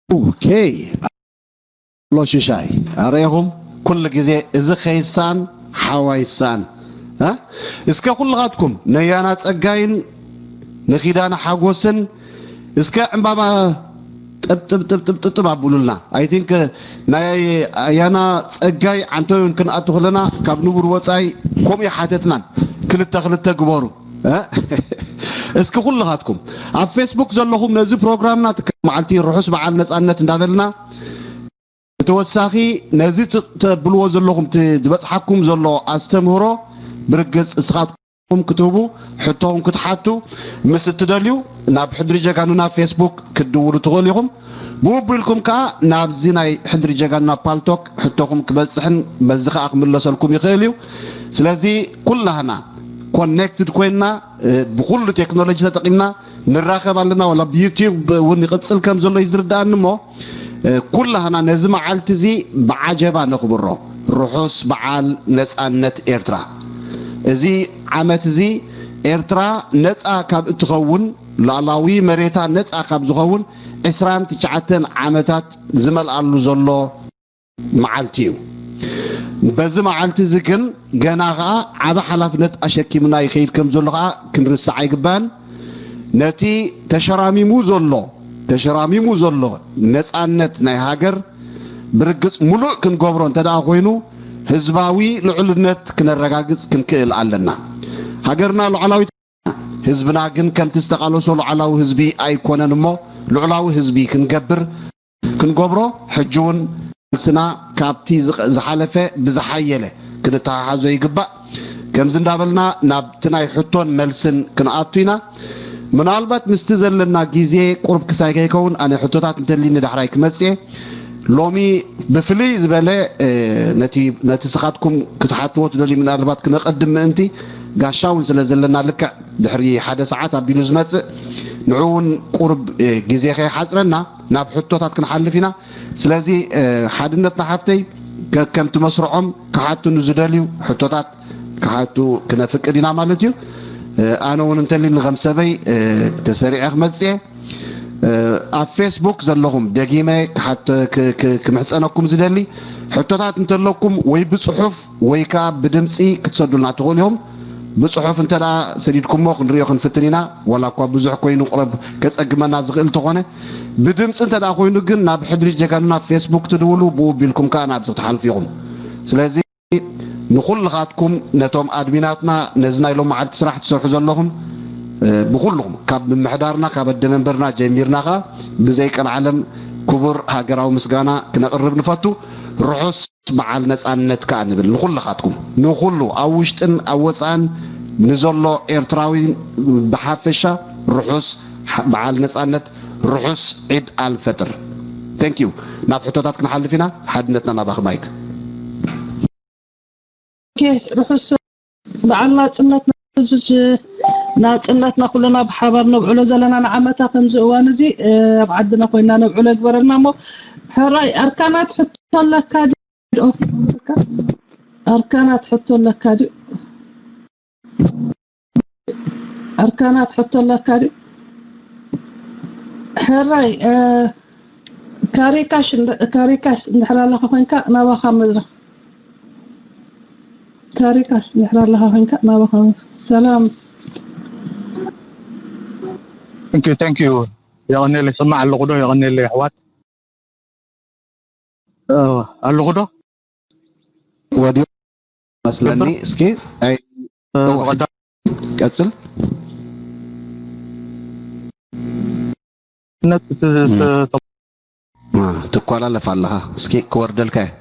ኦኬ። ሎ ሽሻይ ኣረኢኹም ኩሉ ግዜ እዚ ከይሳን ሓዋይሳን እ? እስከ ኩልኻትኩም ነያና ጸጋይን ንኺዳነ ሓጎስን እስከ ዕምባባ ጥብጥብጥብጥብጥብ ኣብሉልና። I think ናይ ኣያና ጸጋይ ዓንተውን ክንኣቱ ከለና ካብ ንቡር ወጻኢ ከምኡ ይሓተትናን ክልተ ክልተ ግበሩ እ? እስኪ ኩልኻትኩም ኣብ ፌስቡክ ዘለኹም ነዚ ፕሮግራምና ትከ መዓልቲ ርሑስ በዓል ነጻነት እንዳበልና ብተወሳኺ ነዚ ት- ተብልዎ ዘለኹም ት- ዝበጽሓኩም ዘሎ ኣስተምህሮ ብርግጽ እስኻትኩም ክትህቡ ሕቶኹም ክትሓቱ ምስ እትደልዩ ናብ ሕድሪ ጀጋኑና ፌስቡክ ክትድውሉ ትኽእሉ ኢኹም። ብውቡ ኢልኩም ከኣ ናብዚ ናይ ሕድሪ ጀጋኑና ፓልቶክ ሕቶኹም ክበጽሕን በዚ ከኣ ክምለሰልኩም ይኽእል እዩ። ስለዚ ኩላህና ኮኔክትድ ኮይንና እ፣ ብኩሉ ቴክኖሎጂ ተጠቂምና ንራኸብ ኣለና። ወላ ብዩቲዩብ እውን ይቕጽል ከም ዘሎ እዩ ዝርድኣኒ እሞ እ፣ ኩላህና ነዚ መዓልቲ እዚ ብዓጀባ ነኽብሮ። ርሑስ በዓል ነጻነት ኤርትራ። እዚ ዓመት እዚ ኤርትራ ነጻ ካብ እትኸውን ሉዓላዊ መሬታ ነጻ ካብ ዝኸውን ዕስራን ትሽዓተን ዓመታት ዝመልኣሉ ዘሎ መዓልቲ እዩ። በዚ መዓልቲ እዚ ግን ገና ኸኣ ዓቢ ሓላፍነት ኣሸኪምና ይኸይድ ከም ዘሎ ኸኣ ክንርስዕ ኣይግባን። ነቲ ተሸራሚሙ ዘሎ ተሸራሚሙ ዘሎ ነጻነት ናይ ሃገር ብርግጽ ሙሉእ ክንገብሮ እንተ ደኣ ኮይኑ ህዝባዊ ልዑልነት ክነረጋግጽ ክንክእል ኣለና። ሃገርና ሉዓላዊት ህዝብና ግን ከምቲ ዝተቓለሶ ሉዓላዊ ህዝቢ ኣይኮነን እሞ ሉዕላዊ ህዝቢ ክንገብር ክንገብሮ ሕጂ እውን ቃልስና ካብቲ ዝቐ- ዝሓለፈ ብዝሓየለ ክንተሓሓዞ ይግባእ። ከምዚ እንዳበልና ናብቲ ናይ ሕቶን መልስን ክንኣቱ ኢና። ምናልባት ምስቲ ዘለና ግዜ ቁሩብ ክሳይ ከይከውን ኣነ ሕቶታት እንተሊኒ ዳሕራይ ክመጽእ እየ። ሎሚ ብፍልይ ዝበለ እ፣ ነቲ ነቲ ስኻትኩም ክትሓትዎ ትደልዩ ምናልባት ክነቐድም ምእንቲ ጋሻ እውን ስለ ዘለና ልክዕ ድሕሪ ሓደ ሰዓት ኣቢሉ ዝመጽእ ንዑ እውን ቁሩብ እ፣ ግዜ ከይሓጽረና ናብ ሕቶታት ክንሓልፍ ኢና። ስለዚ እ፣ ሓድነትና ሓፍተይ ከ- ከምቲ መስርዖም ክሓቱ ንዝደልዩ ሕቶታት ክሓቱ ክነፍቅድ ኢና ማለት እዩ። እ፣ ኣነ እውን እንተሊኒ ከም ሰበይ እ፣ ተሰሪዐ ክመጽእ እየ። እ፣ ኣብ ፌስቡክ ዘለኹም ደጊመ ክሓቶ- ክ- ክ- ክምሕጸነኩም ዝደሊ ሕቶታት እንተለኩም ወይ ብጽሑፍ ወይ ከኣ ብድምጺ ክትሰዱልና ትኽእሉ ኢኹም። ብጽሑፍ እንተ ደኣ ሰዲድኩሞ ክንሪኦ ክንፍትን ኢና። ዋላ እኳ ብዙሕ ኮይኑ ቁረብ ከጸግመና ዝኽእል እንተኾነ ብድምጺ እንተ ደኣ ኮይኑ ግን ናብ ሕድሪ ጀጋኑና ፌስቡክ ትድውሉ ብኡ ኣቢልኩም ከኣ ናብዚ ክትሓልፉ ኢኹም። ስለዚ ንኹልኻትኩም ነቶም ኣድሚናትና ነዚ ናይ ሎም መዓልቲ ስራሕ ትሰርሑ ዘለኹም እ፣ ብኹልኹም ካብ ምምሕዳርና ካብ ኣደ መንበርና ጀሚርና ኸኣ ብዘይ ቀልዓለም ክቡር ሃገራዊ ምስጋና ክነቕርብ ንፈቱ። ርሑስ በዓል ነጻነት ከኣ ንብል ንኹልኻትኩም ንኹሉ ኣብ ውሽጥን ኣብ ወጻእን ንዘሎ ኤርትራዊ ብሓፈሻ ርሑስ በዓል ነጻነት ርሑስ ዒድ ኣልፈጥር። Thank you። ናብ ሕቶታት ክንሓልፍ ኢና። ሓድነትና ናባኺ ማይክ። ኦኬ፣ ርሑስ በዓል ናጽነትና። ሕዚ ናጽነትና ኩልና ብሓባር ነብዕሎ ዘለና ንዓመታ ከምዚ እዋን እዚ እ፣ ኣብ ዓድና ኮይና ነብዕሎ ይግበረልና። እሞ ሕራይ ኣርካናት ሕቶ ኣለካ ድዩ? ኣርካናት ሕቶ ኣለካ ድዩ? ኣርካናት ሕቶ ኣለካ ድዩ? ሕራይ እ፣ ካሪካሽ እንድ- ካሪካስ እንድሕር ኣለኻ ኮይንካ ናባኻ መድረኽ ካሪካስ እንድሕር ኣለኻ ኮይንካ ናባኻ መድረኽ። ሰላም Thank you, thank you. የቐኔለይ ይሰማዕ ኣለኹ ዶ? የቐኔለይ ኣሕዋት ኣለኹ ዶ? ወዲዮ መስለኒ። እስኪ ኣይ እዋ፣ ብቐዳምነት ቀጽል። እቲ ተ- አ፣ ትኮላለፍ ኣለኻ። እስኪ ክወርደልካ እየ።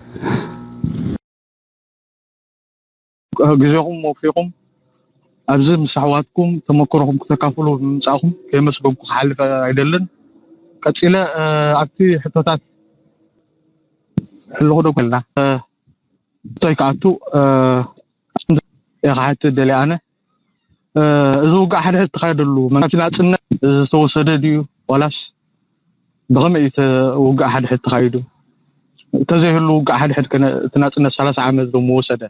ግዜኹም ወፊኹም ኣብዚ ምስ ኣሕዋትኩም ተመክሮኹም ክተካፍሉ ብምምፃእኹም ከየመስገንኩ ክሓልፍ ኣይደልን። ቀፂለ እ፣ ኣብቲ ሕቶታት ሕልኹ ዶ ኮልና እ፣ ሕቶይ ክኣቱ እ፣ እየ ክሓትት ደልየ ኣነ እ፣ እዚ ውግእ ሓድሕድ ተኻየደሉ መን- ናጽነት ዝተወሰደ ድዩ ዋላስ ብኸመይ እዩ እቲ ውግእ ሓድሕድ ተኻይዱ? እንተዘይህሉ ውግእ ሓድሕድ ከ እቲ ናጽነት ሰላሳ ዓመት ዶ ምወሰደ?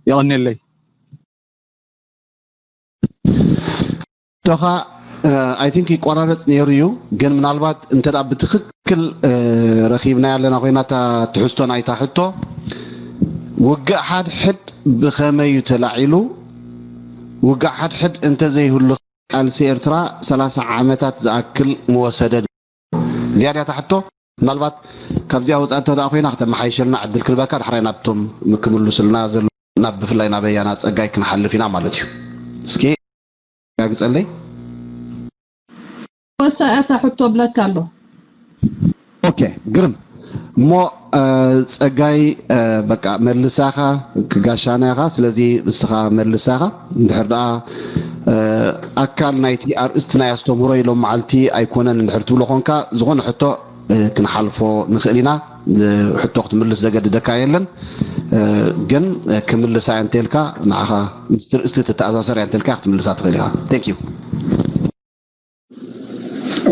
የቐንየለይ። ዶኻ I think ይቆራረፅ ነይሩ እዩ። ግን ምናልባት እንተ ብትክክል ረኪብናያ ኣለና ኮይና እታ ትሕዝቶ ናይታ ሕቶ፣ ውግእ ሓድሕድ ብኸመይ እዩ ተላዒሉ? ውግእ ሓድሕድ እንተዘይህሉ ቃልሲ ኤርትራ ሰላሳ ዓመታት ዝኣክል ምወሰደ። ዝያዳ እታ ሕቶ ምናልባት ካብዚኣ ወፃእ እንተ ኮይና ክተመሓይሸልና ዕድል ክንበካ፣ ዳሕራይ ናብቶም ክምልሱልና ዘሎ ናብ ብፍላይ ናበያና ፀጋይ ክንሓልፍ ኢና ማለት እዩ። እስኪ ኣረጋግፀለይ። ወሳያታ ሕቶ ብለካ ኣሎ። ኦኬ፣ ግርም እሞ ጸጋይ፣ በቃ መልሳኻ ክጋሻና ኢኻ። ስለዚ ንስኻ መልሳኻ እንድሕር ደኣ ኣካል ናይቲ ኣርእስቲ ናይ ኣስተምህሮ ኢሎም መዓልቲ ኣይኮነን እንድሕር ትብሎ ኾንካ፣ ዝኾነ ሕቶ ክንሓልፎ ንኽእል ኢና። ሕቶ ክትምልስ ዘገድደካ የለን። ግን ክምልሳ እያ እንተልካ ንዓኻ ምስቲ ርእስቲ ትተኣሳሰር እያ እንተልካ ክትምልሳ ትኽእል ኢኻ። Thank you።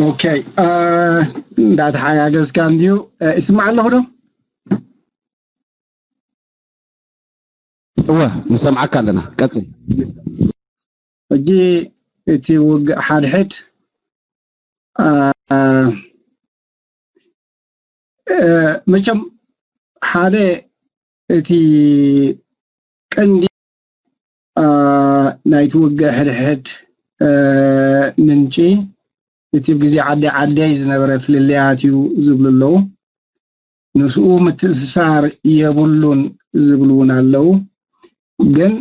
ኦኬ፣ እንዳተሓጋገዝካ እንድዩ። ይስማዕ ኣለኹ ዶ? እወ፣ ንሰምዓካ ኣለና። ቀጽል። ሕጂ እቲ ውግእ ሓድሕድ መቸም ሓደ እቲ ቀንዲ ናይቲ ውግእ ሕድሕድ ምንጪ እቲ ግዜ ዓዲ ዓደይ ዝነበረ ፍልልያት እዩ ዝብሉ ኣለዉ። ምስኡ ምትእስሳር የብሉን ዝብሉ እውን ኣለዉ። ግን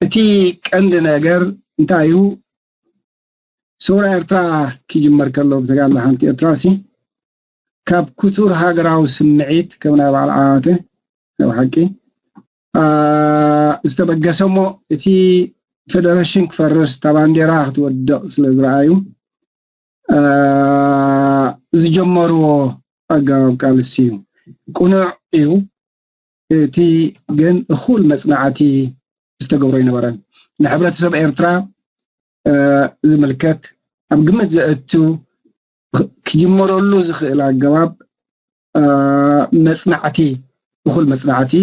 እቲ ቀንዲ ነገር እንታይ እዩ? ሰውራ ኤርትራ ክጅመር ከሎ ብተጋድሎ ሓንቲ ኤርትራ ሲ ካብ ክቱር ሃገራዊ ስምዒት ከም ናይ በዓል ዓዋተ ናይ ብሓቂ ዝተበገሰ እሞ እቲ ፈደረሽን ክፈርስ እታ ባንዴራ ክትወድቕ ስለ ዝረኣዩ ዝጀመርዎ ኣገባብ ቃልሲ እዩ። ቅኑዕ እዩ። እቲ ግን እኹል መጽናዕቲ ዝተገብሮ ኣይነበረን። ንሕብረተሰብ ኤርትራ ዝምልከት ኣብ ግምት ዘእቱ ክጅመረሉ ዝኽእል ኣገባብ መጽናዕቲ እኹል መጽናዕቲ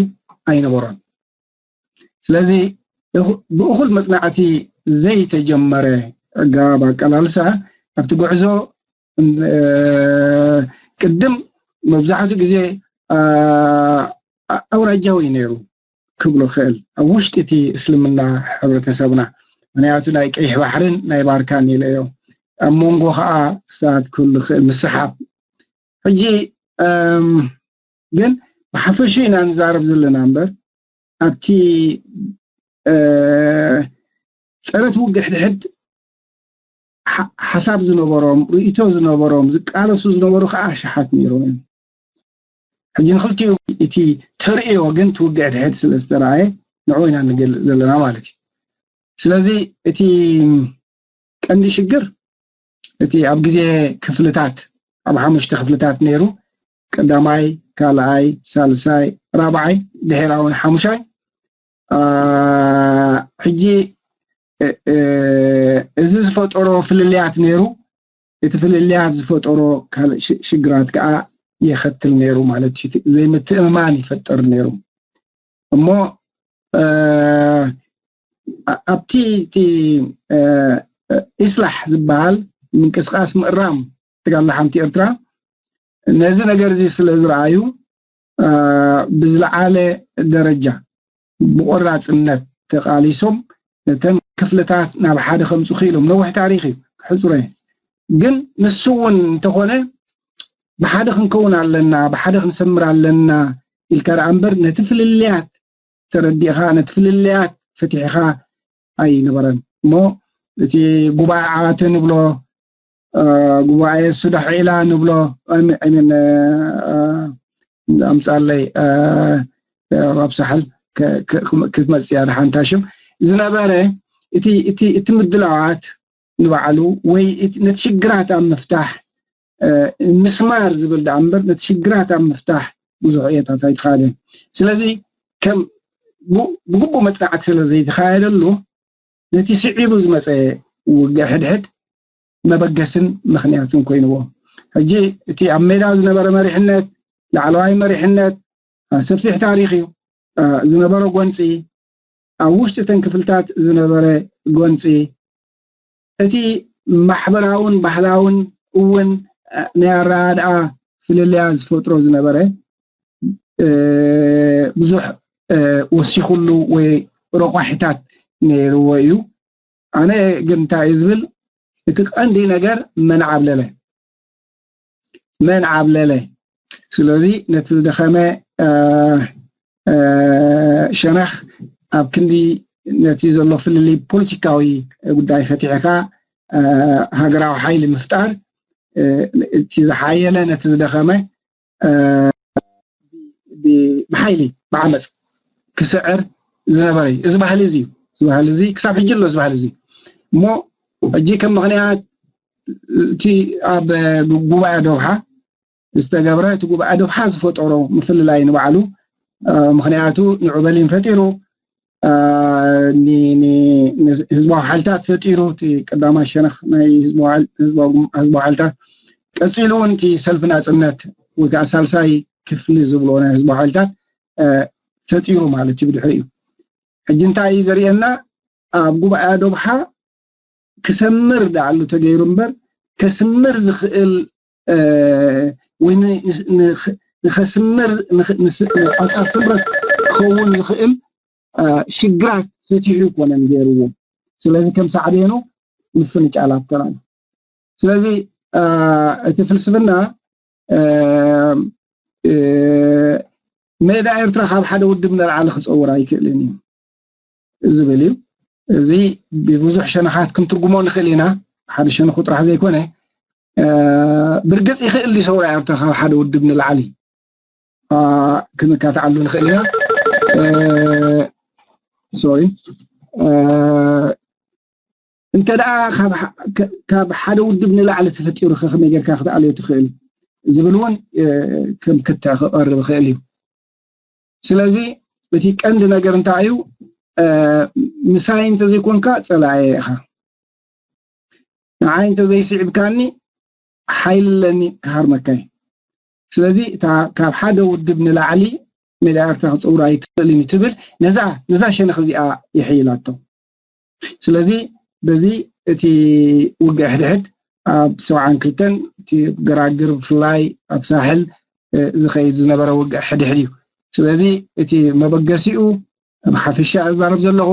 ኣይነበሮን። ስለዚ ብእኹል መጽናዕቲ ዘይተጀመረ ኣገባብ ኣቀላልሳ ኣብቲ ጉዕዞ ቅድም መብዛሕትኡ ግዜ ኣውራጃዊ ነይሩ ክብሎ ክእል ኣብ ውሽጢ እቲ እስልምና ሕብረተሰብና። ምክንያቱ ናይ ቀይሕ ባሕርን ናይ ባርካን ኢለዮ ኣብ መንጎ ከዓ ክሳት ክህሉ ክእል ምስሓብ። ሕጂ ግን ብሓፈሹ ኢና ንዛረብ ዘለና እምበር ኣብቲ ፀረት ውግእ ሕድሕድ ሓሳብ ዝነበሮም ርእቶ ዝነበሮም ዝቃለሱ ዝነበሩ ከዓ ኣሽሓት ነይሮም እዮም። ሕጂ ንክልቲኡ እቲ ተርእዮ ግን ትውግዕ ድሕድ ስለ ዝተረኣየ ንዑ ኢና ንገልፅ ዘለና ማለት እዩ። ስለዚ እቲ ቀንዲ ሽግር እቲ ኣብ ግዜ ክፍልታት ኣብ ሓሙሽተ ክፍልታት ነይሩ። ቀዳማይ፣ ካልኣይ፣ ሳልሳይ፣ ራብዓይ ድሕራ እውን ሓሙሻይ። ሕጂ እዚ ዝፈጠሮ ፍልልያት ነይሩ። እቲ ፍልልያት ዝፈጠሮ ካልእ ሽግራት ከዓ የኸትል ነይሩ ማለት እዩ። ዘይምትእምማን ይፈጠር ነይሩ። እሞ ኣብቲ እቲ ኢስላሕ ዝበሃል ምንቅስቃስ ምእራም ትጋላ ሓንቲ ኤርትራ ነዚ ነገር እዚ ስለ ዝረኣዩ ብዝለዓለ ደረጃ ብቆራፅነት ተቃሊሶም ነተን ክፍልታት ናብ ሓደ ከምፁ ክኢሎም። ነዊሕ ታሪክ እዩ ክሕፅሮ እየ። ግን ንሱ እውን እንተኾነ ብሓደ ክንከውን ኣለና፣ ብሓደ ክንሰምር ኣለና ኢልካ ደኣ እምበር ነቲ ፍልልያት ተረዲእኻ ነቲ ፍልልያት ፈቲሕኻ ኣይነበረን። እሞ እቲ ጉባኤ ዓዋተ ንብሎ ጉባኤ ሱዳሕ ዒላ ንብሎ ኣምፃለይ ኣብ ሳሕል ክትመፅእ እያ ደሓንታ ሽም ዝነበረ እቲ ምድላዋት ንባዕሉ ወይ ነቲ ሽግራት ኣብ ምፍታሕ ምስማር ዝብል ደኣ እምበር ነቲ ሽግራት ኣብ ምፍታሕ ብዙሕ እየታት ኣይተኻየደን። ስለዚ ከም ብግቡእ መፅናዕቲ ስለ ዘይተኻየደሉ ነቲ ስዒቡ ዝመፀ ውግእ ሕድሕድ መበገስን ምኽንያትን ኮይንዎ። ሕጂ እቲ ኣብ ሜዳ ዝነበረ መሪሕነት፣ ላዕለዋይ መሪሕነት፣ ሰፊሕ ታሪክ እዩ። ዝነበረ ጎንፂ ኣብ ውሽጢ እተን ክፍልታት ዝነበረ ጎንፂ፣ እቲ ማሕበራውን ባህላውን እውን ናይ ኣረኣድኣ ፍልልያ ዝፈጥሮ ዝነበረ ብዙሕ ወሲኹሉ ወይ ረቋሒታት ነይርዎ እዩ። ኣነ ግን እንታይ እዩ ዝብል፣ እቲ ቀንዲ ነገር መን ዓብለለ፣ መን ዓብለለ። ስለዚ ነቲ ዝደኸመ ሸነኽ ኣብ ክንዲ ነቲ ዘሎ ፍልልይ ፖለቲካዊ ጉዳይ ፈቲሕካ ሃገራዊ ሓይሊ ምፍጣር፣ እቲ ዝሓየለ ነቲ ዝደኸመ ብሓይሊ ብዓመፅ ክስዕር ዝነበረ እዩ። እዚ ባህሊ እዚ እዩ። እዚ ባህሊ እዚ ክሳብ ሕጂ ኣሎ። እዚ ባህሊ እዚ እሞ ሕጂ ከም ምኽንያት እቲ ኣብ ጉባኤ ዶብሓ ዝተገብረ፣ እቲ ጉባኤ ዶብሓ ዝፈጠሮ ምፍልላይ ንባዕሉ፣ ምኽንያቱ ንዑ በርሊን ፈጢሩ፣ ህዝባዊ ሓይልታት ፈጢሩ፣ እቲ ቀዳማይ ሸነኽ ናይ ህዝባዊ ሓይልታት ቀፂሉ እውን እቲ ሰልፊ ናፅነት ወይ ከዓ ሳልሳይ ክፍሊ ዝብሎ ናይ ህዝባዊ ሓይልታት ፈጢሩ ማለት እዩ። ብድሕሪ እዩ ሕጂ እንታይ እዩ ዘርእየና? ኣብ ጉባኤ ዶብሓ ክሰምር ዳኣሉ ተገይሩ እምበር ከስምር ዝኽእል ወይ ንኸስምር ኣፃር ስምረት ክኸውን ዝኽእል ሽግራት ፈቲሑ ይኮነን ገይርዎ። ስለዚ ከም ሳዕቤኑ ምፍንጫላት ተናል። ስለዚ እቲ ፍልስፍና ሜዳ ኤርትራ ካብ ሓደ ውድብ ንላዕሊ ክፀውር ኣይክእልን እዩ ዝብል እዩ። እዚ ብብዙሕ ሸነኻት ክንትርጉሞ ንኽእል ኢና። ሓደ ሸነኹ ጥራሕ ዘይኮነ ብርግፅ ይኽእል ሰውራ ኤርትራ ካብ ሓደ ውድብ ንላዕሊ ክንካትዓሉ ንኽእል ኢና። ሶሪ እንተ ደኣ ካብ ሓደ ውድብ ንላዕሊ ተፈጢሩ ከመይ ጌርካ ክትኣልዮ ትኽእል ዝብል እውን ከም ክትዕ ክቐርብ ይኽእል እዩ። ስለዚ እቲ ቀንዲ ነገር እንታይ እዩ? ምሳይ እንተዘይኮንካ ጸላኤ ኢኻ። ንዓይ እንተዘይስዒብካኒ ሓይሊ ኣለኒ ክሃርመካ እዩ። ስለዚ እታ ካብ ሓደ ውድብ ንላዕሊ ሜዳ ኤርትራ ክፀውር ኣይትኽእልን እዩ ትብል ነዛ ነዛ ሸነኽ እዚኣ ይሕይላቶ። ስለዚ በዚ እቲ ውግእ ሕድሕድ ኣብ ሰብዓን ክልተን እቲ ገራግር ብፍላይ ኣብ ሳሕል ዝኸይድ ዝነበረ ውግእ ሕድሕድ እዩ። ስለዚ እቲ መበገሲኡ ብሓፈሻ እዛረብ ዘለኹ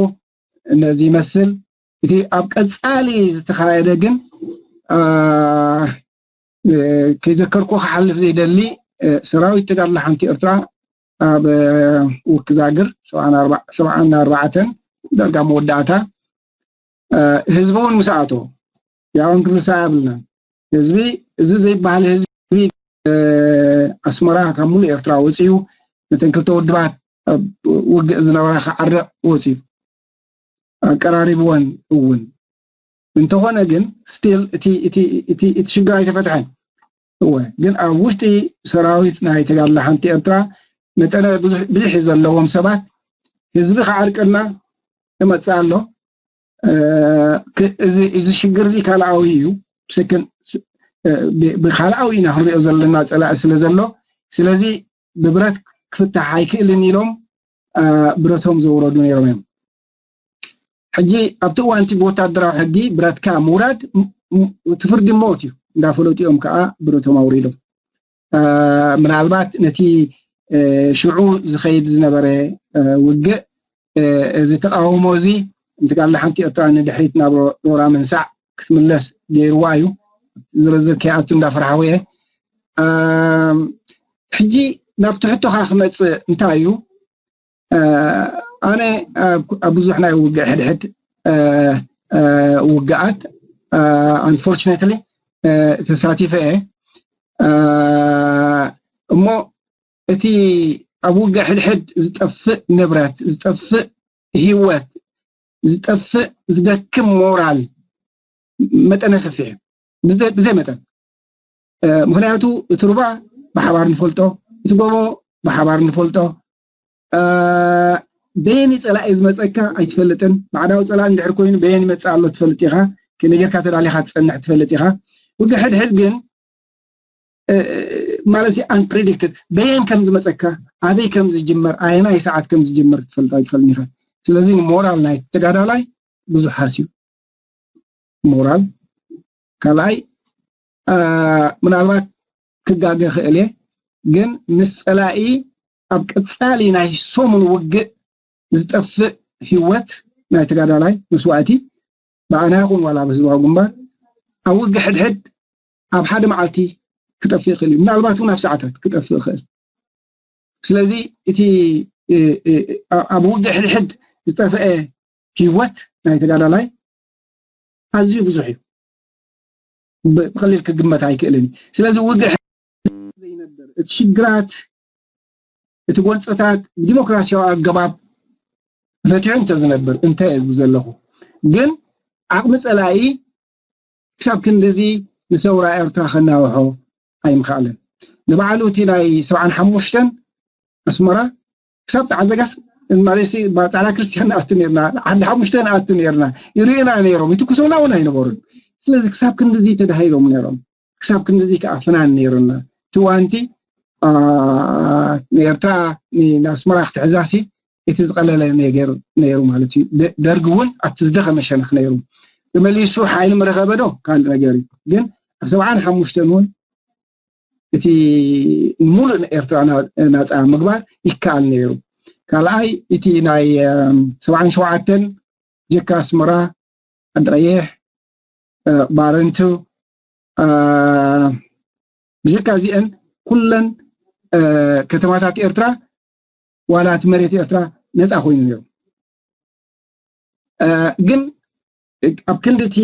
ነዚ ይመስል። እቲ ኣብ ቀጻሊ ዝተኻየደ ግን ከይዘከርኩ ክሓልፍ ዘይደሊ ሰራዊት ተጋድሎ ሓንቲ ኤርትራ ኣብ ውክዛግር ሰብዓን ኣርባዕተን ዳርጋ መወዳእታ ህዝቢ እውን ምስ ኣቶ ያውን ክንርሳ የብልናን። ህዝቢ እዚ ዘይበሃል ህዝቢ ኣስመራ ካብ ሙሉእ ኤርትራ ወፂኡ ነተን ክልተ ውድባት ውግእ ዝነበራ ክዓርቕ ወፂኡ ኣቀራሪብወን እውን እንተኾነ ግን ስቲል እቲ ሽግር ኣይተፈትሐን። እወ ግን ኣብ ውሽጢ ሰራዊት ናይ ተጋድሎ ሓንቲ ኤርትራ መጠነ ብዙሕ ዘለዎም ሰባት ህዝቢ ክዓርቀና ይመፅእ ኣሎ። እዚ ሽግር እዚ ካልኣዊ እዩ። ብሰክን ብካልኣዊ ኢና ክንሪኦ ዘለና ፀላኢ ስለ ዘሎ ስለዚ ብብረት ክፍታሕ ኣይክእልን ኢሎም ብረቶም ዘውረዱ ነይሮም እዮም። ሕጂ ኣብቲ እዋንቲ ብወታደራዊ ሕጊ ብረትካ ምውራድ እቲ ፍርዲ ሞት እዩ እንዳፈለጡ እዮም ከዓ ብረቶም ኣውሪዶም። ምናልባት ነቲ ሽዑ ዝኸይድ ዝነበረ ውግእ እዚ ተቃውሞ እዚ እንተጋለ ሓንቲ ኤርትራ ንድሕሪት ናብ ሮራ ምንሳዕ ክትምለስ ገይርዋ እዩ። ዝርዝር ከይኣቱ እንዳፈርሓዊ እየ። ሕጂ ናብቲ ሕቶኻ ክመፅእ እንታይ እዩ? ኣነ ኣብ ብዙሕ ናይ ውግእ ሕድሕድ ውግኣት unfortunately ተሳቲፈ እየ። እሞ እቲ ኣብ ውግእ ሕድሕድ ዝጠፍእ ንብረት፣ ዝጠፍእ ህይወት፣ ዝጠፍእ ዝደክም ሞራል መጠነ ሰፊሕ እዩ። ብዘይ መጠን ምክንያቱ እቲ ሩባ ብሓባር ንፈልጦ፣ እቲ ጎቦ ብሓባር ንፈልጦ። በየኒ ፀላኢ ዝመፀካ ኣይትፈልጥን። ባዕዳዊ ፀላኢ እንድሕር ኮይኑ በየኒ ይመፅእ ኣሎ ትፈልጥ ኢኻ። ከመይ ጌርካ ተዳሊኻ ትፀንሕ ትፈልጥ ኢኻ። ውግእ ሕድሕድ ግን ማለት unpredicted በየን ከም ዝመፀካ፣ ኣበይ ከም ዝጅመር፣ ኣየናይ ሰዓት ከም ዝጅመር ክትፈልጥ ኣይትኽእልን ኢኻ። ስለዚ ንሞራል ናይ ተጋዳላይ ብዙሕ ሃስዩ። ሞራል ካልኣይ፣ ምናልባት ክጋገ ክእል እየ፣ ግን ምስ ፀላኢ ኣብ ቀፃሊ ናይ ሰሙን ውግእ ዝጠፍእ ህይወት ናይ ተጋዳላይ መስዋእቲ ብኣና ይኹን ዋላ ብህዝባዊ ግንባር ኣብ ውግእ ሕድሕድ ኣብ ሓደ መዓልቲ ክጠፍእ ይኽእል እዩ። ምናልባት እውን ኣብ ሰዓታት ክጠፍእ ይኽእል። ስለዚ እቲ ኣብ ውግእ ሕድሕድ ዝጠፍአ ህይወት ናይ ተጋዳላይ ኣዝዩ ብዙሕ እዩ። ብቐሊል ክግመት ኣይክእልን እዩ። ስለዚ ውግእ ዘይነበር እቲ ሽግራት እቲ ጎንፅታት ብዲሞክራሲያዊ ኣገባብ ፈትሑ እንተዝነብር እንተ እየ ዝብል ዘለኹ። ግን ዓቕሚ ፀላኢ ክሳብ ክንድዚ ንሰውራ ኤርትራ ከናውሖ ኣይምኽኣልን። ንባዕሉ እቲ ናይ ሰብዓን ሓሙሽተን ኣስመራ ክሳብ ፃዕዘጋስ ማለት ፃዕዳ ክርስትያን ንኣቱ ነርና፣ ዓዲ ሓሙሽተ ንኣቱ ነርና፣ ይርእዩና ነይሮም፣ ይትኩሱና እውን ኣይነበሩን። ስለዚ ክሳብ ክንድዚ ተዳሂሎም ነይሮም፣ ክሳብ ክንድዚ ከዓ ፍናን ነይሩና። ትዋንቲ ንኤርትራ ንኣስመራ ክትሕዛሲ እቲ ዝቐለለ ነገር ነይሩ ማለት እዩ። ደርጊ እውን ኣብቲ ዝደኸመ ሸነኽ ነይሩ። ተመሊሱ ሓይሊ ምረኸበ ዶ ካልእ ነገር እዩ። ግን ኣብ ሰብዓን ሓሙሽተን እውን እቲ ሙሉእ ኤርትራ ናፃ ምግባር ይከኣል ነይሩ። ካልኣይ እቲ ናይ ሰብዓን ሸውዓተን ጀካ ኣስመራ፣ ዓዲ ቀይሕ፣ ባረንቱ፣ ብጀካ እዚአን ኩለን ከተማታት ኤርትራ ዋላ እቲ መሬት ኤርትራ ነፃ ኮይኑ ነይሩ። ግን ኣብ ክንዲ እቲ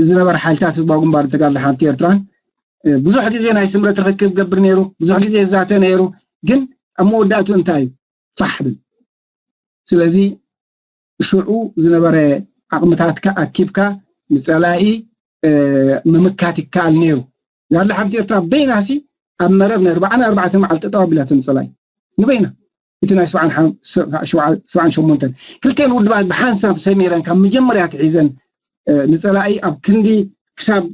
ዝነበረ ሓይልታት ህዝባዊ ግንባር ተጋድሎ ሓንቲ ኤርትራን ብዙሕ ግዜ ናይ ስምረት ርክክብ ገብር ነይሩ፣ ብዙሕ ግዜ ይዛተ ነይሩ። ግን ኣብ መወዳእቱ እንታይ እዩ ፋሕ ብል። ስለዚ ሽዑ ዝነበረ ዓቕምታትካ ኣኪብካ ንፀላኢ ምምካት ይከኣል ነይሩ። ጋድሎ ሓንቲ ኤርትራ በይናሲ ኣብ መረብ ንኣርባዓን ኣርባዕተን መዓልቲ ጠጠው ኣቢላቶ ንፀላኢ ንበይና። እቲ ናይ ሰብዓን ሸሞንተን ክልተን ውድባት ብሓንሳብ ሰሚረን ካብ መጀመርያ ትሒዘን ንፀላኢ ኣብ ክንዲ ክሳብ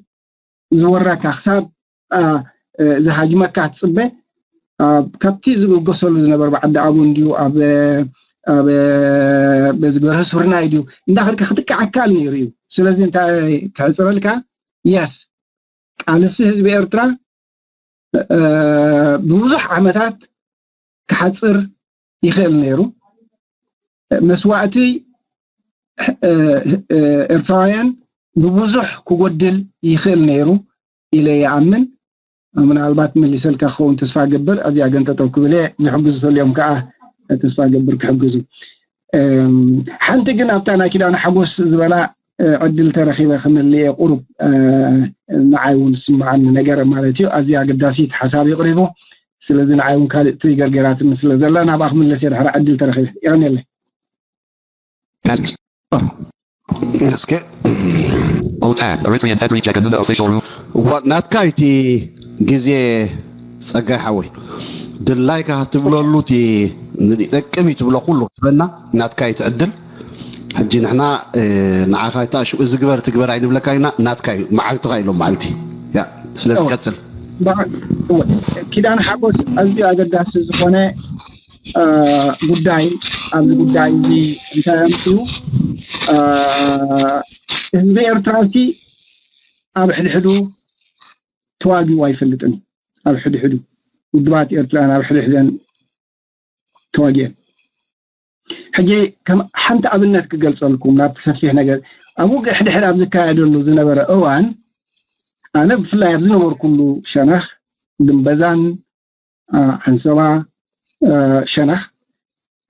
ዝወረካ ክሳብ ዝሃጅመካ ትፅበ። ካብቲ ዝብገሰሉ ዝነበር ብዓዲ ኣቡ እንድዩ ኣብ በዚ ገርህ ሱርናይ ድዩ እንዳኸድካ ክጥቃዓካ ነይሩ እዩ። ስለዚ እንታይ ክሕፅረልካ? የስ ቃልሲ ህዝቢ ኤርትራ ብብዙሕ ዓመታት ክሓፅር ይኽእል ነይሩ። መስዋእቲ ኤርትራውያን ብብዙሕ ክጎድል ይኽእል ነይሩ ኢለ ይኣምን። ምናልባት መሊሰልካ ክኸውን ተስፋ ገብር። ኣብዚኣ ገንጠጠው ክብል እየ። ዝሕግዙ ተልዮም ከዓ ተስፋ ገብር ክሕግዙ። ሓንቲ ግን ኣብታ ናይ ኪዳነ ሓጎስ ዝበላ ዕድል ተረኺበ ክምልእ እየ። ቁሩብ ንዓይ እውን ዝስምዓኒ ነገር ማለት እዩ። ኣዝያ ኣገዳሲት ሓሳብ ይቕሪቡ። ስለዚ ንዓይ እውን ካልእ ትሪገር ገይራትኒ ስለ ዘላ ናብኣ ክምለስ እየ ድሕሪ ዕድል ተረኺበ። የቐንየለይ። እስከ Alt tab, Eritrean Ethnic Check and Nuna Official Room. ናትካ እቲ ግዜ ጸጋይ ሓወይ ድላይካ ክትብለሉ እቲ ንጠቅም እዩ ትብሎ ኩሉ ክትበና ናትካ እዩ ትዕድል። ሕጂ ንሕና ንዓኻ ይታ ሽኡ ዝግበር ትግበር ኣይንብለካ ኢና ናትካ እዩ መዓልትኻ ኢሎም መዓልቲ ያ ስለዚ ቀጽል። ኪዳን ሓጎስ ኣዝዩ ኣገዳሲ ዝኾነ ጉዳይ ኣብዚ ጉዳይ እዚ እንታይ ኣምፅኡ ህዝቢ ኤርትራ ሲ ኣብ ሕድሕዱ ተዋጊኡ ኣይፈልጥን። ኣብ ሕድሕዱ ውድባት ኤርትራን ኣብ ሕድሕደን ተዋጊአን። ሕጂ ከም ሓንቲ ኣብነት ክገልጸልኩም ናብቲ ሰፊሕ ነገር ኣብ ውግእ ሕድሕድ ኣብ ዝካየደሉ ዝነበረ እዋን ኣነ ብፍላይ ኣብ ዝነበርኩሉ ሸነኽ ግንበዛን ዓንሰባ ሸነኽ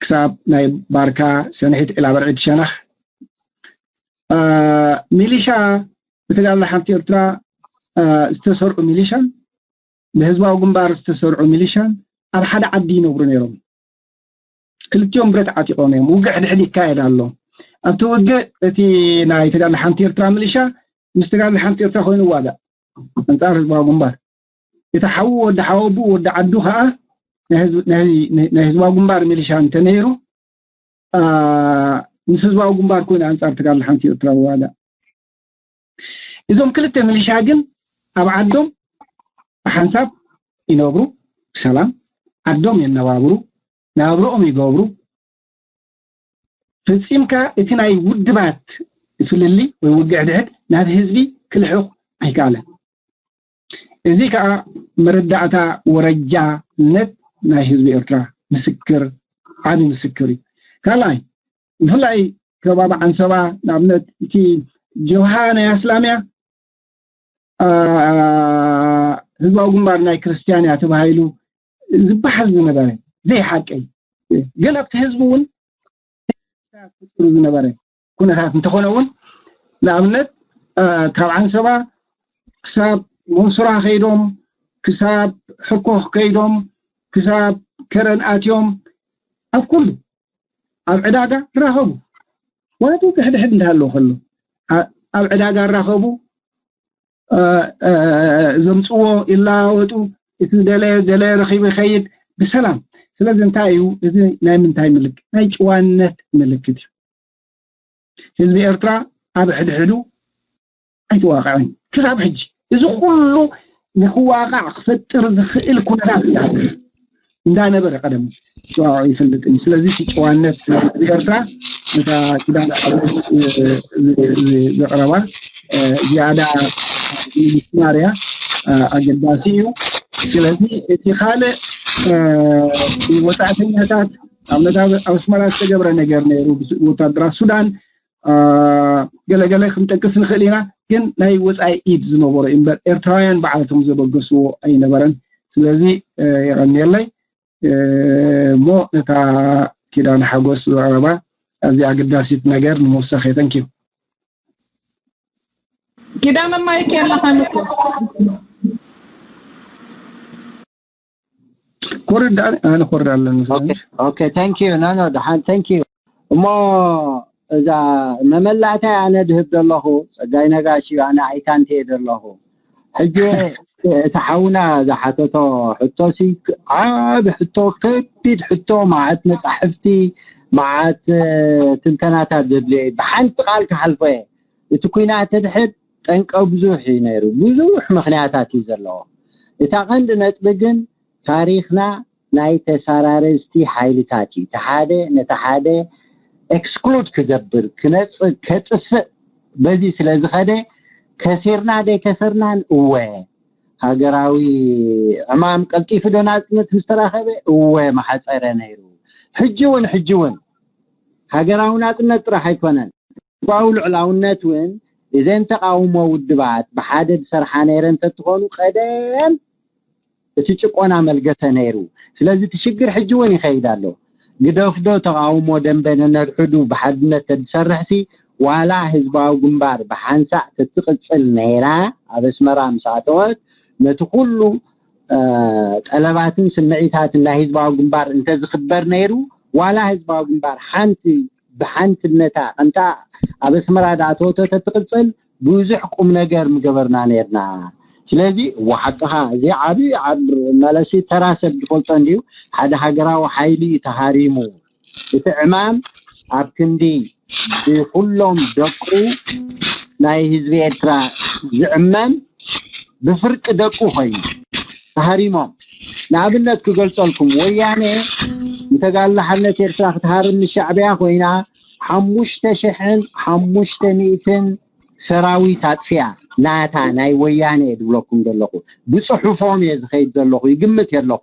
ክሳብ ናይ ባርካ ሰንሒት ዒላ በርዒድ ሸነኽ ሚሊሻ ብተጋድሎ ሓንቲ ኤርትራ ዝተሰርዑ ሚሊሻን ብህዝባዊ ግንባር ዝተሰርዑ ሚሊሻን ኣብ ሓደ ዓዲ ይነብሩ ነይሮም። ክልቲኦም ብረት ዓጢቖም እዮም። ውግእ ሕድሕድ ይካየድ ኣሎ። ኣብቲ ውግእ እቲ ናይ ተጋድሎ ሓንቲ ኤርትራ ሚሊሻ ምስ ተጋድሎ ሓንቲ ኤርትራ ኮይኑ ይዋጋእ ኣንጻር ህዝባዊ ግንባር። እቲ ሓዉ ወዲ ሓወብኡ ወዲ ዓዱ ከዓ ናይ ህዝባዊ ግንባር ሚሊሻ እንተነይሩ ምስ ህዝባዊ ግንባር ኮይኑ ኣንጻር ተጋድሎ ሓንቲ ኤርትራ ይዋጋእ። እዞም ክልተ ሚሊሻ ግን ኣብ ዓዶም ብሓንሳብ ይነብሩ፣ ብሰላም ዓዶም የነባብሩ፣ ናብርኦም ይገብሩ። ፈጺምካ እቲ ናይ ውድባት ፍልልይ ወይ ውግእ ሕድሕድ ናብ ህዝቢ ክልሕቕ ኣይከኣለን። እዚ ከዓ መረዳእታ ወረጃነት ናይ ህዝቢ ኤርትራ ምስክር፣ ዓቢ ምስክር እዩ። ካልኣይ፣ ብፍላይ ከባቢ ዓንሰባ፣ ንኣብነት እቲ ጀብሃ ናይ ኣስላምያ፣ አ፣ ህዝባዊ ግንባር ናይ ክርስትያን እያ ተባሂሉ ዝበሃል ዝነበረ ዘይሓቂ እዩ። ግን ኣብቲ ህዝቢ እውን ክጥሩ ዝነበረ ኩነታት እንተኾነ እውን፣ ንኣብነት፣ አ፣ ካብ ዓንሰባ ክሳብ መንሱራ ከይዶም፣ ክሳብ ሕኮኽ ከይዶም፣ ክሳብ ከረን ኣትዮም፣ ኣብ ኩሉ፣ ኣብ ዕዳጋ ራኸቡ። ዋላ ሕድሕድ እንዳሃለዉ ከሎ፣ ኣ-፣ ኣብ ዕዳጋ ራኸቡ፣ አ፣ አ፣ ዘምጽዎ ይለዋወጡ፣ እቲ ዝደለየ፣ ዝደለየ ረኺቡ ይኸይድ ብሰላም። ስለዚ እንታይ እዩ? እዚ ናይ ምንታይ ምልክት? ናይ ጭዋነት ምልክት እዩ። ህዝቢ ኤርትራ ኣብ ሕድሕዱ ኣይተዋቃዕን ክሳብ ሕጂ። እዚ ኩሉ ንክዋቃዕ ክፈጥር ዝኽእል ኩነታት እንዳነበረ ቀደም ተዋቂዑ ይፈልጥ እዩ። ስለዚ እቲ ጭዋነት ህዝቢ ኤርትራ፣ ነታ ኪዳነ ሓጎስ፣ እ፣ ዝ-፣ ዝ-፣ ዘቕረባ፣ እ፣ ዝያዳ ምስማርያ፣ እ፣ ኣገዳሲ እዩ። ስለዚ እቲ ካልእ፣ እ፣ ወጻእተኛታት ኣብነት ኣብ ኣስመራ ዝተገብረ ነገር ነይሩ። ብስ-፣ ወታደራት ሱዳን፣ አ፣ ገለገለ ክንጠቅስ ንኽእል ኢና፣ ግን ናይ ወጻኢ ኢድ ዝነበሮ እዩ እምበር ኤርትራውያን ባዕለቶም ዘበገስዎ ኣይነበረን። ስለዚ፣ እ፣ የቐንየለይ። እ፣ እሞ ነታ ኪዳነ ሓጎስ ዘቕረባ ኣዝያ ኣገዳሲት ነገር ንምውሳኽ እየ። ተንኪዩ። ኪዳነ ማይክ የለኻን እኮ። ኮርድ ኣነ ኮርድ ኣለኒ። ኦኬ፣ ኦኬ፣ thank you። No, no፣ ደሓን፣ thank you። እሞ እዛ መመላእታይ ኣነ ድህብ ደለኹ፣ ጸጋይ ነጋሽ እዩ፣ ኣነ ኣይታንቴ ደለኹ። ሕጂ እቲ ሓውና ዝሓተቶ ሕቶሲ ዓቢ ሕቶ፣ ከቢድ ሕቶ፣ መዓት መጻሕፍቲ፣ መዓት፣ እ፣ ትንተናታት ዘድልዮ እዩ። ብሓንቲ ቃል ክሓልፎ እየ። እቲ ኲናት ሕድሕድ ጠንቀ ብዙሕ እዩ ነይሩ። ብዙሕ ምኽንያታት እዩ ዘለዎ። እታ ቀንዲ ነጥቢ ግን ታሪኽና ናይ ተሰራረዝቲ ሓይልታት እዩ። እቲ ሓደ ነቲ ሓደ ኤክስክሉድ ክገብር፣ ክነጽግ፣ ከጥፍእ በዚ ስለ ዝኸደ ከሲርና ደይከሰርናን እወ ሃገራዊ ዕማም ቀልጢፉ ዶ ናጽነት ምስ ተራኸበ እወ መሓጸረ ነይሩ። ሕጂ እውን ሕጂ እውን ሃገራዊ ናጽነት ጥራሕ ኣይኮነን ህዝባዊ ልዕላውነት እውን እዘን ተቓውሞ ውድባት ብሓደ ዝሰርሓ ነይረን እንተትኾኑ ቀደም እቲ ጭቆና መልገሰ ነይሩ። ስለዚ እቲ ሽግር ሕጂ እውን ይኸይድ ኣሎ። ግደፍዶ ተቓውሞ ደንበ ነነድሕዱ ብሓድነት ተዝሰርሕሲ ዋላ ህዝባዊ ግንባር ብሓንሳእ ተትቕጽል ነይራ ኣብ ኣስመራ ምስ ኣተወት ነቲ ኩሉ እ፣ ጠለባትን ስምዒታትን ናይ ህዝባዊ ግንባር እንተዝኽበር ነይሩ ዋላ ህዝባዊ ግንባር ሓንቲ ብሓንትነታ ከምታ ኣብ ኣስመራ ዳኣተወቶ ተትቕጽል ብዙሕ ቁም ነገር ምገበርና ነርና። ስለዚ እወ ሓቅኻ እዚ ዓቢ ዓብ መለሲ ተራ ሰብ ዝፈልጦ እንድዩ ሓደ ሃገራዊ ሓይሊ እዩ ተሃሪሙ። እቲ ዕማም ኣብ ክንዲ ብኩሎም ደቁ ናይ ህዝቢ ኤርትራ ዝዕመም ብፍርቂ ደቁ ኮይኑ ተሃሪሞም። ንኣብነት ክገልጸልኩም ወያነ ንተጋድሎ ሓርነት ኤርትራ ክትሃርም ምስ ሻዕብያ ኮይና ሓሙሽተ ሽሕን ሓሙሽተ ሚእትን ሰራዊት ኣጥፊኣ ናታ ናይ ወያነ እየ ዝብለኩም ዘለኹ ብፅሑፎም እየ ዝኸይድ ዘለኹ ይግምት የለኹ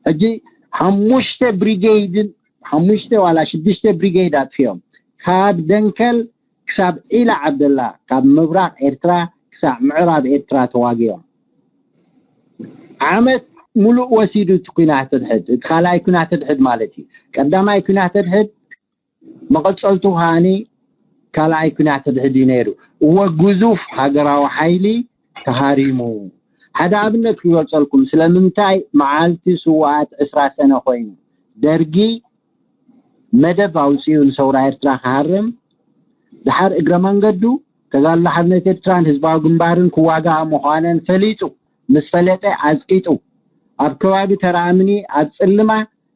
ሕጂ ሓሙሽተ ብሪጌድን ሓሙሽተ ዋላ ሽዱሽተ ብሪጌድ ኣጥፊኦም ካብ ደንከል ክሳብ ዒላ ዓብደላ ካብ ምብራቕ ኤርትራ ክሳብ ምዕራብ ኤርትራ ተዋጊኦም ዓመት ሙሉእ ወሲዱ እቲ ኩናት ሕድሕድ እቲ ካልኣይ ኩናት ሕድሕድ ማለት እዩ ቀዳማይ ኩናት ሕድሕድ መቐፀልቱ ከዓኒ ካልኣይ ኩናት ሕድሕድ እዩ ነይሩ እወ ግዙፍ ሃገራዊ ሓይሊ ተሃሪሙ ሓደ ኣብነት ክገልፀልኩም ስለምንታይ መዓልቲ ስውኣት ዕስራ ሰነ ኮይኑ ደርጊ መደብ ኣውፅኡ ንሰውራ ኤርትራ ክሃርም ድሓር እግረ መንገዱ ተጋድሎ ሓርነት ኤርትራን ህዝባዊ ግንባርን ክዋጋኣ ምዃነን ፈሊጡ ምስ ፈለጠ ኣፅቂጡ ኣብ ከባቢ ተራእምኒ ኣብ ፅልማ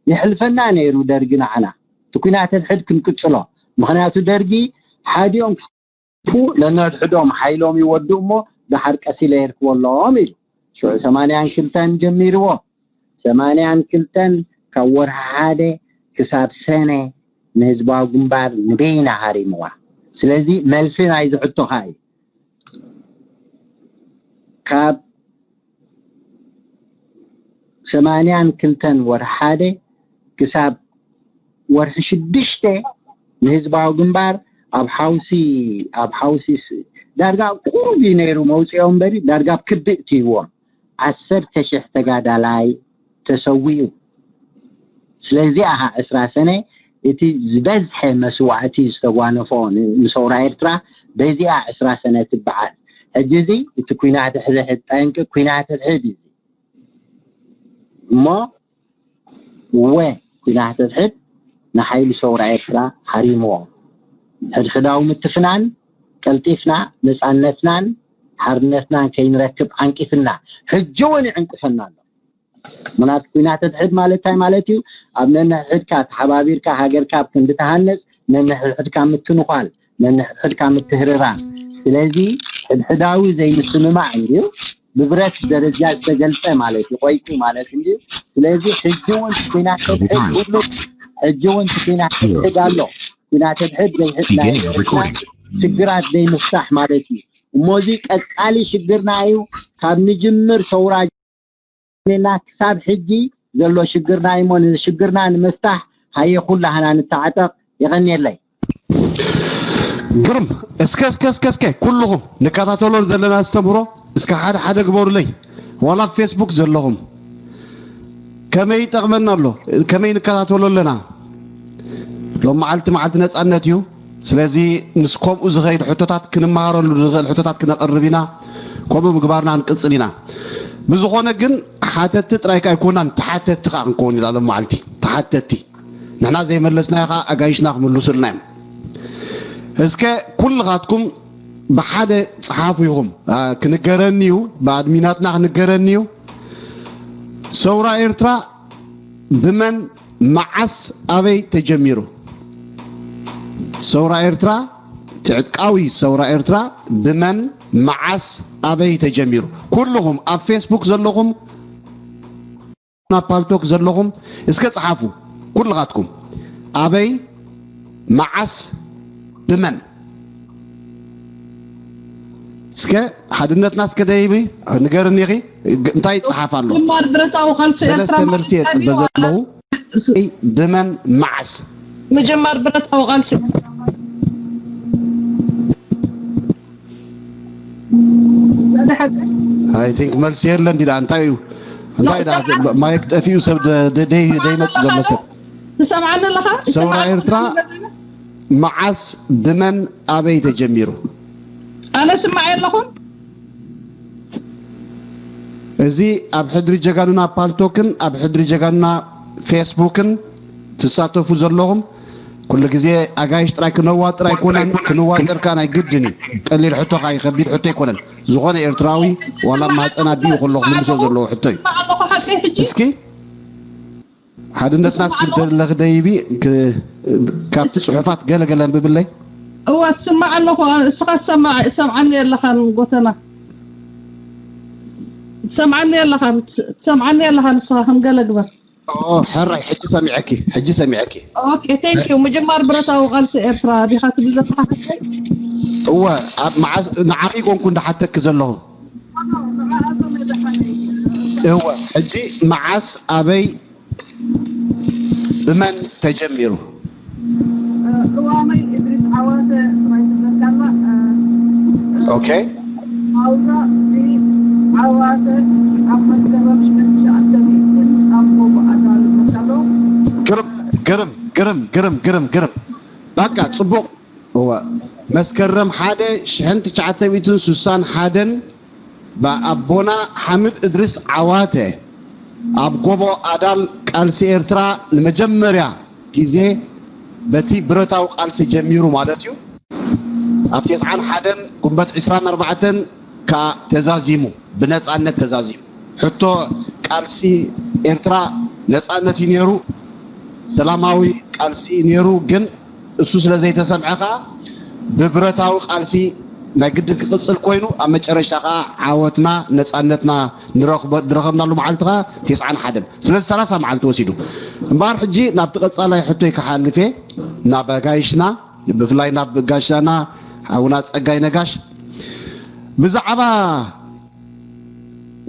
የሕልፈና ነይሩ ደርጊ ንዓና እቲ ኩናት ሕድሕድ ክንቅፅሎ ምኽንያቱ ደርጊ ሓዲኦም ክስፉ ነነድሕዶም ሓይሎም ይወዱ እሞ ድሓር ቀሲለ የርክበሎም ኢሉ ሽዑ ሰማንያን ክልተን ጀሚርዎ ሰማንያን ክልተን ካብ ወርሒ ሓደ ክሳብ ሰነ ንህዝባዊ ግንባር ንበይና ሃሪምዋ። ስለዚ መልሲ ናይዚ ሕቶኻ እዩ። ካብ ሰማንያን ክልተን ወርሒ ሓደ ክሳብ ወርሒ ሽዱሽተ ንህዝባዊ ግንባር ኣብ ሓውሲ ኣብ ሓውሲ ስ- ዳርጋ ቁሩብ እዩ ነይሩ መውፅኦም እምበሪ ዳርጋ ኣብ ክቢ እትይዎም ዓሰርተ ሽሕ ተጋዳላይ ተሰዊኡ። ስለዚ ኣሃ ዕስራ ሰነ እቲ ዝበዝሐ መስዋእቲ ዝተጓነፎ ን- ንሰውራ ኤርትራ በዚኣ ዕስራ ሰነ ትበዓል። ሕጂ እዚ እቲ ኩናት ሕድሕድ ጠንቂ ኩናት ሕድሕድ እዩ። እሞ ወ ኩናት ሕድሕድ ንሓይሊ ሰውራ ኤርትራ ሃሪምዎ። ሕድሕዳዊ ምትፍናን ቀልጢፍና ነፃነትናን ሓርነትናን ከይንረክብ ዓንቂፍና፣ ሕጂ እውን ይዕንቅፈና ኣሎ። ምክንያቱ ኩናት ሕድሕድ ማለት እንታይ ማለት እዩ? ኣብ ነንሕድሕድካ ተሓባቢርካ ሃገርካ ኣብ ክንዲ ትሃነፅ ነንሕድሕድካ ምትንኳል፣ ነንሕድሕድካ ምትህርራም። ስለዚ ሕድሕዳዊ ዘይምስምማዕ እንድዩ ብብረት ደረጃ ዝተገልፀ ማለት እዩ፣ ቆይቁ ማለት እንድዩ። ስለዚ ሕጂ እውን ኩናት ሕድሕድ ኩሉ ሕጂ እውን ኩናት ሕድሕድ ኣሎ። ኩናት ሕድሕድ ዘይሕድ ናይ ሽግራት ዘይምፍታሕ ማለት እዩ። እሞዚ ቀፃሊ ሽግርና እዩ። ካብ ንጅምር ሰውራ ና ክሳብ ሕጂ ዘሎ ሽግርና እዩ። እሞ ነዚ ሽግርና ንምፍታሕ ሃየ ኩላህና ንተዓጠቕ። የቐንየለይ። ግርም እስከ እስከ እስከ እስከ ኩልኹም ንከታተሎ ዘለና ኣስተምህሮ እስከ ሓደ ሓደ ግበሩለይ። ዋላ ኣብ ፌስቡክ ዘለኹም ከመይ ይጠቕመና ኣሎ? ከመይ ንከታተሎ ኣለና? ሎም መዓልቲ መዓልቲ ነፃነት እዩ። ስለዚ ምስ ከምኡ ዝኸይድ ሕቶታት ክንመሃረሉ ንኽእል ሕቶታት ክነቕርብ ኢና። ከምኡ ምግባርና ንቅፅል ኢና። ብዝኾነ ግን ሓተቲ ጥራይ ከ ኣይኮናን ተሓተቲ ከዓ ክንከውን ኢና ሎም መዓልቲ ተሓተቲ ንሕና ዘይመለስናዮ ከዓ ኣጋይሽና ክምልሱልና እዮም። እስከ ኩልኻትኩም ብሓደ ፀሓፉ ኢኹም። ክንገረኒ እዩ፣ ብኣድሚናትና ክንገረኒ እዩ። ሰውራ ኤርትራ ብመን መዓስ ኣበይ ተጀሚሩ? ሰውራ ኤርትራ ትዕጥቃዊ ሰውራ ኤርትራ ብመን መዓስ ኣበይ ተጀሚሩ? ኩልኹም ኣብ ፌስቡክ ዘለኹም ናብ ፓልቶክ ዘለኹም እስከ ጸሓፉ ኩልኻትኩም ኣበይ መዓስ ብመን እስከ ሓድነትና እስከ ደይቢ ንገርኒ ኢኺ እንታይ ይጽሓፍ ኣሎ ምጅማር ብረታዊ ቃልሲ ሰለስተ መልሲ የጽበ ዘለኹ ብመን መዓስ ምጅማር ብረታዊ ቃልሲ I think መልሲ የለን ዲዳ እንታይ እዩ እንታይ ዳ ማይክ ጠፊኡ ሰብ ደይመፅ ዘሎ ሰብ ትሰምዓኒ ኣለኻ ሰውራ ኤርትራ መዓስ ብመን ኣበይ ተጀሚሩ ኣነ ስማዕ ኣለኹም እዚ ኣብ ሕድሪ ጀጋኑና ፓልቶክን ኣብ ሕድሪ ጀጋኑና ፌስቡክን ትሳተፉ ዘለኹም ኩሉ ግዜ ኣጋይሽ ጥራይ ክነዋጥር ኣይኮነን ክንዋጥር ከኣ ናይ ግድን እዩ ቀሊል ሕቶ ከኣ ከቢድ ሕቶ ኣይኮነን ዝኾነ ኤርትራዊ ዋላ ማህፀን ኣዲኡ ከሎ ክምልሶ ዘለዎ ሕቶ እዩ እስኪ ሓድነትና እስኪ ደለኽ ደይቢ ካብቲ ፅሑፋት ገለገለ ኣንብብለይ እዋ ትስማዕ ኣለኹ እስኻ ትሰማዕ ሰምዓኒ ኣለኻን ጎተና ትሰምዓኒ ኣለኻን ትሰምዓኒ ኣለኻ ንስኻ ከም ገለ ግበር ሕራይ ሕጂ ሰሚዐኪ ሕጂ ሰሚዐኪ ኦኬ ቴንክ ዩ ምጅማር ብረታዊ ቃልሲ ኤርትራ ዲኻ ትብል ዘለኻ እወ ኣብ መዓስ ንዓኺ ኮንኩ እንዳሓተኪ ዘለኹ እወ ሕጂ መዓስ ኣበይ ብመን ተጀሚሩ እዋመይ እድሪስ ዓዋተ ጥራይ ትብለካ ኣላ ኦኬ ሓውዛ ቢ ዓዋተ ኣብ መስከረም ሽሕን ትሽዓተ ሚእትን ኣብ ጎቦ ኣዳል ትብለካ ኣሎ ግርም ግርም ግርም ግርም ግርም ግርም በቃ ጽቡቕ እወ መስከረም ሓደ ሽሕን ትሽዓተ ሚእትን ሱሳን ሓደን ብኣቦና ሓምድ እድሪስ ዓዋተ ኣብ ጎቦ ኣዳል ቃልሲ ኤርትራ ንመጀመርያ ግዜ በቲ ብረታዊ ቃልሲ ጀሚሩ ማለት እዩ። ኣብ ተስዓን ሓደን ጉንበት ዕስራን ኣርባዕተን ከኣ ተዛዚሙ፣ ብነጻነት ተዛዚሙ። ሕቶ ቃልሲ ኤርትራ ነጻነት እዩ ነይሩ፣ ሰላማዊ ቃልሲ እዩ ነይሩ፣ ግን እሱ ስለ ዘይተሰምዐ ከኣ ብብረታዊ ቃልሲ ናይ ግድን ክቕጽል ኮይኑ ኣብ መጨረሽታ ከኣ ዓወትና ነጻነትና ንረኽበ- ንረኸብናሉ መዓልቲ ከኣ ተስዓን ሓደን ስለዚ ሰላሳ መዓልቲ ወሲዱ እምበኣር ሕጂ ናብቲ ቀጻላይ ሕቶይ ክሓልፍ እየ ናብ ኣጋይሽና፣ ብፍላይ ናብ ጋሻና ሓውና ጸጋይ ነጋሽ ብዛዕባ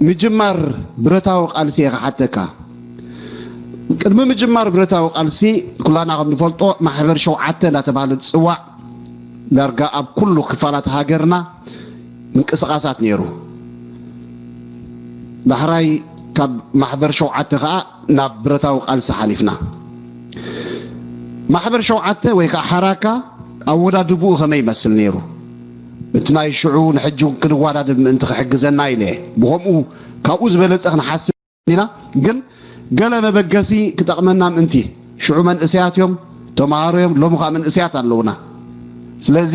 ምጅማር ብረታዊ ቃልሲ እየ ክሓተካ። ቅድሚ ምጅማር ብረታዊ ቃልሲ ኩላና ከም ንፈልጦ ማሕበር ሸውዓተ እናተባህለ ዝጽዋዕ ዳርጋ ኣብ ኩሉ ክፋላት ሃገርና ምንቅስቓሳት ነይሩ። ዳሕራይ ካብ ማሕበር ሸውዓተ ኸኣ ናብ ብረታዊ ቃልሲ ሓሊፍና። ማሕበር ሸውዓተ ወይ ከዓ ሓራካ ኣወዳድብኡ ከመይ ይመስል ነይሩ? እቲ ናይ ሽዑ ንሕጂ እውን ክንወዳደብ ምእንቲ ክሕግዘና ኢለ እየ። ብኸምኡ ካብኡ ዝበለጸ ክንሓስብ ኢና። ግን ገለ መበገሲ ክጠቕመና ምእንቲ፣ ሽዑ መንእሰያት እዮም፣ ተምሃሮ እዮም፣ ሎሚ ከዓ መንእሰያት ኣለውና። ስለዚ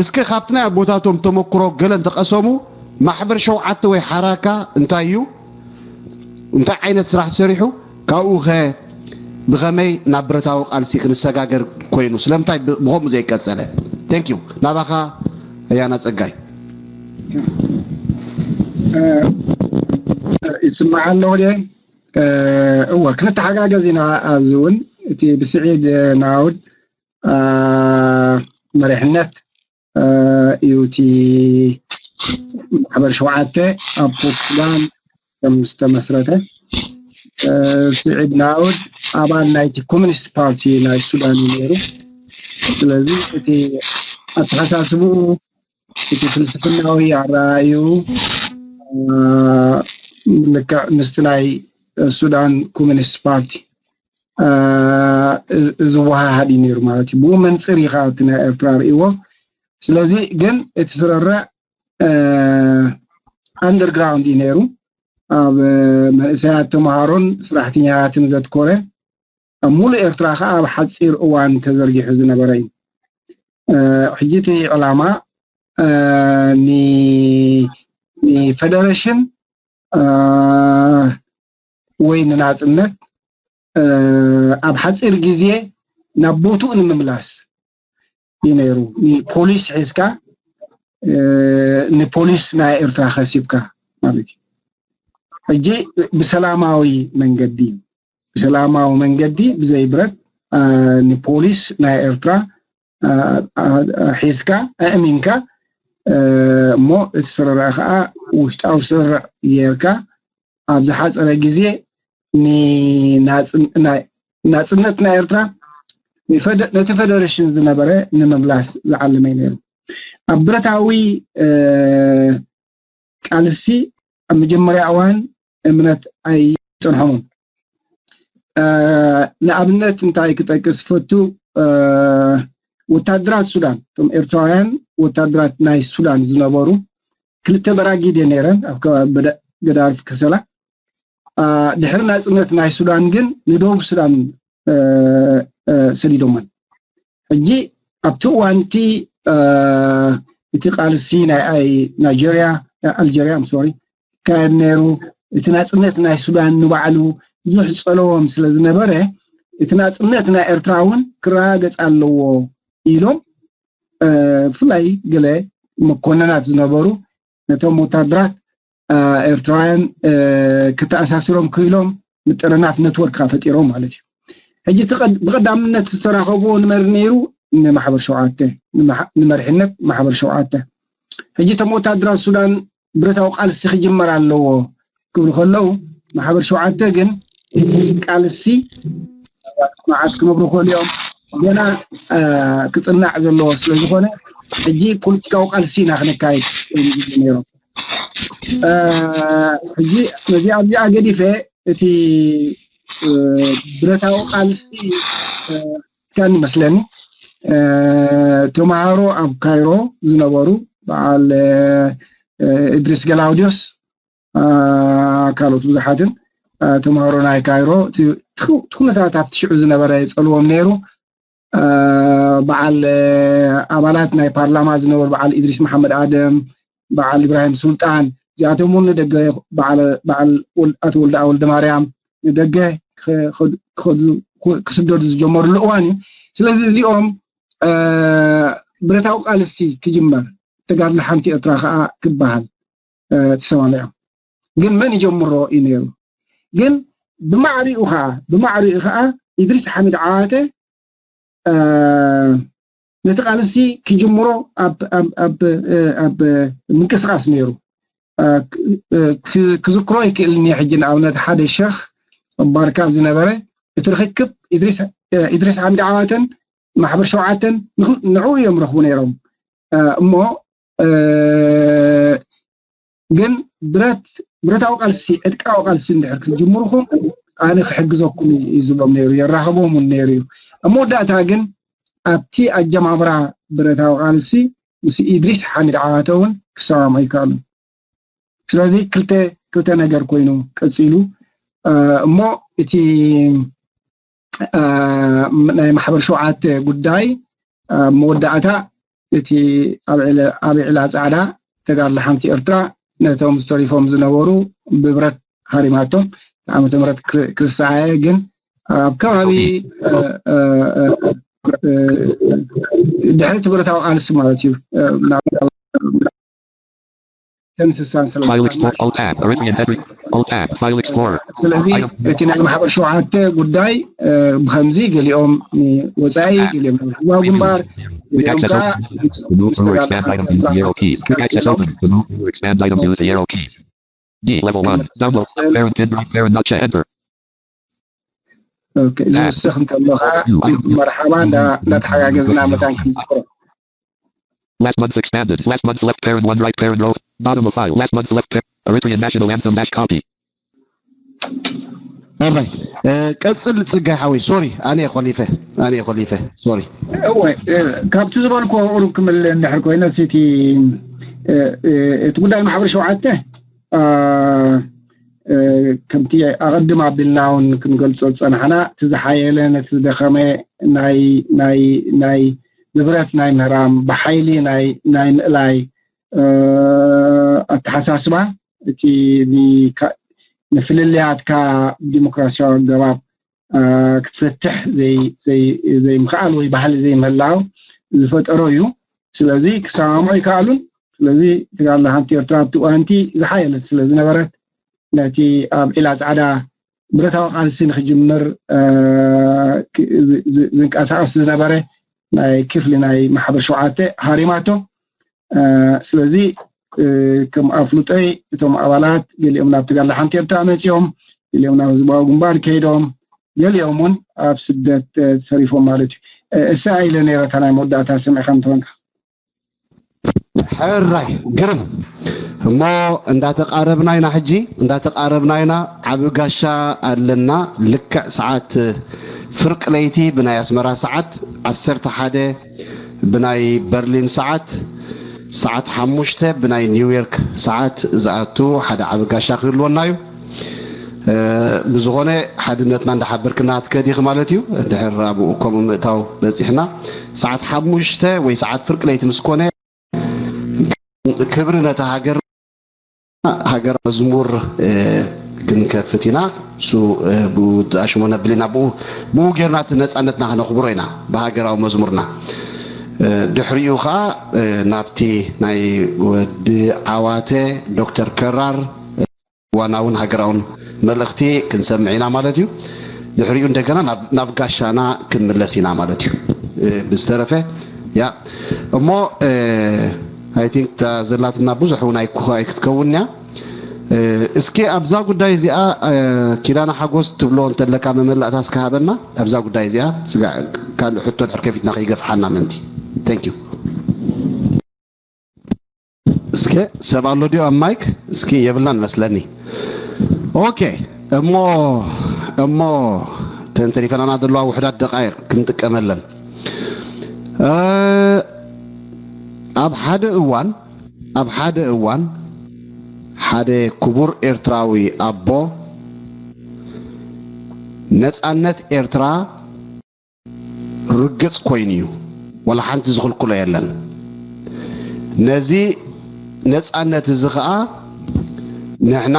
እስኪ ካብቲ ናይ ኣቦታቶም ተመክሮ ገለ እንተቐሰሙ፣ ማሕበር ሸውዓተ ወይ ሓራካ እንታይ እዩ? እንታይ ዓይነት ስራሕ ሰሪሑ? ካብኡ ኸ ብኸመይ ናብ ብረታዊ ቃልሲ ክንሰጋገር ኮይኑ? ስለምንታይ ብ-፣ ብኸምኡ ዘይቀጸለ? Thank you። ናባኻ ኣያና ጸጋይ። እ፣ ይስማዕ ኣሎ ድየ? እ፣ እወ፣ ክንተሓጋገዝ ኢና። ኣብዚ እውን እቲ ብስዒድ ናውድ፣ እ፣ መሪሕነት፣ እ፣ እዩ እቲ ማሕበር ሸውዓተ ኣብ ፖርቱጋል ከም ዝተመስረተ፣ እ፣ ስዒድ ናውድ ኣባል ናይቲ ኮሚኒስት ፓርቲ ናይ ሱዳን እዩ ነይሩ። ስለዚ እቲ ኣተሓሳስብኡ፣ እቲ ፍልስፍናዊ ኣረኣእይኡ፣ እ፣ ልክዕ ምስቲ ናይ ሱዳን ኮሚኒስት ፓርቲ፣ እ፣ እ፣ ዝወሃሃድ እዩ ነይሩ ማለት እዩ። ብኡ መንፅር እዩ ከዓ እቲ ናይ ኤርትራ ርእይዎ። ስለዚ ግን እቲ ስርርዕ፣ እ፣ ኣንደርግራውንድ እዩ ነይሩ። ኣብ፣ እ፣ መንእሰያት ተምሃሮን ስራሕተኛታትን ዘትኮረ፣ ኣብ ሙሉእ ኤርትራ ከዓ ኣብ ሓፂር እዋን ተዘርጊሑ ዝነበረ እዩ። እ፣ ሕጂ እቲ ዕላማ፣ እ፣ ኒ-፣ ንፈደረሽን፣ እ፣ ወይ ንናጽነት፣ እ፣ ኣብ ሓጺር ግዜ ናብ ቦትኡ ንምምላስ እዩ ነይሩ። ንፖሊስ ሒዝካ፣ እ፣ ንፖሊስ ናይ ኤርትራ ከሲብካ ማለት እዩ። ሕጂ ብሰላማዊ መንገዲ፣ ብሰላማዊ መንገዲ ብዘይ ብረት፣ እ፣ ንፖሊስ ናይ ኤርትራ፣ እ፣ እ፣ ሒዝካ፣ ኣእሚንካ፣ እ፣ እሞ እቲ ስርርዕ ከዓ ውሽጣዊ ስርርዕ ጌርካ፣ ኣብ ዝሓጸረ ግዜ ንናጽን-፣ ናይ-፣ ናጽነት ናይ ኤርትራ ንፈደ-፣ ነቲ ፈደረሽን ዝነበረ ንምምላስ ዝዓለመ እዩ ነይሩ። ኣብ ብረታዊ፣ እ፣ ቃልሲ ኣብ መጀመርያ እዋን እምነት ኣይጸንሖምን። እ፣ ንኣብነት እንታይ ክጠቅስ ፈቱ፣ እ፣ ወታደራት ሱዳን፣ እቶም ኤርትራውያን ወታደራት ናይ ሱዳን ዝነበሩ ክልተ በራጊድ እየ ነይረን ኣብ ከባቢ በዳ-፣ ገዳርፍ ከሰላ። እ፣ ድሕሪ ናጽነት ናይ ሱዳን ግን ንደቡብ ሱዳን፣ እ፣ እ፣ ሰዲዶመን። ሕጂ ኣብቲ እዋንቲ፣ እ፣ እቲ ቃልሲ ናይ ኣይ-፣ ናይጀርያ፣ ኣልጀርያ፣ I'm sorry፣ ይካየድ ነይሩ። እቲ ናጽነት ናይ ሱዳን ንባዕሉ ብዙሕ ዝጸለዎም ስለ ዝነበረ፣ እቲ ናጽነት ናይ ኤርትራ እውን ክረጋገጽ ኣለዎ ኢሎም፣ እ፣ ብፍላይ ገለ መኮንናት ዝነበሩ ነቶም ወታደራት፣ እ፣ ኤርትራውያን፣ እ፣ ክተኣሳስሮም ክኢሎም ምጥርናፍ ኔትወርክ ፈጢሮም ማለት እዩ። ሕጂ እቲ ቀድ-፣ ብቐዳምነት ዝተራኸብዎ ንመን ነይሩ? ንማሕበር ሸውዓተ፣ ንመሓ-፣ ንመሪሕነት ማሕበር ሸውዓተ። ሕጂ እቶም ወታደራት ሱዳን ብረታዊ ቃልሲ ክጅመር ኣለዎ ክብሉ ከለዉ፣ ማሕበር ሸውዓተ ግን እቲ ቃልሲ መዓት ክነብሩ ክኽእሉ እዮም፣ ገና፣ እ፣ ክጽናዕ ዘለዎ ስለ ዝኾነ፣ ሕጂ ፖለቲካዊ ቃልሲ ኢና ክነካይድ እዮም ዝብሉ ነይሮም። እ፣ ሕጂ ነዚ ኣብዚኣ ገዲፈ፣ እቲ፣ እ፣ ብረታዊ ቃልሲ፣ እ፣ እስካን ይመስለኒ፣ እ፣ ተምሃሮ ኣብ ካይሮ ዝነበሩ በዓል፣ እ፣ እድሪስ ገላውዲዮስ፣ እ፣ ካልኦት ብዙሓትን፣ እ፣ ተምሃሮ ናይ ካይሮ፣ እቲ፣ እቲ ኩነታት ኣብቲ ሽዑ ዝነበረ የጸልዎም ነይሩ። እ፣ በዓል፣ እ፣ ኣባላት ናይ ፓርላማ ዝነበሩ በዓል ኢድሪስ መሓመድ ኣደም፣ በዓል ኢብራሂም ሱልጣን፣ እዚኣቶም እውን ንደገ፣ በዓል፣ በዓል ወል-፣ ኣቶ ወልደኣ ወልደማርያም ንደገ ክኸ-፣ ክኸዱ፣ ክኸዱ፣ ክስደዱ ዝጀመሩሉ እዋን እዩ። ስለዚ እዚኦም፣ እ፣ ብረታዊ ቃልሲ ክጅመር፣ ተጋድሎ ሓንቲ ኤርትራ ከዓ ክበሃል፣ እ፣ ተሰማሚዖም። ግን መን ይጀምሮ እዩ ነይሩ? ግን ብማዕሪኡ ከዓ፣ ብማዕሪኡ ከዓ ኢድሪስ ሓሚድ ዓዋተ ነቲ ቃልሲ ክጅምሮ ኣብ ምንቅስቃስ ነይሩ። ክዝክሮ ይክእል እኒ ሕጂ ንኣብነት ሓደ ሸኽ ባርካ ዝነበረ እቲ ርክክብ ኢድሪስ ሓሚድ ዓዋተን ማሕበር ሸውዓተን ንዑ እዮም ረኽቡ ነይሮም እሞ ግን ብረት ብረታዊ ቃልሲ ዕጥቃዊ ቃልሲ እንድሕር ክትጅምሩኹም ኣነ ክሕግዘኩም እዩ ዝብሎም ነይሩ። የራኽቦም እውን ነይሩ እዩ። ኣብ መወዳእታ ግን ኣብቲ ኣጀማምራ ብረታዊ ቃልሲ ምስ ኢድሪስ ሓሚድ ዓዋተ እውን ክሰማሙ ኣይከኣሉን። ስለዚ ክልተ ክልተ ነገር ኮይኑ ቀፂሉ እሞ እቲ ናይ ማሕበር ሸውዓተ ጉዳይ ኣብ መወዳእታ እቲ ኣብ ዕላ ፃዕዳ ተጋድሎ ሓንቲ ኤርትራ ነቶም ዝተሪፎም ዝነበሩ ብብረት ሃሪማቶም ዓመተ ምህረት ክርስዓየ ግን ኣብ ከባቢ ድሕሪ እቲ ብረታዊ ቃልሲ ማለት እዩ ስለዚ እቲ ናይ ማሕበር ሸውዓተ ጉዳይ ብከምዚ ገሊኦም ወፃኢ ገሊኦም ህዝባዊ ግንባር ገሊኦም ከዓ D level one. Download. Parent pin drive. Parent not check. Enter. ዝውስኽ እንተሎ ከዓ መርሓባ እንዳተሓጋገዝና መታን ክንዝክሮ Last month expanded. Last month left parent one right parent row. Bottom of file. Last month left parent. Eritrean national anthem dash copy. ኣባይ ቀፅል ፅጋይ ሓወይ ሶሪ ኣነ ኮሊፈ ኣነ ኮሊፈ ሶሪ እወ ካብቲ ዝበልኩ ቁሩብ ክምልእ እንድሕር ኮይነ እቲ እቲ ጉዳይ ማሕበር ሸውዓተ ከምቲ ኣቐድም ኣቢልና እውን ክንገልፆ ዝፀናሕና እቲ ዝሓየለ ነቲ ዝደኸመ ናይ ናይ ናይ ንብረት ናይ ምህራም ብሓይሊ ናይ ናይ ምእላይ ኣተሓሳስባ እቲ ንፍልልያትካ ብዲሞክራሲያዊ ኣገባብ ክትፈትሕ ዘይምኽኣል ወይ ባህሊ ዘይምህላው ዝፈጠሮ እዩ። ስለዚ ክሰማምዑ ይከኣሉን። ስለዚ ተጋድሎ ሓንቲ ኤርትራ ኣብቲ እዋንቲ ዝሓየለት ስለ ዝነበረት ነቲ ኣብ ዒላ ጻዕዳ ብረታዊ ቃልሲ ንክጅምር ዝንቀሳቐስ ዝነበረ ናይ ክፍሊ ናይ ማሕበር ሸውዓተ ሃሪማቶ። ስለዚ ከም ኣፍልጦይ እቶም ኣባላት ገሊኦም ናብ ተጋድሎ ሓንቲ ኤርትራ መፂኦም፣ ገሊኦም ናብ ህዝባዊ ግንባር ከይዶም፣ ገሊኦም እውን ኣብ ስደት ተሪፎም ማለት እዩ። እሳ ኢለ ነይረ እታ ናይ መወዳእታ ሰሚዕካ እንተኾንካ። ሕራይ ግርም እሞ እንዳተቃረብና ኢና ሕጂ እንዳተቃረብና ኢና። ዓቢ ጋሻ ኣለና። ልክዕ ሰዓት ፍርቂ ለይቲ ብናይ ኣስመራ ሰዓት ዓሰርተ ሓደ ብናይ በርሊን ሰዓት ሰዓት ሓሙሽተ ብናይ ኒውዮርክ ሰዓት ዝኣቱ ሓደ ዓቢ ጋሻ ክህልወና እዩ። ብዝኾነ ሓድነትና እንዳሓበርክና ክትከዲ ኢኺ ማለት እዩ። እንድሕር ኣብኡ ከምኡ ምእታው በፂሕና ሰዓት ሓሙሽተ ወይ ሰዓት ፍርቂ ለይቲ ምስ ኮነ ክብሪ ነቲ ሃገር ሃገር መዝሙር ክንከፍት ኢና። እሱ ብኡ ኣሽሞ ነብል ኢና። ብኡ ብኡ ጌርና እቲ ነፃነትና ክነኽብሮ ኢና ብሃገራዊ መዝሙርና። ድሕሪኡ ከዓ ናብቲ ናይ ወዲ ዓዋተ ዶክተር ከራር ዋናውን ሃገራውን መልእኽቲ ክንሰምዕ ኢና ማለት እዩ። ድሕሪኡ እንደገና ናብ ጋሻና ክንምለስ ኢና ማለት እዩ። ብዝተረፈ ያ እሞ I think ዘላትና ብዙሕ እውን ኣይክትከውን እያ። እስኪ ኣብዛ ጉዳይ እዚኣ ኪዳነ ሓጎስ ትብሎ እንተለካ መመላእታ እስከ ሃበና። ኣብዛ ጉዳይ እዚኣ ካልእ ሕቶ ድሕር ከፊትና ከይገፍሓና ምእንቲ። Thank you። እስከ ሰብ ኣሎ ድዩ ኣብ ማይክ? እስኪ የብልናን መስለኒ። ኦኬ እሞ እሞ ተንተሪፈናና ዘለዋ ውሕዳት ደቃይቅ ክንጥቀመለን። ኣብ ሓደ እዋን ኣብ ሓደ እዋን ሓደ ክቡር ኤርትራዊ ኣቦ ነጻነት ኤርትራ ርግጽ ኮይኑ እዩ። ዋላ ሓንቲ ዝኽልክሎ የለን። ነዚ ነጻነት እዚ ኸኣ ንሕና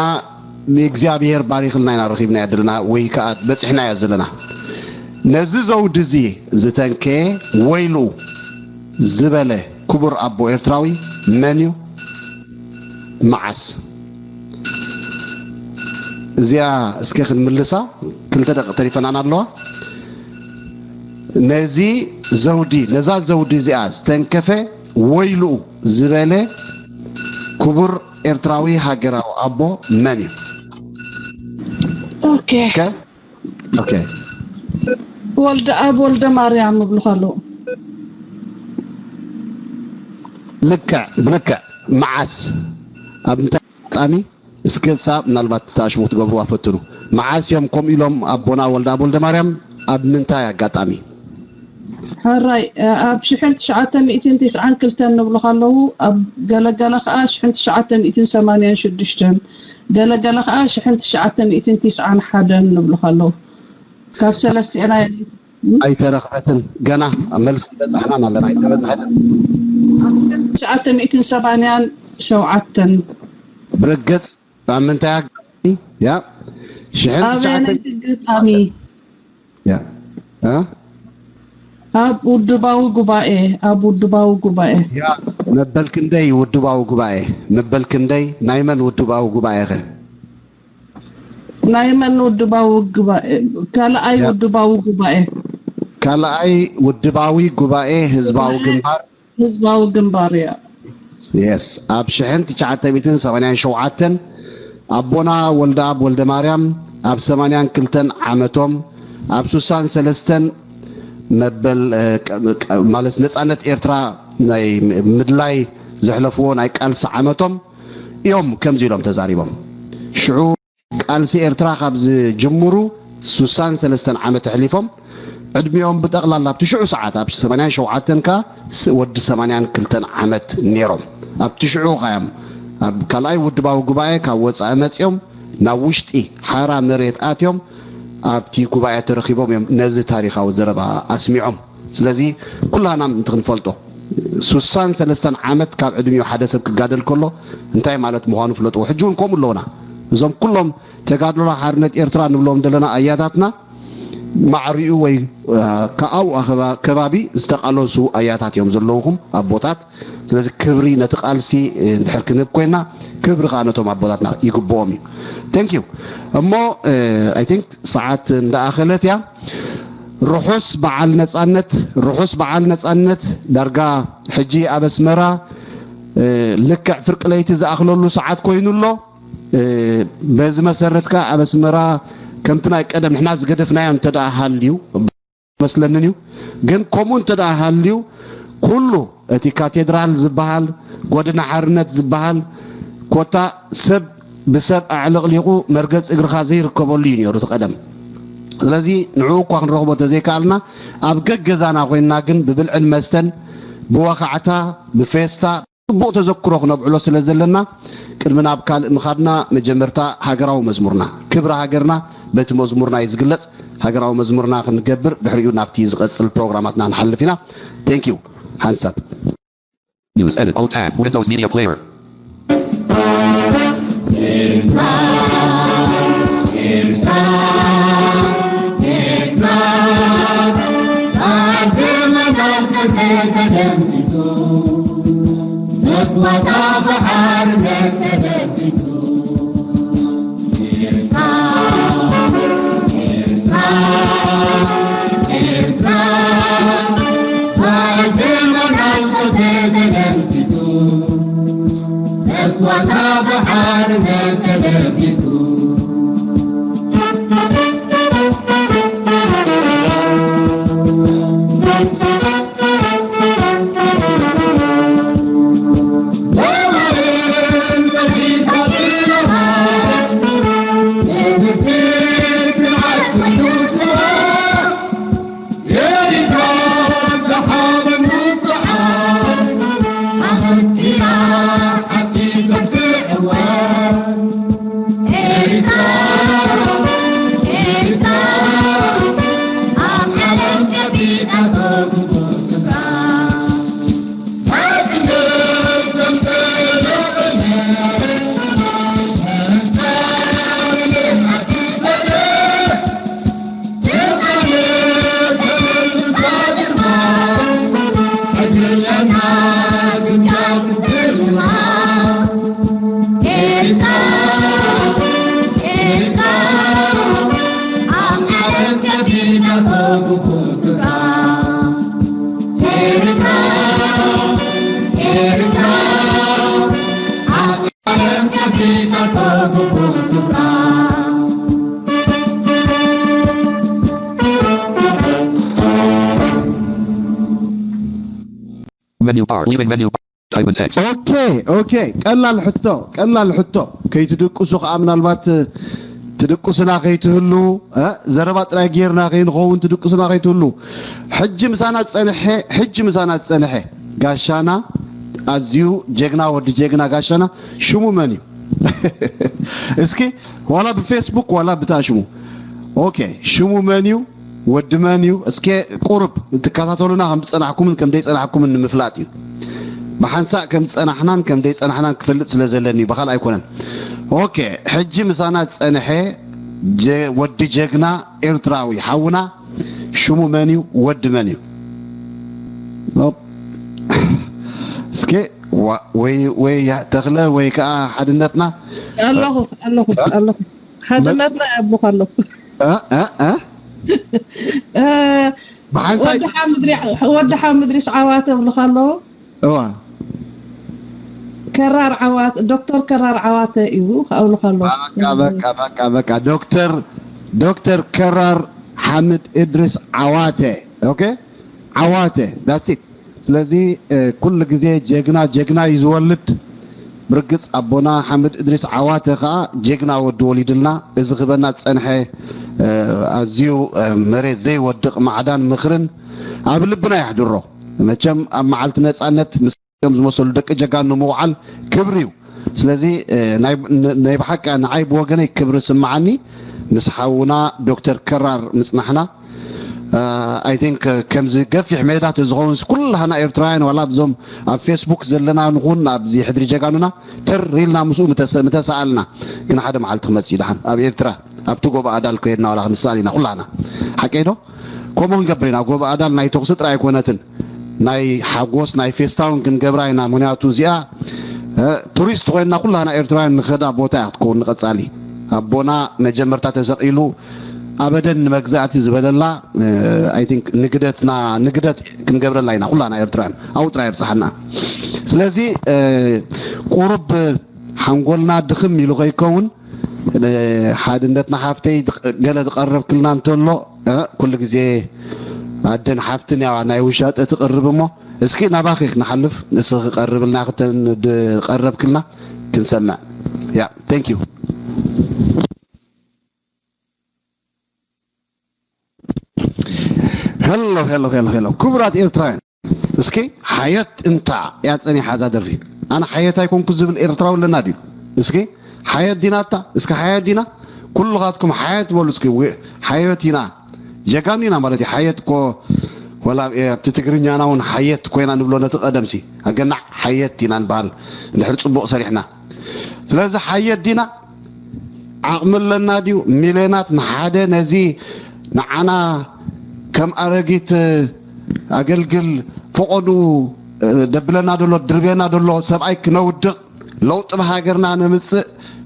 ብእግዚኣብሔር ባሪኽልና ኢና ረኺብናዮ ዘለና ወይ ከኣ በጺሕናዮ ዘለና። ነዚ ዘውዲ እዚ ዝተንከየ ወይሉ ዝበለ ክቡር ኣቦ ኤርትራዊ መን እዩ? መዓስ? እዚኣ እስከ ክንምልሳ ክልተ ደቂቕ ተሪፈናና ኣለዋ። ነዚ ዘውዲ ነዛ ዘውዲ እዚኣ ዝተንከፈ ወይልኡ ዝበለ ክቡር ኤርትራዊ ሃገራዊ ኣቦ መን እዩ? ኦኬ ከ ኦኬ ወልደ ኣብ ወልደ ማርያም እብሉኻ ኣለዉ። ልክዕ ብልክዕ መዓስ ኣብ ምንታይ ኣጋጣሚ እስከ ሳ ምናልባት ተኣሽሙ ክትገብርዋ ፈትኑ። መዓስ እዮም ከምኡ ኢሎም ኣቦና ወልደ ኣብ ወልደ ማርያም ኣብ ምንታይ ኣጋጣሚ? ሕራይ ኣብ ሽሕን ትሽዓተ ሚእትን ትስዓን ክልተን ንብሉ ከለዉ ኣብ ገለገለ ከዓ ሽሕን ትሽዓተ ሚእትን ሰማንያን ሽዱሽተን ገለገለ ከዓ ሽሕን ትሽዓተ ሚእትን ትስዓን ሓደን ንብሉ ከለዉ ካብ ሰለስቲኤን ኣየነይቲ ኣይተረኽበትን ገና መልሲ በፃሕናን ኣለና ኣይተበፅሐትን። ትሽዓተ ሚእትን ሰማንያን ሸውዓተን ብርግፅ ኣብ ምንታይ ኣጋጣሚ ያ ሽሕን ትሽዓተ ኣበየነይቲ ኣጋጣሚ ያ እ? ኣብ ውድባዊ ጉባኤ ኣብ ውድባዊ ጉባኤ ያ መበል ክንደይ ውድባዊ ጉባኤ መበል ክንደይ ናይ መን ውድባዊ ጉባኤ ኸ ናይ መን ውድባዊ ጉባኤ ካልኣይ ያ። ውድባዊ ጉባኤ ካልኣይ ውድባዊ ጉባኤ ህዝባዊ ግንባር ህዝባዊ ግንባር እያ የስ ኣብ ሽሕን ትሽዓተ ሚእትን ሰማንያን ሸውዓተን ኣቦና ወልደ ኣብ ወልደ ማርያም ኣብ ሰማንያን ክልተን ዓመቶም ኣብ ሱሳን ሰለስተን መበል እ፣ ቀ- ቀ- ማለት ነፃነት ኤርትራ ናይ ምድላይ ዘሕለፍዎ ናይ ቃልሲ ዓመቶም እዮም ከምዚ ኢሎም ተዛሪቦም ሽዑ ቃልሲ ኤርትራ ካብ ዝጅምሩ ሱሳን ሰለስተን ዓመት ኣሕሊፎም ዕድሚኦም ብጠቕላላ ኣብቲ ሽዑ ሰዓት ኣብ ሰማንያን ሸውዓተን ከ ስ- ወዲ ሰማንያን ክልተን ዓመት ነይሮም ኣብቲ ሽዑ ኻዮም ኣብ ካልኣይ ውድባዊ ጉባኤ ካብ ወፃኢ መፂኦም ናብ ውሽጢ ሓራ መሬት ኣትዮም ኣብቲ ጉባኤ ተረኺቦም እዮም ነዚ ታሪኻዊ ዘረባ ኣስሚዖም ስለዚ ኩላና ምእንቲ ክንፈልጦ ሱሳን ሰለስተን ዓመት ካብ ዕድሚኡ ሓደ ሰብ ክጋደል ከሎ እንታይ ማለት ምዃኑ ፍለጥዎ ሕጂ እውን ከምኡ ኣለውና እዞም ኩሎም ተጋድሎ ሓርነት ኤርትራ ንብሎም ዘለና ኣያታትና ማዕሪኡ ወይ ከኣው ከባቢ ዝተቃለሱ ኣያታት እዮም ዘለውኹም ኣቦታት ስለዚ ክብሪ ነቲ ቃልሲ እንድሕር ክንህብ ኮይና ክብሪ ከዓ ነቶም ኣቦታትና ይግብኦም እዩ thank you እሞ I think ሰዓት እንዳኣኸለት እያ ርሑስ በዓል ነፃነት ርሑስ በዓል ነፃነት ዳርጋ ሕጂ ኣብ ኣስመራ ልክዕ ፍርቂ ለይቲ ዝኣኽለሉ ሰዓት ኮይኑ ኣሎ በዚ መሰረት ከኣ ኣብ ኣስመራ ከምቲ ናይ ቀደም ንሕና ዝገደፍናዮ እንተ ደኣ ሃልዩ መስለንን እዩ ግን ከምኡ እንተ ደኣ ሃልዩ ኩሉ እቲ ካቴድራል ዝበሃል ጎደና ሓርነት ዝበሃል ኮታ ሰብ ብሰብ ኣዕለቕሊቑ መርገፂ እግርኻ ዘይርከበሉ እዩ ነይሩ እቲ ቀደም ስለዚ ንዕኡ እኳ ክንረኽቦ ተዘይከኣልና ኣብ ገገዛና ኮይንና ግን ብብልዕን መስተን ብወኻዕታ ብፌስታ ጽቡቕ ተዘክሮ ክነብዕሎ ስለ ዘለና ቅድሚ ናብ ካልእ ምኻድና መጀመርታ ሃገራዊ መዝሙርና ክብሪ ሃገርና በቲ መዝሙርና እዩ ዝግለጽ ሃገራዊ መዝሙርና ክንገብር ድሕሪኡ ናብቲ ዝቐጽል ፕሮግራማትና ንሓልፍ ኢና thank you ሓንሳብ News edit alt tab Windows Media Player. Menu bar. Leaving menu bar. Type in text. ኦኬ ኦኬ፣ ቀላል ሕቶ፣ ቀላል ሕቶ። ከይትድቅሱ ከዓ ምናልባት ትድቅሱና ከይትህሉ፣ እ፣ ዘረባ ጥራይ ጌርና ከይንኸውን ትድቅሱና ከይትህሉ። ሕጂ ምሳና ዝፀንሐ፣ ሕጂ ምሳና ዝፀንሐ ጋሻና፣ ኣዝዩ ጀግና ወዲ ጀግና ጋሻና ሽሙ መን እዩ? እስኪ ዋላ ብፌስቡክ ዋላ ብታ ሽሙ። ኦኬ፣ ሽሙ መን እዩ? ወዲ መን እዩ? እስከ ቁሩብ ትከታተሉና ከም ዝጸናሕኩምን ከም ዘይጸናሕኩምን ንምፍላጥ እዩ። ብሓንሳእ ከም ዝጸናሕናን ከም ዘይጸናሕናን ክፈልጥ ስለ ዘለኒ እዩ፣ ብኻልእ ኣይኮነን። ኦኬ፣ ሕጂ ምሳና ዝጸንሐ ጀ-፣ ወዲ ጀግና ኤርትራዊ ሓውና ሽሙ መን እዩ? ወዲ መን እዩ? ኦፕ። እስከ ዋ-፣ ወይ፣ ወይ ያ-፣ ተኽለ ወይ ከኣ ሓድነትና ኣለኹ ኣለኹ ኣለኹ ሓድነትና ኣብሉካ ኣለኹ እ፣ እ፣ እ? እ፣ ብሓንሳይ ወዲ ሓምድሪ ወዲ ሓምድሪስ ዓዋተ ኣብሉካ ኣለኹ እዋ ከራር ዓዋተ ዶክተር ከራር ዓዋተ እዩ ኣብሉካ ኣለኹ በቃ በቃ በቃ በቃ ዶክተር ዶክተር ከራር ሓምድ እድሪስ ዓዋተ። ኦኬ ዓዋተ that's it። ስለዚ እ፣ ኩሉ ግዜ ጀግና ጀግና እዩ ዝወልድ። ብርግጽ ኣቦና ሓምድ እድሪስ ዓዋተ ከኣ ጀግና ወዲ ወሊድልና። እዚ ክበና ዝጸንሐ እ፣ ኣዝዩ እ፣ መሬት ዘይወድቕ ማዕዳን ምኽርን ኣብ ልብና የሕድሮ። መቸም ኣብ መዓልቲ ነጻነት ምስ ከም ዝመሰሉ ደቂ ጀጋኑ ምውዓል ክብሪ እዩ። ስለዚ እ፣ ናይ ን-፣ ናይ ብሓቂ ንዓይ ብወገነይ ክብሪ ስምዓኒ ምስ ሓውና ዶክተር ከራር ምጽናሕና። I think ከምዚ ገፊሕ ሜዳ ተዝኸውን ኩላህና ኤርትራውያን ዋላ ኣብዞም ኣብ ፌስቡክ ዘለና ንኹን ኣብዚ ሕድሪ ጀጋኑና ትር ኢልና ምስኡ ምተሰ-፣ ምተሰኣልና። ግን ሓደ መዓልቲ ክመጽእ እዩ ደሓን ኣብ ኤርትራ ኣብቲ ጎቦ ኣዳል ከየድና ዋላ ክንሰኣል ኢና ኩላህና። ሓቀይ ዶ? ከምኡ ክንገብር ኢና። ጎቦ ኣዳል ናይ ተኹሲ ጥራይ ኣይኮነትን። ናይ ሓጎስ ናይ ፌስታ እውን ክንገብራ ኢና። ምኽንያቱ እዚኣ እ፣ ቱሪስት ኮይንና ኩላህና ኤርትራውያን ንኸዳ ቦታ እያ ክትከውን ንቐጻሊ። ኣቦና መጀመርታ ተሰቒሉ ኣበደን ንመግዛእቲ ዝበለላ I think ንግደትና ንግደት ክንገብረላ ኢና ኩላና ኤርትራውያን ኣብኡ ጥራይ የብጽሓና። ስለዚ እ፣ ቁሩብ ሓንጎልና ድኽም ኢሉ ከይከውን እ፣ ሓድነትና ሓፍተይ ዝቕ-፣ ገለ ዝቐረብክልና እንተሎ እ፣ ኩሉ ግዜ ኣደን ሓፍትን ያዋ ናይ ውሻጠ ትቕርብ እሞ እስኪ ናባኺ ክንሓልፍ ንስኺ ክቐርብልና ክተን ዝቐረብክልና ክንሰምዕ ያ thank you። ሄሎ ሄሎ ሄሎ ሄሎ ክቡራት ኤርትራውያን እስኪ ሓየት እንታ እያ ጸኒሓ እዛ ደርፊ። ኣነ ሓየት ኣይኮንኩ ዝብል ኤርትራዊ ኣለና ድዩ? እስኪ ሓየት ዲና እታ እስኪ ሓየት ዲና ኩልኻትኩም ሓየት በሉ እስኪ ዊ-፣ ሓየት ኢና ጀጋኑ ኢና ማለት እዩ። ሓየት እኮ ወላ ኣብቲ ትግርኛና እውን ሓየት ኮይና ንብሎ ነቲ ቀደምሲ ኣገናዕ ሓየት ኢና ንበሃል እንድሕር ጽቡቕ ሰሪሕና። ስለዚ ሓየት ዲና ዓቕሚ ኣለና ድዩ? ሚልዮናት ንሓደ ነዚ ንዓና ከም ኣረጊት ኣገልግል ፈቐዱ ደብለና ደሎ ድርብየና ደሎ ሰብኣይ ክነውድቕ ለውጢ ብሃገርና ነምፅእ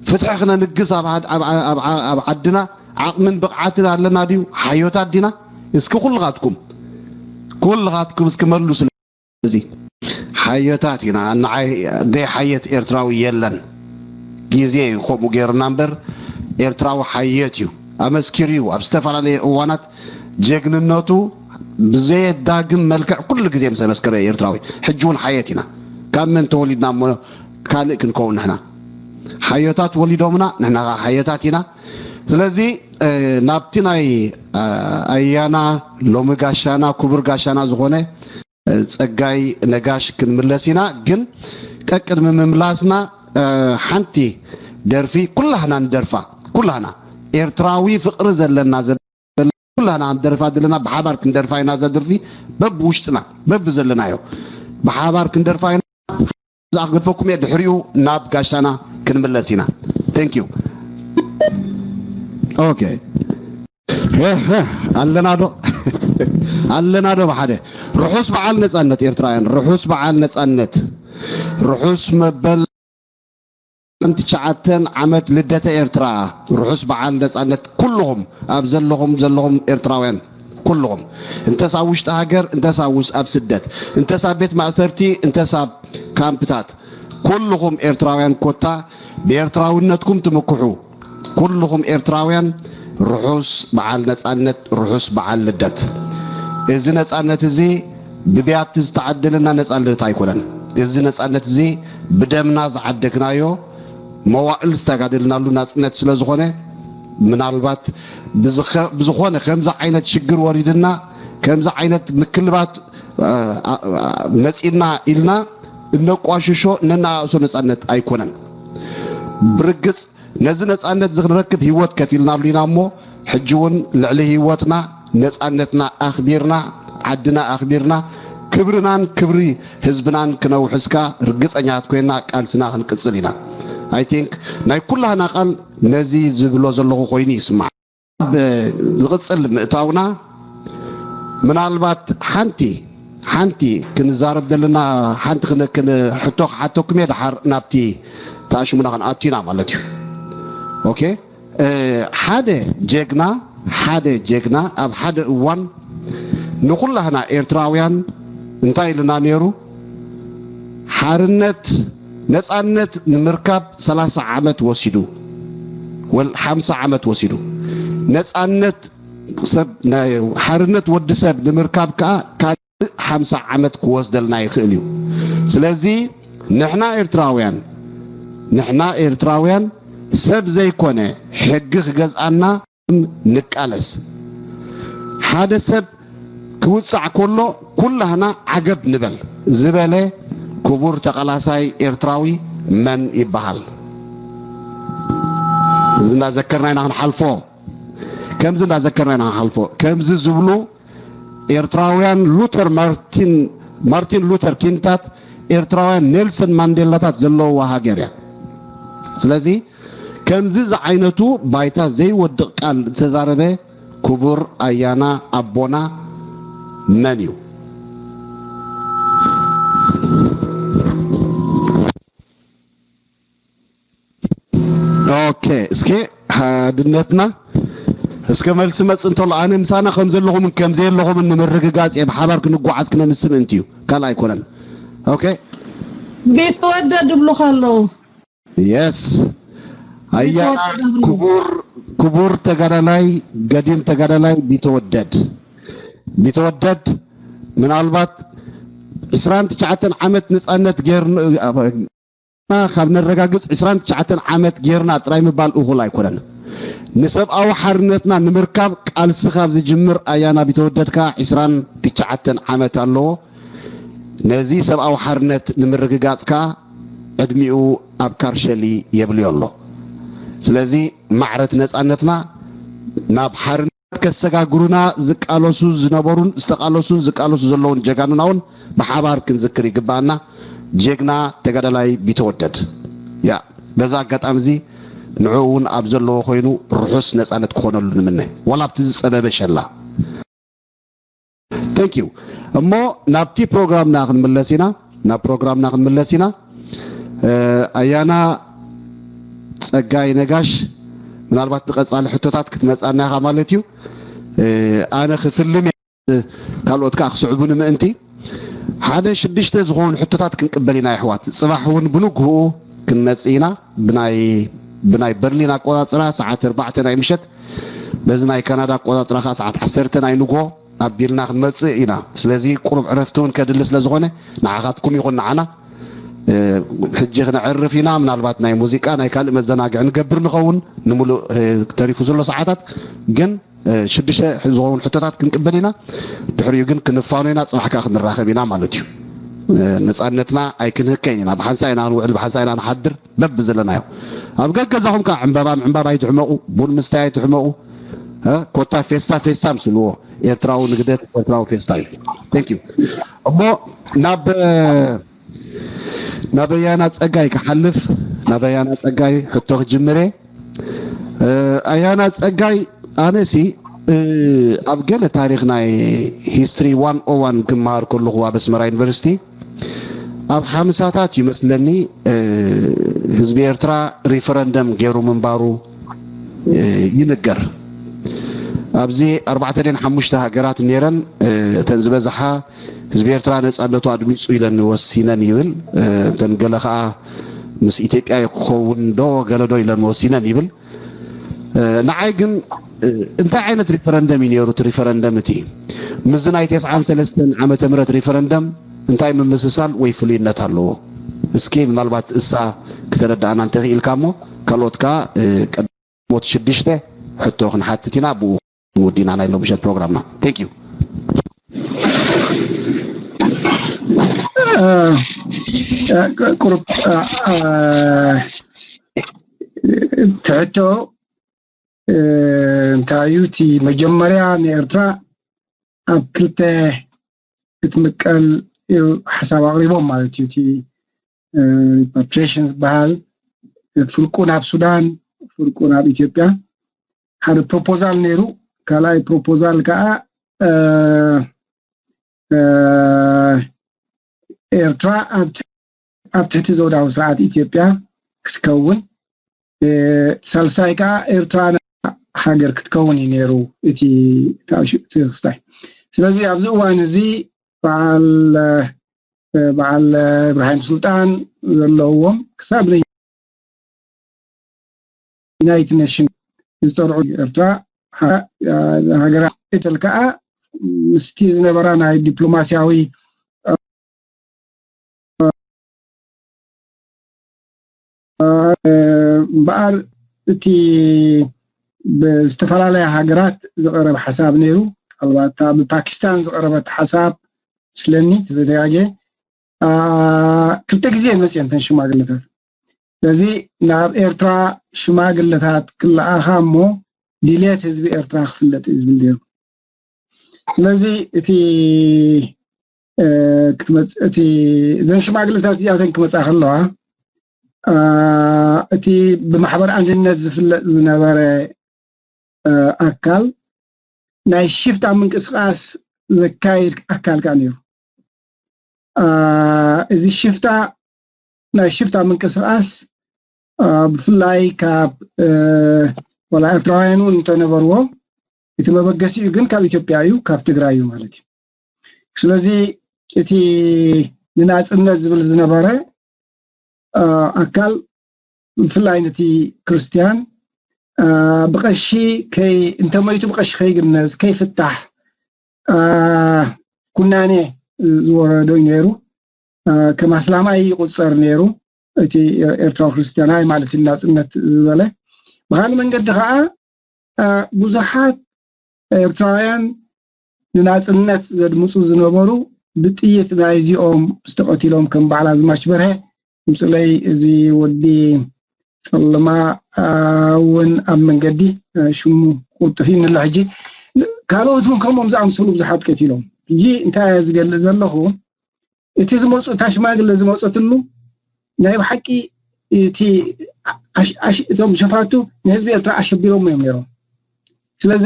ፍትሒ ክነንግስ ኣብ ዓድ- ኣብ- ኣብ- ኣብ ዓድና ዓቕምን ብቕዓትን ኣለና ድዩ? ሓዮታት ዲና? እስኪ ኩልኻትኩም ኩልኻትኩም እስኪ መልሱ። እዚ ሓየታት ኢና። ንዓይ ዘይሓየት ኤርትራዊ የለን። ግዜ እዩ ከምኡ ገይሩና እምበር ኤርትራዊ ሓየት እዩ። ኣመስኪሩ እዩ ኣብ ዝተፈላለየ እዋናት ጀግንነቱ ብዘየዳግም መልክዕ ኩሉ ግዜ ምስ ኣመስከረ እዩ ኤርትራዊ። ሕጂ እውን ሓየት ኢና። ካብ መን ተወሊድና እሞ ካልእ ክንከውን ንሕና? ሓዮታት ወሊዶምና ንሕና ከዓ ሓየታት ኢና። ስለዚ እ፣ ናብቲ ናይ እ፣ ኣያና ሎሚ ጋሻና ክቡር ጋሻና ዝኾነ ጸጋይ ነጋሽ ክንምለስ ኢና። ግን ቀቅድሚ ምምላስና ሓንቲ ደርፊ ኩላህና ንደርፋ ኩላህና ኤርትራዊ ፍቕሪ ዘለና ዘበለ ኩላህና ንደርፋ ዘለና ብሓባር ክንደርፋ ኢና። እዛ ደርፊ በብውሽጥና በብዘለናዮ ብሓባር ክንደርፋ ኢና። እዛ ክገድፈኩም እየ ድሕሪኡ ናብ ጋሻና ክንምለስ ኢና። Thank you. Okay. ኣለና ዶ ኣለና ዶ ብሓደ ርሑስ በዓል ነጻነት ኤርትራውያን ርሑስ በዓል ነጻነት ርሑስ መበል ትሽዓተን ዓመት ልደተ ኤርትራ ርሑስ በዓል ነጻነት ኩልኹም ኣብ ዘለኹም ዘለኹም ኤርትራውያን ኩልኹም እንተስ ኣብ ውሽጢ ሃገር እንተስ ኣብ ውስ ኣብ ስደት እንተስ ኣብ ቤት ማእሰርቲ እንተስ ኣብ ካምፕታት ኩልኹም ኤርትራውያን ኮታ ብኤርትራውነትኩም ትምክሑ ኩልኹም ኤርትራውያን ርሑስ በዓል ነጻነት ርሑስ በዓል ልደት። እዚ ነጻነት እዚ ብብያቲ ዝተዓደለና ነጻነት ኣይኮነን። እዚ ነጻነት እዚ ብደምና ዝዓደግናዮ፣ መዋእል ዝተጋደልናሉ ናጽነት ስለ ዝኾነ፣ ምናልባት ብዝኸ-፣ ብዝኾነ ከምዚ ዓይነት ሽግር ወሪድና፣ ከምዚ ዓይነት ምክልባት፣ አ፣ አ፣ አ፣ መጺና ኢልና እነቋሽሾ፣ እነነኣእሶ ነጻነት ኣይኮነን። ብርግጽ ነዚ ነጻነት እዚ ክንረክብ ህይወት ከፊልናሉ ኢና እሞ፣ ሕጂ እውን ልዕሊ ህይወትና፣ ነጻነትና ኣኽቢርና፣ ዓድና ኣኽቢርና፣ ክብርናን ክብሪ ህዝብናን ክነውሕስ ከኣ ርግጸኛታት ኮይና ቃልስና ክንቅጽል ኢና። I think ናይ ኩላህና ቃል ነዚ ዝብሎ ዘለኹ ኮይኑ ይስማዕ። ኣብ ዝቕጽል ምእታውና ምናልባት ሓንቲ፣ ሓንቲ ክንዛረብ ዘለና፣ ሓንቲ ክን-፣ ክን-፣ ሕቶ ክሓተኩም እየ፣ ድሓር ናብቲ ተኣሽሙና ክንኣቱ ኢና ማለት እዩ። ኦኬ፣ እ፣ ሓደ ጀግና፣ ሓደ ጀግና ኣብ ሓደ እዋን ንኹላህና ኤርትራውያን እንታይ ኢሉና ነይሩ? ሓርነት፣ ነጻነት ንምርካብ ሰላሳ ዓመት ወሲዱ፣ ወል ሓምሳ ዓመት ወሲዱ። ነጻነት ሰብ፣ ናይ ሓርነት ወዲ ሰብ ንምርካብ ከኣ ካልእ ሓምሳ ዓመት ክወስደልና ይኽእል እዩ። ስለዚ ንሕና ኤርትራውያን፣ ንሕና ኤርትራውያን ሰብ ዘይኮነ ሕጊ ክገዝኣና ንቃለስ። ሓደ ሰብ ክውጻዕ ከሎ ኩላህና ዓገብ ንበል ዝበለ ክቡር ተቓላሳይ ኤርትራዊ መን ይበሃል? እዚ እንዳዘከርና ኢና ክንሓልፎ። ከምዚ እንዳዘከርና ኢና ክንሓልፎ። ከምዚ ዝብሉ ኤርትራውያን ሉተር ማርቲን፣ ማርቲን ሉተር ኪንግታት፣ ኤርትራውያን ኔልሰን ማንዴላታት ዘለውዋ ሃገር እያ። ስለዚ ከምዚ ዝዓይነቱ ባይታ ዘይወድቕ ቃል ዝተዛረበ ክቡር ኣያና ኣቦና መን እዩ? ኦኬ፣ እስኪ ሓድነትና እስከ መልሲ መጽእ እንተሎ፣ ኣነ ምሳና ከም ዘለኹምን ከም ዘየለኹምን ንምርግጋጽ እየ፣ ብሓባር ክንጓዓዝ ክነምስ ምእንቲ እዩ፣ ካልእ ኣይኮነን። ኦኬ፣ ቢትወደድ ይብሉኻ ኣለዉ። የስ፣ ኣያ ቢትወደድ ይብሉ። ክቡር፣ ክቡር ተጋዳላይ፣ ገዲም ተጋዳላይ ቢተወደድ፣ ቢተወደድ ምናልባት ዕስራን ትሽዓተን ዓመት ነጻነት ጌርና፣ ካብ ነረጋግጽ ዕስራን ትሽዓተን ዓመት ጌርና ጥራይ ምባል እኹል ኣይኮነን። ንሰብኣዊ ሓርነትና ንምርካብ ቃልሲ ካብ ዝጅምር ኣያና ቢተወደድ ከኣ ዕስራን ትሽዓተን ዓመት ኣለዎ። ነዚ ሰብኣዊ ሓርነት ንምርግጋጽ ከኣ ዕድሚኡ ኣብ ካርሸሊ የብልዮ ኣሎ። ስለዚ ማዕረት ነጻነትና ናብ ሓርነት ከሰጋግሩና ዝቃለሱ ዝነበሩን ዝተቃለሱን ዝቃለሱ ዘለውን ጀጋኑና እውን ብሓባር ክንዝክር ይግባኣና። ጀግና ተጋዳላይ ቢተወደድ፣ ያ፣ በዛ ኣጋጣሚ እዚ ንዕኡ እውን ኣብ ዘለዎ ኮይኑ ርሑስ ነጻነት ክኾነሉ ንምነ፣ ዋላ ኣብቲ ዝጸበበ ሸላ። Thank you። እሞ ናብቲ ፕሮግራምና ክንምለስ ኢና፣ ናብ ፕሮግራምና ክንምለስ ኢና። እ፣ ኣያና ጸጋይ ነጋሽ፣ ምናልባት ንቐጻሊ ሕቶታት ክትመጻና ኢኻ ማለት እዩ። እ፣ ኣነ ክፍልም እየ፣ ካልኦት ከኣ ክስዕቡኒ ምእንቲ። ሓደ ሽዱሽተ ዝኾኑ ሕቶታት ክንቅበል ኢና የሕዋት። ጽባሕ እውን ብንግህኡ ክንመጽእ ኢና። ብናይ፣ ብናይ በርሊን ኣቆጻጽራ ሰዓት ኣርባዕተ ናይ ምሸት፣ በዚ ናይ ካናዳ ኣቆጻጽራ ከኣ ሰዓት ዓሰርተ ናይ ንግሆ ኣቢልና ክንመጽእ ኢና። ስለዚ ቁሩብ ዕረፍቲ እውን ከድሊ ስለ ዝኾነ ንዓኻትኩም ይኹን ንዓና፣ እ፣ ሕጂ ክነዕርፍ ኢና። ምናልባት ናይ ሙዚቃ፣ ናይ ካልእ መዘናግዒ ንገብር ንኸውን፣ ንምሉእ፣ እ፣ ተሪፉ ዘሎ ሰዓታት ግን፣ እ፣ ሽዱሽተ ዝኾውን ሕቶታት ክንቅበል ኢና። ድሕሪኡ ግን ክንፋኖ ኢና፣ ጽባሕ ከኣ ክንራኸብ ኢና ማለት እዩ። እ፣ ነጻነትና ኣይክንህከይን ኢና። ብሓንሳእ ኢና ንውዕል፣ ብሓንሳእ ኢና ንሓድር፣ በብዘለናዮ። ኣብ ገገዛኹም ከኣ ዕምባባ ምዕምባብ ኣይትሕመቑ፣ ቡን ምስታይ ኣይትሕመቑ። እ፣ ኮታ ፌስታ ፌስታ ምስልዎ። ኤርትራዊ ንግደት፣ ኤርትራዊ ፌስታ እዩ። Thank you። እሞ ናብ፣ ናብ ኣያና ጸጋይ ክሓልፍ፣ ናብ ኣያና ጸጋይ ሕቶ ክጅምር እየ። እ፣ ኣያና ጸጋይ፣ ኣነሲ፣ እ፣ ኣብ ገለ ታሪኽ ናይ ሂስትሪ ዋን ኦ ዋን ክመሃር ከለኹ ኣብ ኣስመራ ዩኒቨርሲቲ፣ ኣብ ሓምሳታት ይመስለኒ፣ እ፣ ህዝቢ ኤርትራ ሪፈረንደም ገይሩ ምንባሩ፣ እ፣ ይንገር። ኣብዚ ኣርባዕተ ድየን ሓሙሽተ ሃገራት ነይረን፣ እ፣ እተን ዝበዝሓ ህዝቢ ኤርትራ ነጻነቱ ኣድሚጹ ኢለን ወሲነን ይብል። እ፣ እተን ገለ ኸኣ ምስ ኢትዮጵያ ክኸውን ዶ ገለ ዶ ኢለን ወሲነን ይብል። እ፣ ንዓይ ግን እንታይ ዓይነት ሪፈረንደም እዩ ነይሩ? እቲ ሪፈረንደም እቲ ምስዚ ናይ ተስዓን ሰለስተን ዓመተ ምህረት ሪፈረንደም እንታይ ምምስሳል ወይ ፍሉይነት ኣለዎ? እስኪ ምናልባት እሳ ክተረዳእና እንተኽኢልካ እሞ፣ ካልኦት ከኣ ቀዳሞት ሽዱሽተ ሕቶ ክንሓትት ኢና። ብኡ ወዲና ናይ ሎምሸት ፕሮግራምና። Thank you። ቁሩብ ትሕቶ እንታይ እዩ? እቲ መጀመርያ ንኤርትራ ኣብ ክልተ ክትምቀል እዩ ሓሳብ ኣቕሪቦም ማለት እዩ። እቲ ሪፓትሪሽን ዝበሃል ፍርቁ ናብ ሱዳን፣ ፍርቁ ናብ ኢትዮጵያ ሓደ ፕሮፖዛል ነይሩ። ካልኣይ ፕሮፖዛል ከዓ ኤርትራ ኣብ ትሕቲ ዘውዳዊ ስርዓት ኢትዮጵያ ክትከውን፣ ሳልሳይ ከዓ ኤርትራ ሃገር ክትከውን እዩ ነይሩ እቲ ክስታይ። ስለዚ ኣብዚ እዋን እዚ በዓል በዓል እብራሂም ሱልጣን ዘለውዎም ክሳብ ናይ ዩናይትድ ኔሽን ዝጠርዑ ኤርትራ ሃገራት እተል ከዓ ምስቲ ዝነበራ ናይ ዲፕሎማሲያዊ እምበኣር እቲ ብዝተፈላለያ ሃገራት ዝቐረብ ሓሳብ ነይሩ። ኣልባታ ብፓኪስታን ዝቐረበት ሓሳብ ምስለኒ ተዘደጋገ ክልተ ግዜ መፅየን ተን ሽማግለታት። ስለዚ ናብ ኤርትራ ሽማግለታት ክለኣኻ እሞ ድሌት ህዝቢ ኤርትራ ክፍለጥ እዩ ዝብል ነይሩ። ስለዚ እቲ እቲ እዘን ሽማግለታት እዚኣተን ክመፃ ከለዋ እቲ ብማሕበር ኣንድነት ዝፍለጥ ዝነበረ ኣካል ናይ ሽፍታ ምንቅስቃስ ዘካይድ ኣካል ከዓ ነይሩ። እዚ ሽፍታ ናይ ሽፍታ ምንቅስቃስ ብፍላይ ካብ ዋላ ኤርትራውያን እውን እንተነበርዎ እቲ መበገሲኡ ግን ካብ ኢትዮጵያ እዩ፣ ካብ ትግራይ እዩ ማለት እዩ። ስለዚ እቲ ንናፅነት ዝብል ዝነበረ ኣካል ብፍላይ ነቲ ክርስትያን ብቐሺ እንተመይቱ ብቐሺ ከይግነዝ ከይፍታሕ ኩናኔ ዝወረዶ እዩ ነይሩ። ከም ኣስላማይ ይቁፀር ነይሩ እቲ ኤርትራዊ ክርስትያናይ ማለት እዩ ናፅነት ዝበለ። ብካልእ መንገዲ ከዓ ብዙሓት ኤርትራውያን ንናፅነት ዘድምፁ ዝነበሩ ብጥይት ናይዚኦም ዝተቐቲሎም ከም በዓል ኣዝማች በርሀ ምፅለይ እዚ ወዲ ፀልማ እውን ኣብ መንገዲ ሽሙ ቁጥፍ ይንሎ ሕጂ ካልኦት እውን ከምኦም ዝኣምሰሉ ብዙሓት ቀቲሎም። ሕጂ እንታይ ዝገልፅ ዘለኹ እቲ ዝመፁ እታ ሽማግለ ዝመፀትሉ ናይ ብሓቂ እቲ እቶም ሸፋቱ ንህዝቢ ኤርትራ ኣሸቢሮም እዮም ነይሮም። ስለዚ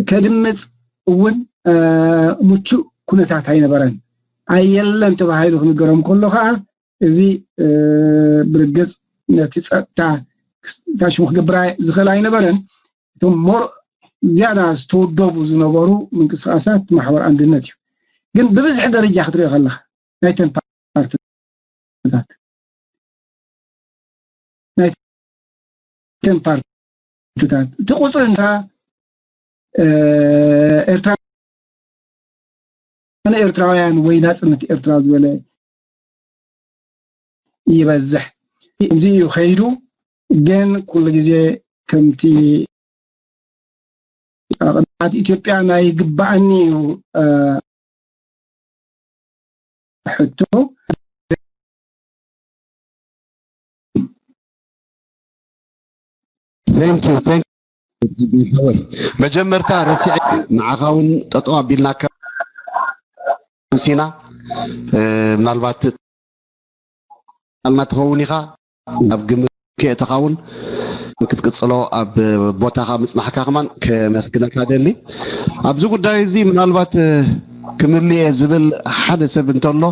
ከድምፅ እውን ምቹእ ኩነታት ኣይነበረን። ኣየለን ተባሂሉ ክንገሮም ከሎ ከዓ እዚ ብርግፅ ነቲ ፀጥታ ሽሙ ክገብር ዝኽእል ኣይነበረን። እቶም ሞር ዝያዳ ዝተወደቡ ዝነበሩ ምንቅስቃሳት ማሕበር ኣንድነት እዩ። ግን ብብዝሒ ደረጃ ክትሪኦ ከለካ ናይተን ፓርትታት ናይተን ፓርትታት እቲ ቁፅሪ እንታ ኤርትራ ንኤርትራውያን ወይ ናፅነት ኤርትራ ዝበለ ይበዝሕ። እዚ እዩ ከይዱ። ግን ኩሉ ግዜ ከምቲ ኣብ ኢትዮጵያ ናይ ግባኣኒ እዩ ሕቶ Thank you, thank you. መጀመርታ ረሲዐ ንዓኻ እውን ጠጠው ኣቢልናካ ሲና ምናልባት ኣልና ትኸውን ኢኻ ናብ ግምት ከእተኻ እውን ክትቅፅሎ ኣብ ቦታኻ ምፅናሕካ ከማን ከመስግነካ ደሊ። ኣብዚ ጉዳይ እዚ ምናልባት ክምልየ ዝብል ሓደ ሰብ እንተሎ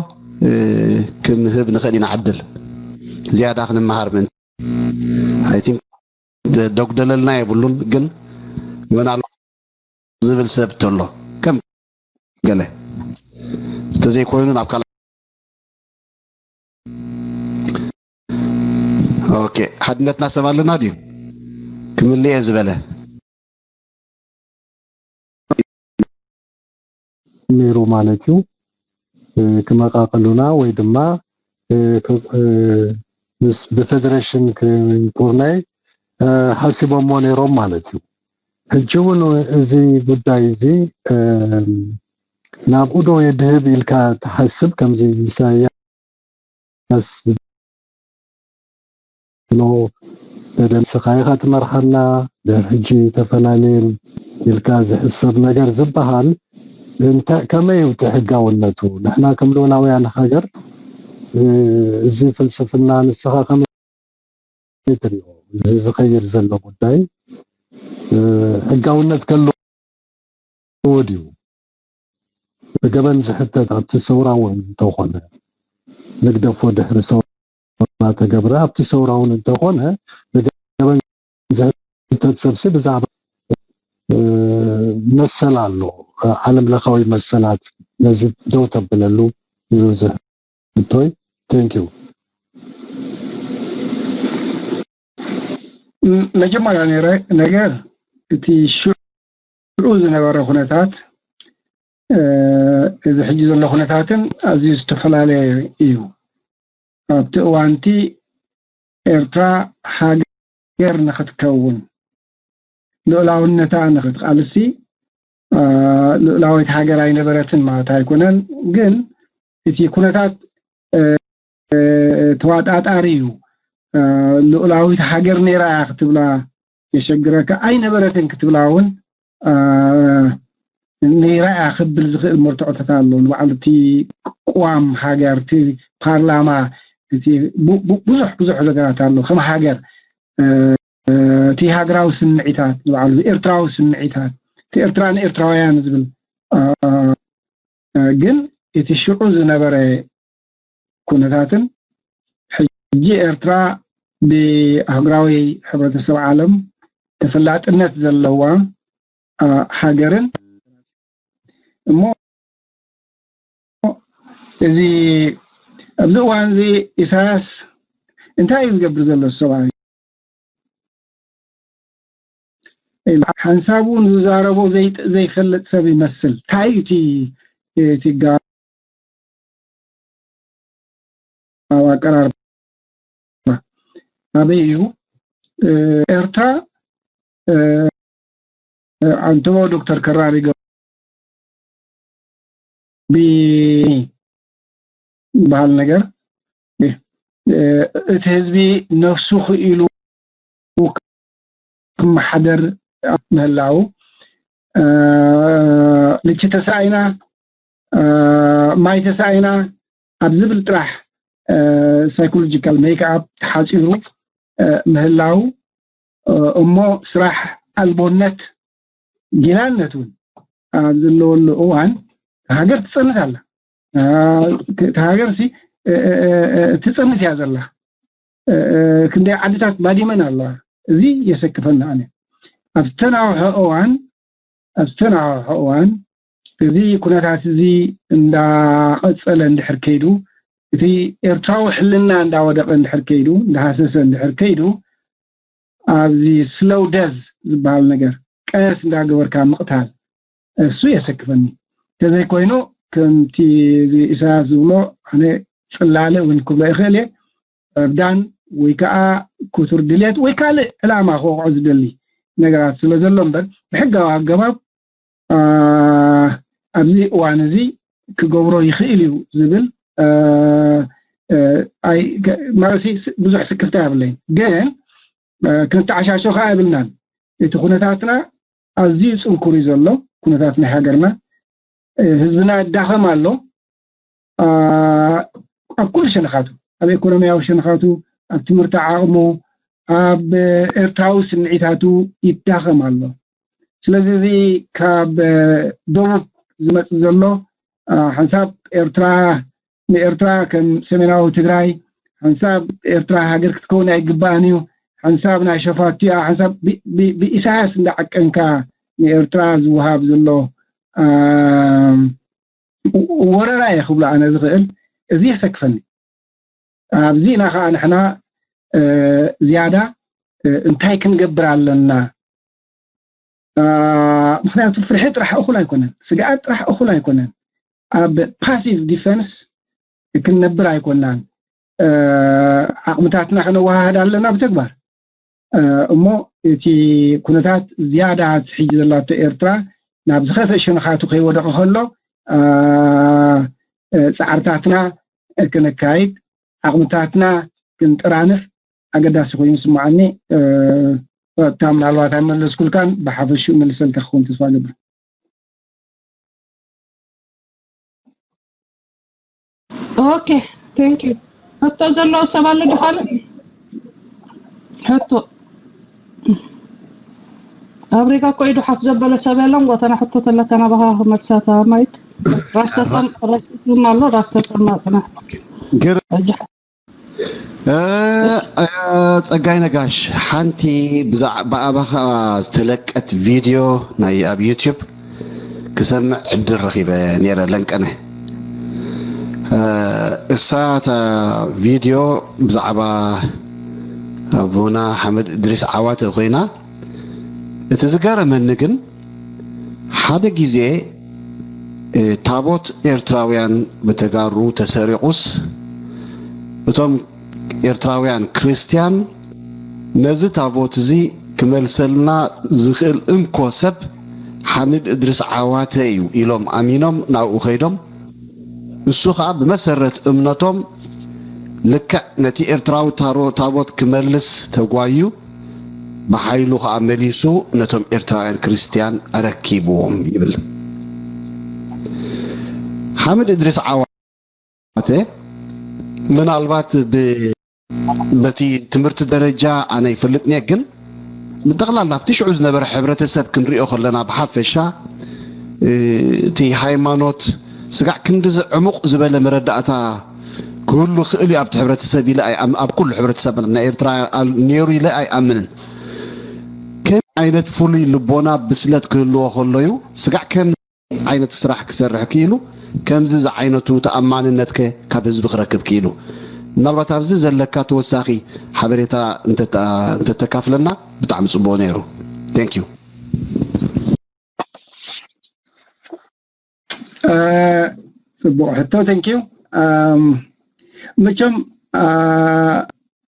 ክንህብ ንኽእል ኢና ዕድል ዝያዳ ክንመሃር ምእንቲ። I think ዘደጉደለልና የብሉን፣ ግን ምናልባት ዝብል ሰብ ተሎ ከም ገለ እንተዘይኮይኑ ናብ ካልእ ኦኬ ሓድነትና ሰብ ኣለና ድዩ ክምልየ ዝበለ ነይሩ ማለት እዩ። ክመቃቅሉና ወይ ድማ ምስ ብፌደሬሽን ክንቁርናይ ሓሲቦሞ ነይሮም ማለት እዩ። ሕጂ እውን እዚ ጉዳይ እዚ ናብኡ ዶ የድህብ ኢልካ ትሓስብ? ከምዚ ኢሳያስ ሎ ተደምስኻ ኢኻ ትመርሓና፣ ድሕር ሕጂ ተፈላለየን ኢልካ ዝሕሰብ ነገር ዝበሃል እንታይ ከመይ እዩ እቲ ሕጋውነቱ? ንሕና ከም ልኡላውያን ሃገር እዚ ፍልስፍና ንስኻ ከመይ ትሪኦ? እዚ ዝኸይድ ዘሎ ጉዳይ ሕጋውነት ከሎ ድዩ? ብገበን ዝሕተት ኣብቲ ሰውራ እውን እንተኾነ ንግደፎ፣ ድሕሪ ሰውራ ተገብረ፣ ኣብቲ ሰውራ እውን እንተኾነ ብገበን ዝሕተት ሰብሲ ብዛዕባ መሰል ኣሎ፣ ዓለም ለኻዊ መሰላት ነዚ ደው ተብለሉ እዩ ዝሕቶይ። Thank you። መጀመርያ ነገር እቲ ሽዑ ዝነበረ ኩነታት እዚ ሕጂ ዘሎ ኩነታትን ኣዝዩ ዝተፈላለየ እዩ። ኣብቲ እዋንቲ ኤርትራ ሃገር ንክትከውን፣ ልኡላውነታ ንክትቃልሲ ልኡላዊት ሃገር ኣይነበረትን ማለት ኣይኮነን። ግን እቲ ኩነታት ተዋጣጣሪ እዩ። ልኡላዊት ሃገር ነይራ እያ ክትብላ የሸግረካ፣ ኣይነበረትን ክትብላ እውን ነይራ እያ ክብል ዝኽእል መርትዖታት ኣሎ። ንባዕሉ እቲ ቅዋም ሃገር፣ እቲ ፓርላማ፣ ብዙሕ ብዙሕ ነገራት ኣሎ። ከም ሃገር እቲ ሃገራዊ ስምዒታት፣ ንባዕሉ ኤርትራዊ ስምዒታት፣ እቲ ኤርትራ ንኤርትራውያን ዝብል ግን እቲ ሽዑ ዝነበረ ኩነታትን ሕጂ ኤርትራ ብኣህጉራዊ ሕብረተሰብ ዓለም ተፈላጥነት ዘለዋ ሃገርን እሞ እዚ ኣብዚ እዋን እዚ ኢሳያስ እንታይ እዩ ዝገብር ዘሎ ሰብኣይ? ሓንሳብ እውን ዝዛረቦ ዘይፈልጥ ሰብ ይመስል። እንታይ እዩ እቲ ኣቀራርባ? ኣበይ እዩ ኤርትራ? ኣንተሞ ዶክተር ከራሪ ቢ በሃል ነገር እቲ ህዝቢ ነፍሱ ክኢሉ ክመሓደር ምህላው፣ ልቺ ተሳኢና፣ ማይ ተሳኢና ኣብ ዝብል ጥራሕ ሳይኮሎጂካል ሜክኣፕ ተሓፂሩ ምህላው፣ እሞ ስራሕ ኣልቦነት፣ ጊላነት እውን ኣብ ዘለወሉ እዋን ሃገር ትፀንት ኣላ። እታ ሃገር ሲ ትፅንት እያ ዘላ። ክንደይ ዓድታት ባዲመን ኣለዋ። እዚ የሰክፈና ኣነ። ኣብ ዝተናውሐ እዋን ኣብ ዝተናውሐ እዋን እዚ ኩነታት እዚ እንዳቐፀለ እንድሕር ከይዱ፣ እቲ ኤርትራዊ ሕልና እንዳወደቐ እንድሕር ከይዱ፣ እንዳሃሰሰ እንድሕር ከይዱ፣ ኣብዚ ስሎው ደዝ ዝበሃል ነገር ቀስ እንዳገበርካ ምቕታል እሱ የሰክፈኒ። ተዘይኮይኑ ከምቲ ኢሳያስ ዝብሎ ኣነ ፅላለ እውን ክብሎ ይኽእል እየ። ዕብዳን ወይ ከዓ ክቱር ድሌት ወይ ካልእ ዕላማ ክወቕዖ ዝደሊ ነገራት ስለ ዘሎ እምበር ብሕጋዊ ኣገባብ ኣብዚ እዋን እዚ ክገብሮ ይኽእል እዩ ዝብል መሲ ብዙሕ ስክፍታ የብለይን። ግን ክንተዓሻሾ ከዓ የብልናን። እቲ ኩነታትና ኣዝዩ ፅንኩር እዩ ዘሎ። ኩነታት ናይ ሃገርና፣ ህዝብና ይዳኸም ኣሎ። ኣብ ኩሉ ሸነኻቱ፣ ኣብ ኢኮኖሚያዊ ሸነኻቱ፣ ኣብ ትምህርቲ ዓቕሙ፣ ኣብ ኤርትራዊ ስምዒታቱ ይዳኸም ኣሎ። ስለዚ እዚ ካብ ደቡብ ዝመፅእ ዘሎ ሓንሳብ ኤርትራ ንኤርትራ ከም ሰሜናዊ ትግራይ ሓንሳብ ኤርትራ ሃገር ክትከውን ኣይግባእን እዩ፣ ሓንሳብ ናይ ሸፋቱ እያ፣ ሓንሳብ ብኢሳያስ እንዳዓቀንካ ንኤርትራ ዝወሃብ ዘሎ ወረራ እየ ክብሎ ኣነ ዝኽእል። እዚ የሰክፈኒ። ኣብዚ ኢና ከዓ ንሕና ዝያዳ እንታይ ክንገብር ኣለና? ምክንያቱ ፍርሒ ጥራሕ እኹል ኣይኮነን፣ ስግኣት ጥራሕ እኹል ኣይኮነን። ኣብ ፓሲቭ ዲፈንስ ክንነብር ኣይኮናን። ዓቕምታትና ከነወሃህድ ኣለና ብተግባር። እሞ እቲ ኩነታት ዝያዳ ሕጂ ዘላቶ ኤርትራ ናብ ዝኸፍአ ሸነኻቱ ከይወደቐ ከሎ ፃዕርታትና ክነካይድ፣ ዓቕምታትና ክንጠራንፍ ኣገዳሲ ኮይኑ ይስምዓኒ። እታ ምናልባት ኣይመለስኩልካን ብሓፈሽኡ መልሰልካ ክኸውን ተስፋ ገብር። Okay, thank you. ሕቶ ዘለዎ ሰብ ኣሎ ዶ ካልእ? ሕቶ ኣብ ሪጋ እኮ ኢዱ ሓፍ ዘበለ ሰብ የለን። ጎተና ሕቶ ተለካ ናባኻ ክመልሳታ ማይክ። ራስ ተሰም-፣ ራስ ተሰማ ኣሎ፣ ራስ ተሰማ ጽናሕ። ግር- ሕጂ እ፣ እ፣ ጸጋይ ነጋሽ፣ ሓንቲ ብዛዕ-፣ ብኣባኻ ዝተለቀት ቪድዮ ናይ ኣብ ዩቲዩብ ክሰምዕ ዕድል ረኺበ ነይረ፣ ለንቀነ። እ፣ እሳ እታ ቪድዮ ብዛዕባ ኣቦና ሓመድ እድሪስ ዓዋተ ኮይና፣ እቲ ዝገረመኒ ግን ሓደ ግዜ፣ እ፣ ታቦት ኤርትራውያን ብተጋሩ ተሰሪቑስ፣ እቶም ኤርትራውያን ክርስትያን ነዚ ታቦት እዚ ክመልሰልና ዝኽእል እንኮ ሰብ ሓምድ እድሪስ ዓዋተ እዩ ኢሎም ኣሚኖም ናብኡ ከይዶም። እሱ ኸኣ ብመሰረት እምነቶም ልክዕ ነቲ ኤርትራዊ ታሮ-፣ ታቦት ክመልስ ተጓዩ፣ ብሓይሉ ኸኣ መሊሱ ነቶም ኤርትራውያን ክርስትያን ኣረኪብዎም ይብል። ሓምድ እድሪስ ዓዋተ ምናልባት ብ-፣ በቲ ትምህርቲ ደረጃ ኣነ ይፈልጥን እየ፣ ግን ብጠቕላላ ኣብቲ ሽዑ ዝነበረ ሕብረተሰብ ክንሪኦ ከለና ብሓፈሻ፣ እ፣ እቲ ሃይማኖት ስጋዕ ክንድዚ ዕሙቕ ዝበለ መረዳእታ ክህሉ ክእል እዩ ኣብቲ ሕብረተሰብ ኢለ ኣይኣም-፣ ኣብ ኩሉ ሕብረተሰብ ናይ ኤርትራ ኣል-፣ ነይሩ ኢለ ኣይኣምንን። ከም ዓይነት ፍሉይ ልቦና ብስለት ክህልዎ ከሎ እዩ ስጋዕ ከም ዓይነት ስራሕ ክሰርሕ ክኢሉ፣ ከምዚ ዝዓይነቱ ተኣማንነትከ ካብ ህዝቢ ክረክብ ክኢሉ? ምናልባት ኣብዚ ዘለካ ተወሳኺ ሓበሬታ እንተተ-፣ እንተተካፍለና ብጣዕሚ ጽቡቕ ነይሩ። Thank you። እ፣ ጽቡቕ ሕቶ፣ thank you። እም፣ መቸም፣ እ፣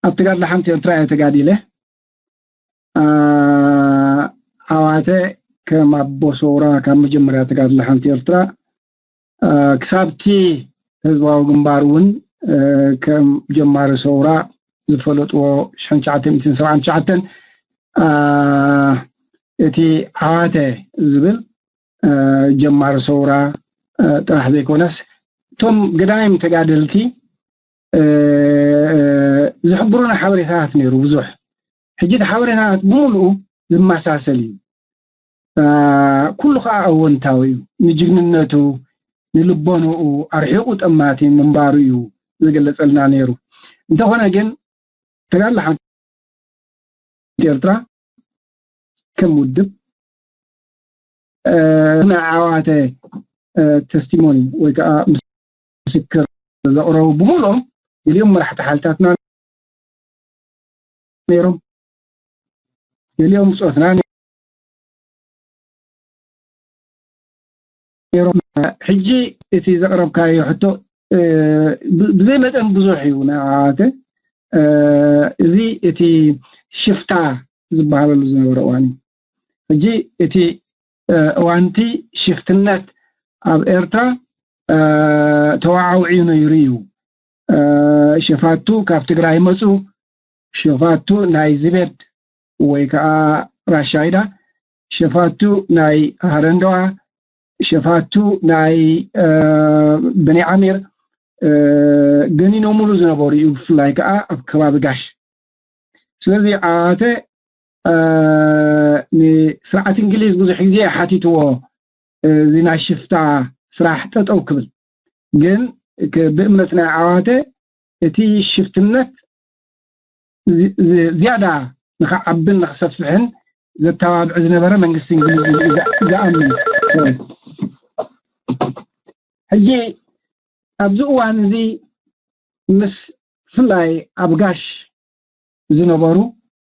ኣብ ተጋድሎ ሓንቲ ኤርትራ እየ ተጋዲለ። እ፣ ዓዋተ ከም ኣቦ ሰውራ ካብ መጀመርያ ተጋድሎ ሓንቲ ኤርትራ፣ እ፣ ክሳብቲ ህዝባዊ ግንባር እውን፣ እ፣ ከም ጀማሪ ሰውራ ዝፈለጥዎ ሽሕን ትሽዓተ ሚእትን ሰብዓን ትሽዓተን፣ እ፣ እቲ ዓዋተ ዝብል፣ እ፣ ጀማሪ ሰውራ፣ እ፣ ጥራሕ ዘይኮነስ እቶም ገዳይም ተጋደልቲ፣ እ፣ ዝሕብሩና ሓበሬታታት ነይሩ ብዙሕ። ሕጂ እቲ ሓበሬታታት ብምሉኡ ዝመሳሰል እዩ። እ፣ ኩሉ ኸዓ ኣወንታዊ እዩ። ንጅግንነቱ፣ ንልቦንኡ፣ ኣርሒቑ ጠማቲ ምንባሩ እዩ ዝገለጸልና ነይሩ። እንተኾነ ግን ተጋድሎ ሓንቲ ኤርትራ ከም ውድብ፣ እ፣ ናይ ዓዋተ፣ እ፣ ተስቲሞኒ ወይ ከዓ ምስክር ዘቕረቡ ብምሉኦም ገሊኦም መራሕቲ ሓይልታትና ነይሮም፣ ገሊኦም ብጾትና ነይሮም። ሕጂ እቲ ዘቕረብካዮ ሕቶ፣ እ፣ ብ-፣ ብዘይ መጠን ብዙሕ እዩ ናይ ዓዋተ። እ፣ እዚ እቲ ሽፍታ ዝበሃለሉ ዝነበረ እዋን እዩ። ሕጂ እቲ፣ እ፣ እዋንቲ ሽፍትነት ኣብ ኤርትራ፣ እ፣ ተዋዓዊዑ ነይሩ እዩ። እ፣ ሸፋቱ ካብ ትግራይ መጹ፣ ሸፋቱ ናይ ዝቤድ ወይ ከዓ ራሻይዳ፣ ሸፋቱ ናይ ሃረንደዋ፣ ሸፋቱ ናይ፣ እ፣ በኒ ዓሚር፣ እ፣ ገኒኖምሉ ዝነበሩ እዩ፣ ብፍላይ ከዓ ኣብ ከባቢ ጋሽ። ስለዚ ዓዋተ፣ እ፣ ንስርዓት እንግሊዝ ብዙሕ ግዜ ሓቲትዎ፣ እ፣ እዚ ናይ ሽፍታ ስራሕ ጠጠው ክብል። ግን ክ-፣ ብእምነት ናይ ዓዋተ እቲ ሽፍትነት ዝ-፣ ዝ-፣ ዝያዳ ንኽዓብን ንኽሰፍሕን ዘተባብዕ ዝነበረ መንግስቲ እንግሊዝ እዩ ዝ-፣ ዝኣምን። ሶሪ። ሕጂ ኣብዚ እዋን እዚ ምስ ብፍላይ ኣብ ጋሽ ዝነበሩ፣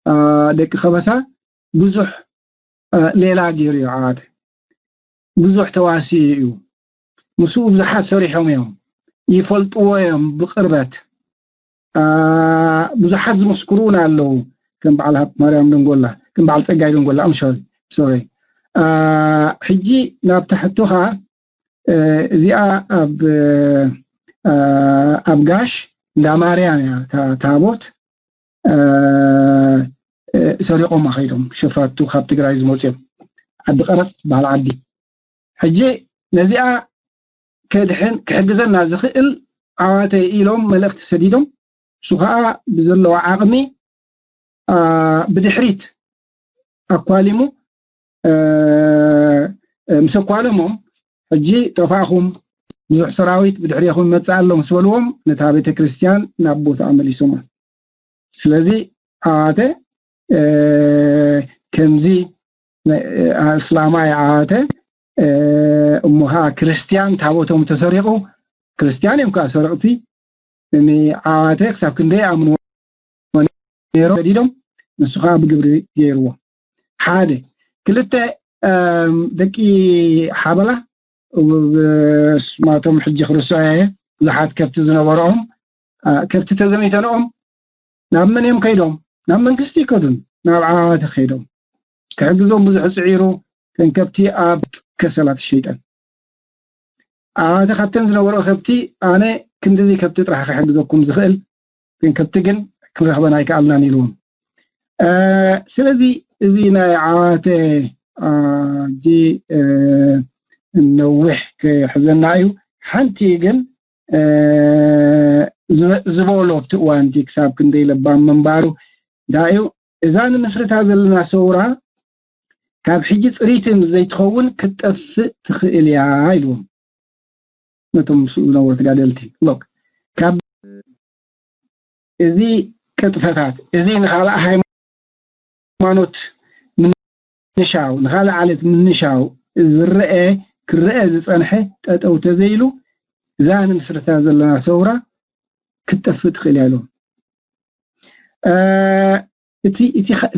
እ፣ ደቂ ከበሳ ብዙሕ ሌላ ገይሩ እዩ ዓዋተ። ብዙሕ ተዋስኡ እዩ። ምስኡ ብዙሓት ሰሪሖም እዮም፣ ይፈልጥዎ እዮም ብቕርበት። ብዙሓት ዝምስክሩ እውን ኣለዉ፣ ከም በዓል ሃብተ ማርያም ደንጎላ፣ ከም በዓል ፀጋይ ደንጎላ ምሸል ሶሪ። ሕጂ ናብ ትሕቶኻ፣ እዚኣ ኣብ ኣብ ጋሽ እንዳ ማርያም እያ ታቦት። ሰሪቆም ኣኸይዶም ሸፋቱ ካብ ትግራይ ዝመፅኦም ዓዲ ቀረፅ ዝበሃል ዓዲ። ሕጂ ነዚኣ ከድሕን ክሕግዘና ዝኽእል ዓዋተ ኢሎም መልእኽቲ ሰዲዶም። እሱ ከዓ ብዘለዎ ዓቕሚ ብድሕሪት ኣኳሊሙ ምስ ኣኳለሞም፣ ሕጂ ጠፋእኹም፣ ብዙሕ ሰራዊት ብድሕሪኹም ይመፅእ ኣሎ ምስ በልዎም፣ ነታ ቤተ ክርስቲያን ናብ ቦታኣ መሊሶማ። ስለዚ ዓዋተ ከምዚ እስላማይ ዓዋተ እሞ ከዓ ክርስቲያን ታቦቶም ተሰሪቑ፣ ክርስቲያን እዮም ከዓ ሰረቕቲ። ንዓዋተ ክሳብ ክንደይ ኣምንዎ ነይሮም ሰዲዶም፣ ንሱ ከዓ ብግብሪ ገይርዎ። ሓደ ክልተ ደቂ ሓበላ ስማቶም ሕጂ ክርስዖ እየ፣ ብዙሓት ከብቲ ዝነበርኦም ከብቲ ተዘሚተንኦም ናብ መን እዮም ከይዶም? ናብ መንግስቲ ይከዱን ናብ ዓዋተ ከይዶም ክሕግዞም ብዙሕ ፅዒሩ፣ ተን ከብቲ ኣብ ከሰላ ተሸይጠን። ዓዋተ ካብተን ዝነበርኦ ከብቲ ኣነ ክንድዚ ከብቲ ጥራሕ ክሕግዘኩም ዝኽእል፣ ተን ከብቲ ግን ክንረኽበን ኣይከኣልናን ኢልዎም። ስለዚ እዚ ናይ ዓዋተ ሕጂ ነዊሕ ክሕዘና እዩ። ሓንቲ ግን ዝበሎ ኣብቲ እዋንቲ ክሳብ ክንደይ ለባም ምንባሩ እንታይ እዩ? እዛ ንምስርታ ዘለና ሰውራ ካብ ሕጂ ፅሪቲ ምስ ዘይትኸውን ክትጠፍእ ትኽእል እያ ኢልዎም ነቶም ምስኡ ዝነበሩ ተጋደልቲ። ሎክ ካብ እዚ ቅጥፈታት እዚ ንኻልእ ሃይማኖት ምንሻው ንኻልእ ዓለት ምንሻው ዝረአ ክረአ ዝፀንሐ ጠጠው ተዘይሉ እዛ ንምስርታ ዘለና ሰውራ ክትጠፍእ ትኽእል እያ ኢሎም። እቲ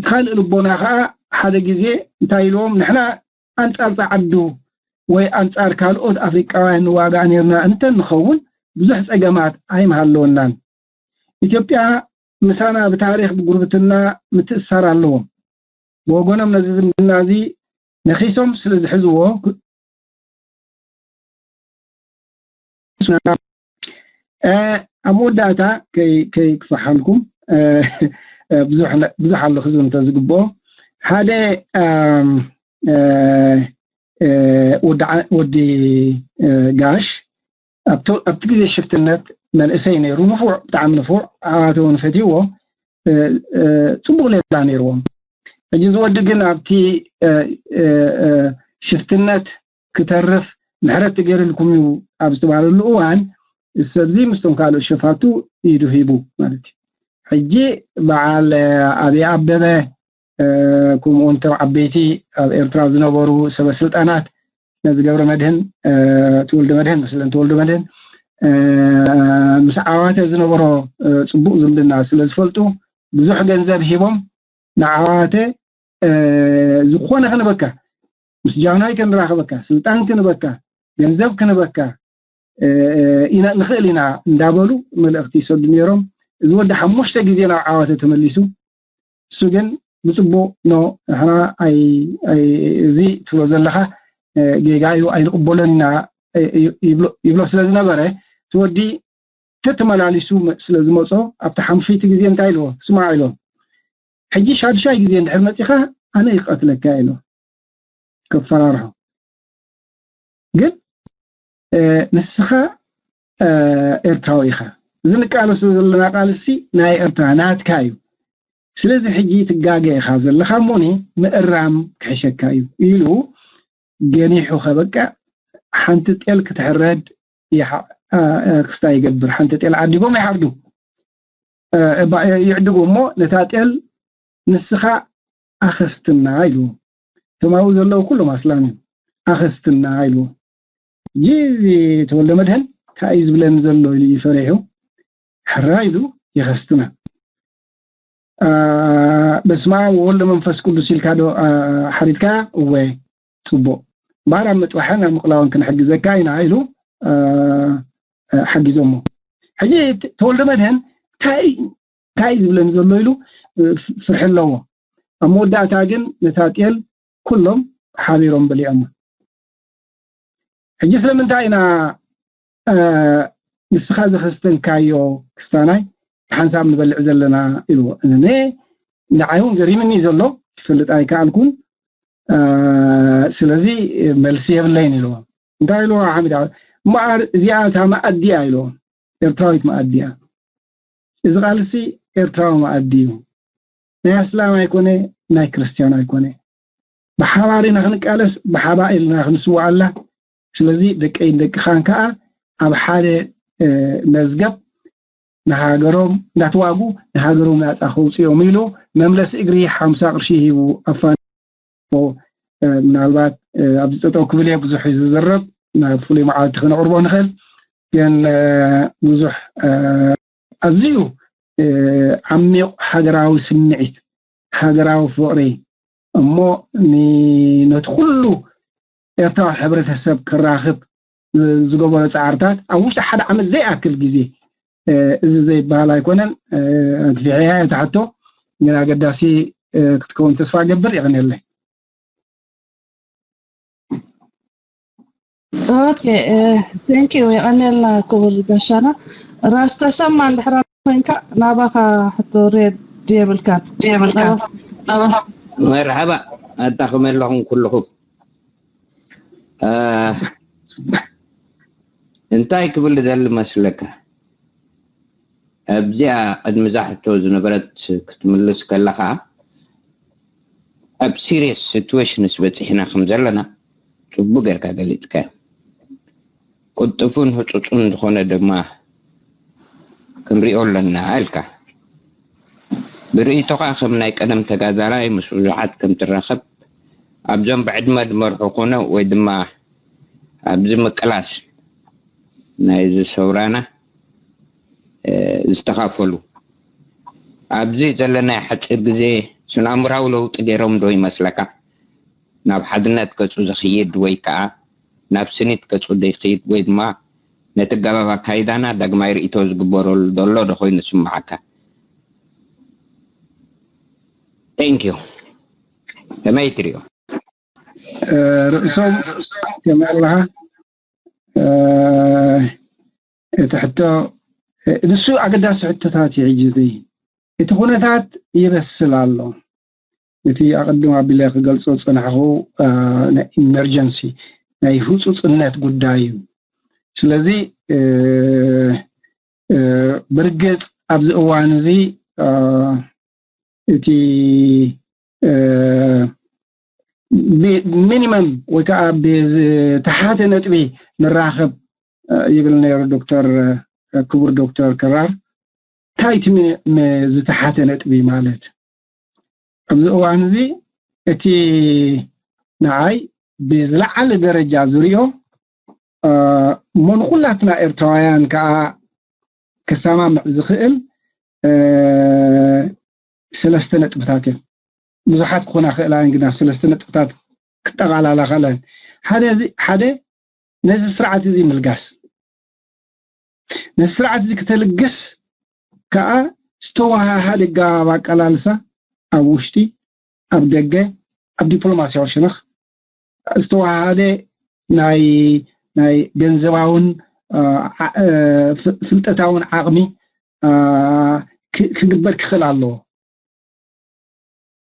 ካልእ ልቦና ከዓ ሓደ ግዜ እንታይ ኢልዎም፣ ንሕና ኣንፃር ፀዓዱ ወይ ኣንፃር ካልኦት ኣፍሪቃውያን ንዋጋእ ነርና እንተ ንኸውን ብዙሕ ፀገማት ኣይምሃለወናን። ኢትዮጵያ ምሳና ብታሪኽ ብጉርብትና ምትእሳር ኣለዎም። ብወገኖም ነዚ ዝምድና እዚ ነኺሶም ስለ ዝሕዝዎ ኣብ መወዳእታ ከይክፍሓልኩም ብዙሕ ኣሎ ክዝም እንተዝግብኦ ሓደ ወዲ ጋሽ ኣብቲ ግዜ ሽፍትነት መንእሰይ ነይሩ፣ ንፉዕ፣ ብጣዕሚ ንፉዕ፣ ዓዋተ እውን ፈትይዎ፣ ፅቡቕ ሌላ ነይርዎም። ሕጂ ዝወዲ ግን ኣብቲ ሽፍትነት ክተርፍ ምሕረት ተገይርልኩም እዩ ኣብ ዝተባሃለሉ እዋን፣ እዚ ሰብዚ ምስቶም ካልኦት ሸፋቱ ኢዱ ሂቡ ማለት እዩ። ሕጂ በዓል ኣብይ ኣበበ ከምኡውን እቶም ዓበይቲ ኣብ ኤርትራ ዝነበሩ ሰበስልጣናት ነዚ ገብረ መድህን ተወልደ መድህን መስለን ተወልደ መድህን ምስ ዓዋተ ዝነበሮ ፅቡቕ ዝምድና ስለ ዝፈልጡ ብዙሕ ገንዘብ ሂቦም ንዓዋተ ዝኾነ ክንበካ ምስ ጃንሆይ ክንራኸበካ ስልጣን ክንበካ ገንዘብ ክንበካ ኢና ንኽእል ኢና እንዳበሉ መልእኽቲ ይሰዱ ነይሮም። እዚ ወዲ ሓሙሽተ ግዜ ናብ ዓዋተ ተመሊሱ እሱ ግን ብፅቡቕ ኖ ንሕና እዚ ትብሎ ዘለኻ ጌጋ እዩ ኣይንቕበሎን ኢና ይብሎ ስለ ዝነበረ እቲ ወዲ ተተመላሊሱ ስለ ዝመፆ ኣብቲ ሓሙሽይቲ ግዜ እንታይ ኢልዎ ስማዕ ኢልዎ ሕጂ ሻድሻይ ግዜ እንድሕር መፂኻ ኣነ ይቐትለካ ኢልዎ ከፈራርሖ ግን ንስኻ ኤርትራዊ ኢኻ። እዚ ንቃለሶ ዘለና ቃልሲ ናይ ኤርትራ ናትካ እዩ። ስለዚ ሕጂ ትጋገ ኢኻ ዘለኻ እሞኒ ምእራም ክሕሸካ እዩ ኢሉ ገኒሑ ከበቃ ሓንቲ ጤል ክትሕረድ ክስታ ይገብር። ሓንቲ ጤል ዓዲጎም ይሓርዱ ይዕድጉ እሞ ነታ ጤል ንስኻ ኣኸስትና ኢልዎ። እቶም ኣብኡ ዘለዉ ኩሎም ኣስላም እዮም። ኣኸስትና ኢልዎ። ሕጂ እዚ ተወልደ መድህን እንታይ እዩ ዝብለኒ ዘሎ ኢሉ እዩ ፈሪሑ። ሕራ ኢሉ የኸስትና። በስመ ኣብ ወወልድ መንፈስ ቅዱስ ኢልካ ዶ ሓሪድካ? እወ፣ ፅቡቅ። እምበኣር ኣብ ምጥባሕን ኣብ ምቕላውን ክንሕግዘካ ኢና ኢሉ ሓጊዞሞ። ሕጂ ተወልደ መድህን እንታይ እዩ ዝብለኒ ዘሎ ኢሉ ፍርሒ ኣለዎ። ኣብ መወዳእታ ግን ነታ ጤል ኩሎም ሓቢሮም በሊዖሞ። ሕጂ ስለምንታይ ኢና ንስኻ ዘኸስተንካዮ ክስታናይ ሓንሳብ ንበልዕ ዘለና ኢልዎ። እነ ንዓይ እውን ገሪምኒ ዘሎ ክፈልጥ ኣይከኣልኩን። ስለዚ መልሲ የብለይን ኢልዎ። እንታይ ኢልዎ ሓሚድ? እምበኣር እዚኣ እታ መኣዲ እያ ኢልዎ። ኤርትራዊት መኣዲ እያ። እዚ ቃልሲ ኤርትራዊ መኣዲ እዩ። ናይ ኣስላም ኣይኮነ፣ ናይ ክርስትያን ኣይኮነ። ብሓባር ኢና ክንቃለስ፣ ብሓባር ኢልና ክንስዋኣላ። ስለዚ ደቀይን ደቅኻን ከዓ ኣብ ሓደ መዝገብ ንሃገሮም እንዳተዋጉ ንሃገሮም ናፃ ከውፅኦም ኢሉ መምለሲ እግሪ ሓምሳ ቅርሺ ሂቡ ኣፋን ምናልባት ኣብዚ ጠጠው ክብል እየ ብዙሕ ዝዝረብ ናብ ፍሉይ መዓልቲ ክነቕርቦ ንኽእል። ግን ብዙሕ ኣዝዩ ዓሚቕ ሃገራዊ ስምዒት፣ ሃገራዊ ፍቕሪ እሞ ነቲ ኩሉ ኤርትራዊ ሕብረተሰብ ክራኽብ ዝገበሮ ፃዕርታት ኣብ ውሽጢ ሓደ ዓመት ዘይኣክል ግዜ እዚ ዘይበሃል ኣይኮነን። ኣግፊሐያ እያ ትሓቶ፣ ግን ኣገዳሲ ክትከውን ተስፋ እገብር። የቐንየለይ። ኦኬ፣ thank you። የቐንየልና ክቡር ጋሻና። ራስ ተሰማ እንድሕር ኮንካ ናባኻ ሕቶ ሬድ የብልካን። መርሓባ፣ ኣታ ከመይ ኣለኹም ኩልኹም? እንታይ ክብል ደሊ መስለካ ኣብዚኣ ቅድሚ እዛ ሕቶ ዝነበረት ክትምልስ ከለኻ ኣብ serious situations በፂሕና ከም ዘለና ፅቡቅ ጌርካ ገሊፅካዮ። ቁልጡፍን ህፁፁን ዝኾነ ድማ ክንሪኦ ኣለና ኢልካ ብርእይቶኻ ከም ናይ ቀደም ተጋዳላይ ምስ ብዙሓት ከም ትራኸብ ኣብዞም ብዕድመ ዝመርሑ ኮነ ወይ ድማ ኣብዚ ምቅላስ ናይዚ ሰውራና ዝተኻፈሉ ኣብዚ ዘለናይ ሓፂር ግዜ ስነ ኣእምራዊ ለውጢ ገይሮም ዶ ይመስለካ ናብ ሓድነት ገፁ ዝኽይድ ወይ ከዓ ናብ ስኒት ገፁ ዘይክይድ ወይ ድማ ነቲ ኣገባብ ኣካይዳና ዳግማይ ርእይቶ ዝግበረሉ ዘሎ ዶ ኮይኑ ዝስምዓካ? Thank you። ከመይ ትሪኦ? ርእሶም ከመይ ኣለኻ? እቲ ሕቶ ንሱ ኣገዳሲ ሕቶታት እዩ። ሕጂ እዚ እቲ ኩነታት ይበስል ኣሎ። እቲ ኣቐድም ኣቢለ ክገልጾ ዝጸናሕኹ ናይ ኢመርጀንሲ ናይ ህጹጽነት ጉዳይ እዩ። ስለዚ ብርግጽ ኣብዚ እዋን እዚ እቲ ሚኒመም ወይ ከዓ ብዝተሓተ ነጥቢ ንራኸብ ይብል ነይሩ ዶክተር ክቡር ዶክተር ክራር። እንታይ እቲ ዝተሓተ ነጥቢ ማለት ኣብዚ እዋን እዚ እቲ ንዓይ ብዝለዓለ ደረጃ ዝሪኦ እሞ ንኩላትና ኤርትራውያን ከዓ ክሰማምዕ ዝኽእል ሰለስተ ነጥብታት እዮም። ብዙሓት ክኾና ክእላ እየን፣ ግን ኣብ ሰለስተ ነጥብታት ክጠቓላላ ክእላ እየን። ሓደ ነዚ ስርዓት እዚ ምልጋስ፣ ነዚ ስርዓት እዚ ክተልግስ ከዓ ዝተወሃሃደ ኣገባብ ኣቀላልሳ ኣብ ውሽጢ፣ ኣብ ደገ፣ ኣብ ዲፕሎማስያዊ ሸነኽ ዝተወሃሃደ ናይ ናይ ገንዘባውን ፍልጠታውን ዓቕሚ ክግበር ክኽእል ኣለዎ።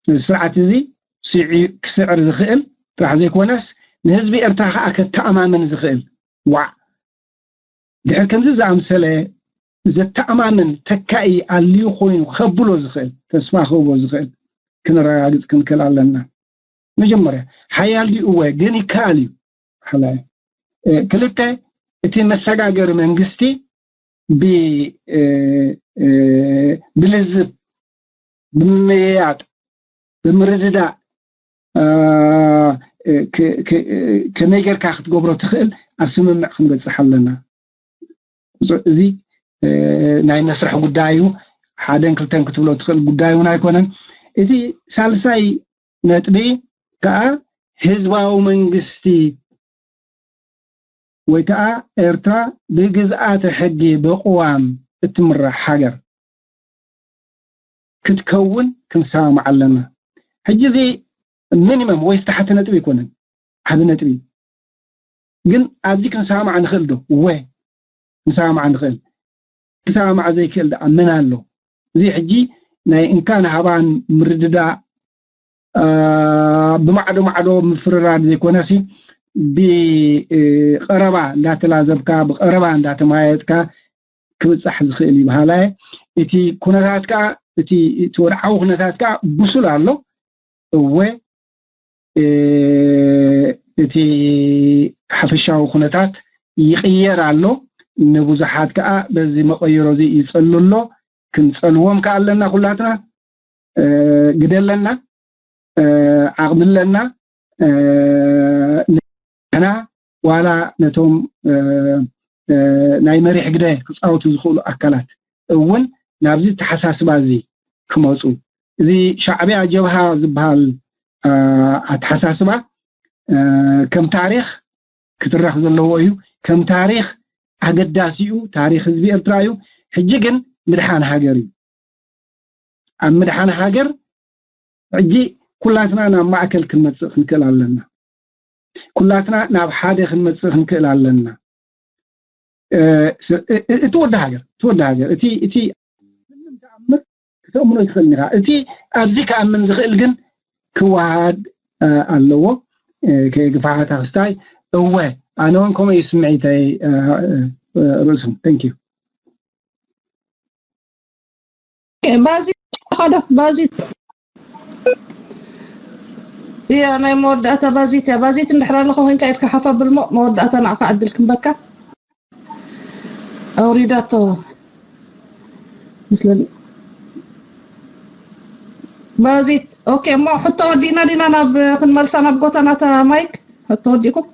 ነዚ ስርዓት እዚ ክስዕር ዝኽእል ጥራሕ ዘይኮነስ ንህዝቢ ኤርትራ ከዓ ከተኣማምን ዝኽእል ዋዕ ድሕር ከምዚ ዝኣምሰለ ዘተኣማምን ተካኢ ኣልዩ ኮይኑ ከብሎ ዝኽእል ተስፋ ክህቦ ዝኽእል ክነረጋግፅ ክንክእል ኣለና። መጀመርያ ሓያል ድዩ? እወ፣ ግን ይከኣል እዩ። ሓላይ ክልተ እቲ መሰጋገሪ መንግስቲ ብልዝብ ብምምየያጥ ብምርድዳእ ከመይ ጌርካ ክትገብሮ ትኽእል ኣብ ስምምዕ ክንበፅሕ ኣለና። እዚ ናይ መስርሕ ጉዳይ እዩ። ሓደን ክልተን ክትብሎ ትኽእል ጉዳይ እውን ኣይኮነን። እቲ ሳልሳይ ነጥቢ ከዓ ህዝባዊ መንግስቲ ወይ ከዓ ኤርትራ ብግዝኣተ ሕጊ ብቅዋም እትምራሕ ሃገር ክትከውን ክንሰማማዕ ኣለና። ሕጂ እዚ ሚኒመም ወይ ዝተሓተ ነጥቢ ኣይኮነን፣ ዓቢ ነጥቢ። ግን ኣብዚ ክንሰማማዕ ንኽእል ዶ? ወ ክንሰማማዕ ንኽእል። ክሰማማዕ ዘይክእል ደኣ መን ኣሎ? እዚ ሕጂ ናይ እንካን ሃባን ምርድዳእ ብማዕዶ ማዕዶ ምፍርራድ ዘይኮነሲ ብቀረባ እንዳተላዘብካ ብቀረባ እንዳተማየጥካ ክብፃሕ ዝኽእል እዩ በሃላ እየ። እቲ ኩነታት ከዓ እቲ እቲ ወድዓዊ ኩነታት ከዓ ብሱል ኣሎ። እወ እቲ ሓፈሻዊ ኩነታት ይቕየር ኣሎ። ንብዙሓት ከዓ በዚ መቐየሮ እዚ ይፀሉ ኣሎ። ክንፀልዎም ከዓ ኣለና ኩላትና። ግደ ኣለና፣ ዓቕሚ ኣለና። ንሕና ዋላ ነቶም ናይ መሪሕ ግደ ክፃወቱ ዝኽእሉ ኣካላት እውን ናብዚ ተሓሳስባ እዚ ክመፁ፣ እዚ ሻዕቢያ ጀብሃ ዝበሃል ኣተሓሳስባ ከም ታሪኽ ክትረኽ ዘለዎ እዩ። ከም ታሪኽ ኣገዳሲ እዩ። ታሪኽ ህዝቢ ኤርትራ እዩ። ሕጂ ግን ምድሓን ሃገር እዩ። ኣብ ምድሓን ሃገር ሕጂ ኩላትና ናብ ማእከል ክንመጽእ ክንክእል ኣለና። ኩላትና ናብ ሓደ ክንመጽእ ክንክእል ኣለና። እቲ ወዲ ሃገር እቲ ወዲ ሃገር እቲ እቲ ምንም ተኣምር ክተእምኖ ኣይትኽእልን ኢኻ። እቲ ኣብዚ ክኣምን ዝኽእል ግን ክወሃድ ኣለዎ። ከየግፋሓታ ክስታይ እወ ኣነ እውን ከምኡ እዩ ስምዒተይ። ርእሶም thank you። ባዚት ዶ ባዚት እያ ናይ መወዳእታ ባዚት እያ። ባዚት እንድሕር ኣለኻ ኮይንካ ኢድካ ሓፍ ኣብልሞ መወዳእታ ንዓኻ ዕድል ክንበካ። ኣውሪዳቶ መስለኒ። ባዚት ኦኬ። እሞ ሕቶ ወዲእና ዲና ናብ ክንመልሳ ናብ ጎተናታ ማይክ ሕቶ ወዲእኩም?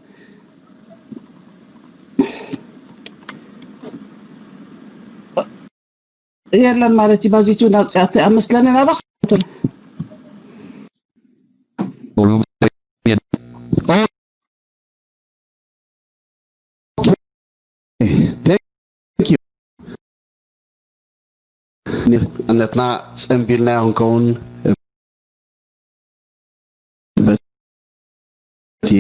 የለን ማለት እዩ። ባዚቱ ናብ ፅያት ኣብ መስለኒ ናባኽ ነትና ፀንቢልናዮ ክንከውን በቲ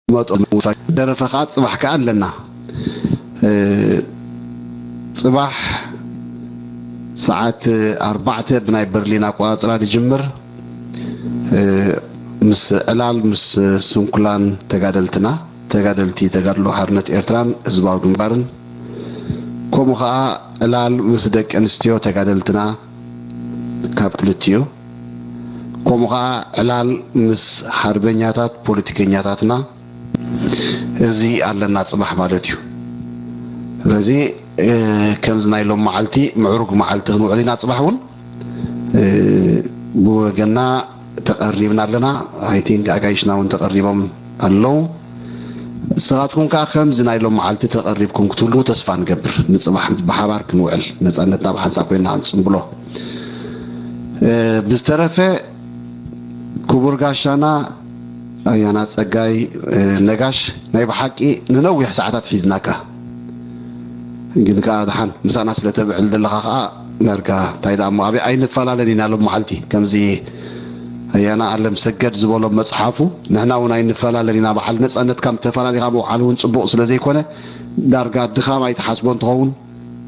መጦ ምውፋይ ደረፈ ከዓ ፅባሕ ከዓ ኣለና። ፅባሕ ሰዓት ኣርባዕተ ብናይ በርሊን ኣቆፃፅራ ዝጅምር ምስ ዕላል ምስ ስንኩላን ተጋደልትና ተጋደልቲ ተጋድሎ ሓርነት ኤርትራን ህዝባዊ ግንባርን ከምኡ ከዓ ዕላል ምስ ደቂ ኣንስትዮ ተጋደልትና ካብ ክልቲኡ ከምኡ ከዓ ዕላል ምስ ሓርበኛታት ፖለቲከኛታትና እዚ ኣለና ፅባሕ ማለት እዩ። ስለዚ ከምዚ ናይ ሎም መዓልቲ ምዕሩግ መዓልቲ ክንውዕል ኢና። ፅባሕ እውን ብወገና ተቐሪብና ኣለና። I think ኣጋይሽና እውን ተቐሪቦም ኣለዉ። ንስኻትኩም ከዓ ከምዚ ናይ ሎም መዓልቲ ተቐሪብኩም ክትህልዉ ተስፋ ንገብር። ንፅባሕ ብሓባር ክንውዕል ነፃነትና ብሓንሳብ ኮይና ክንፅምብሎ ብዝተረፈ ክቡር ጋሻና ኣያና ፀጋይ ነጋሽ ናይ ብሓቂ ንነዊሕ ሰዓታት ሒዝናካ ግን ከዓ ድሓን ምሳና ስለ ተብዕል ዘለኻ ከዓ ነርጋ እንታይ ደኣ እሞ ኣበይ ኣይንፈላለን ኢና ሎም መዓልቲ ከምዚ ኣያና ኣለም ሰገድ ዝበሎ መፅሓፉ ንሕና እውን ኣይንፈላለን ኢና በዓል ነፃነትካ ተፈላለኻ ምውዓል እውን ፅቡቕ ስለ ዘይኮነ ዳርጋ ድኻም ኣይትሓስቦ እንትኸውን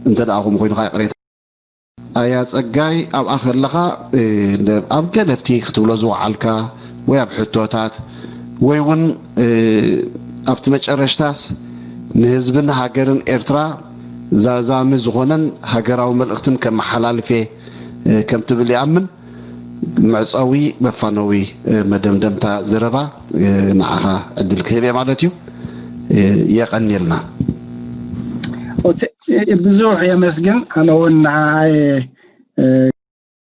እንተ ደኣ ከምኡ ኮይኑካ ይቕሬታ ኣያ ጸጋይ ኣብኣ ከለኻ ኣብ ገለብቲ ክትብሎ ዝወዓልካ ወይ ኣብ ሕቶታት ወይ እውን ኣብቲ መጨረሽታስ ንህዝብን ሃገርን ኤርትራ ዛዛሚ ዝኾነን ሃገራዊ መልእኽትን ከመሓላልፍ እየ ከም ትብል ይኣምን። መዕጸዊ መፋነዊ መደምደምታ ዘረባ ንዓኻ ዕድል ክህብ እየ ማለት እዩ። የቐንየልና። ብዙሕ የመስግን። ኣነ እውን ንዓይ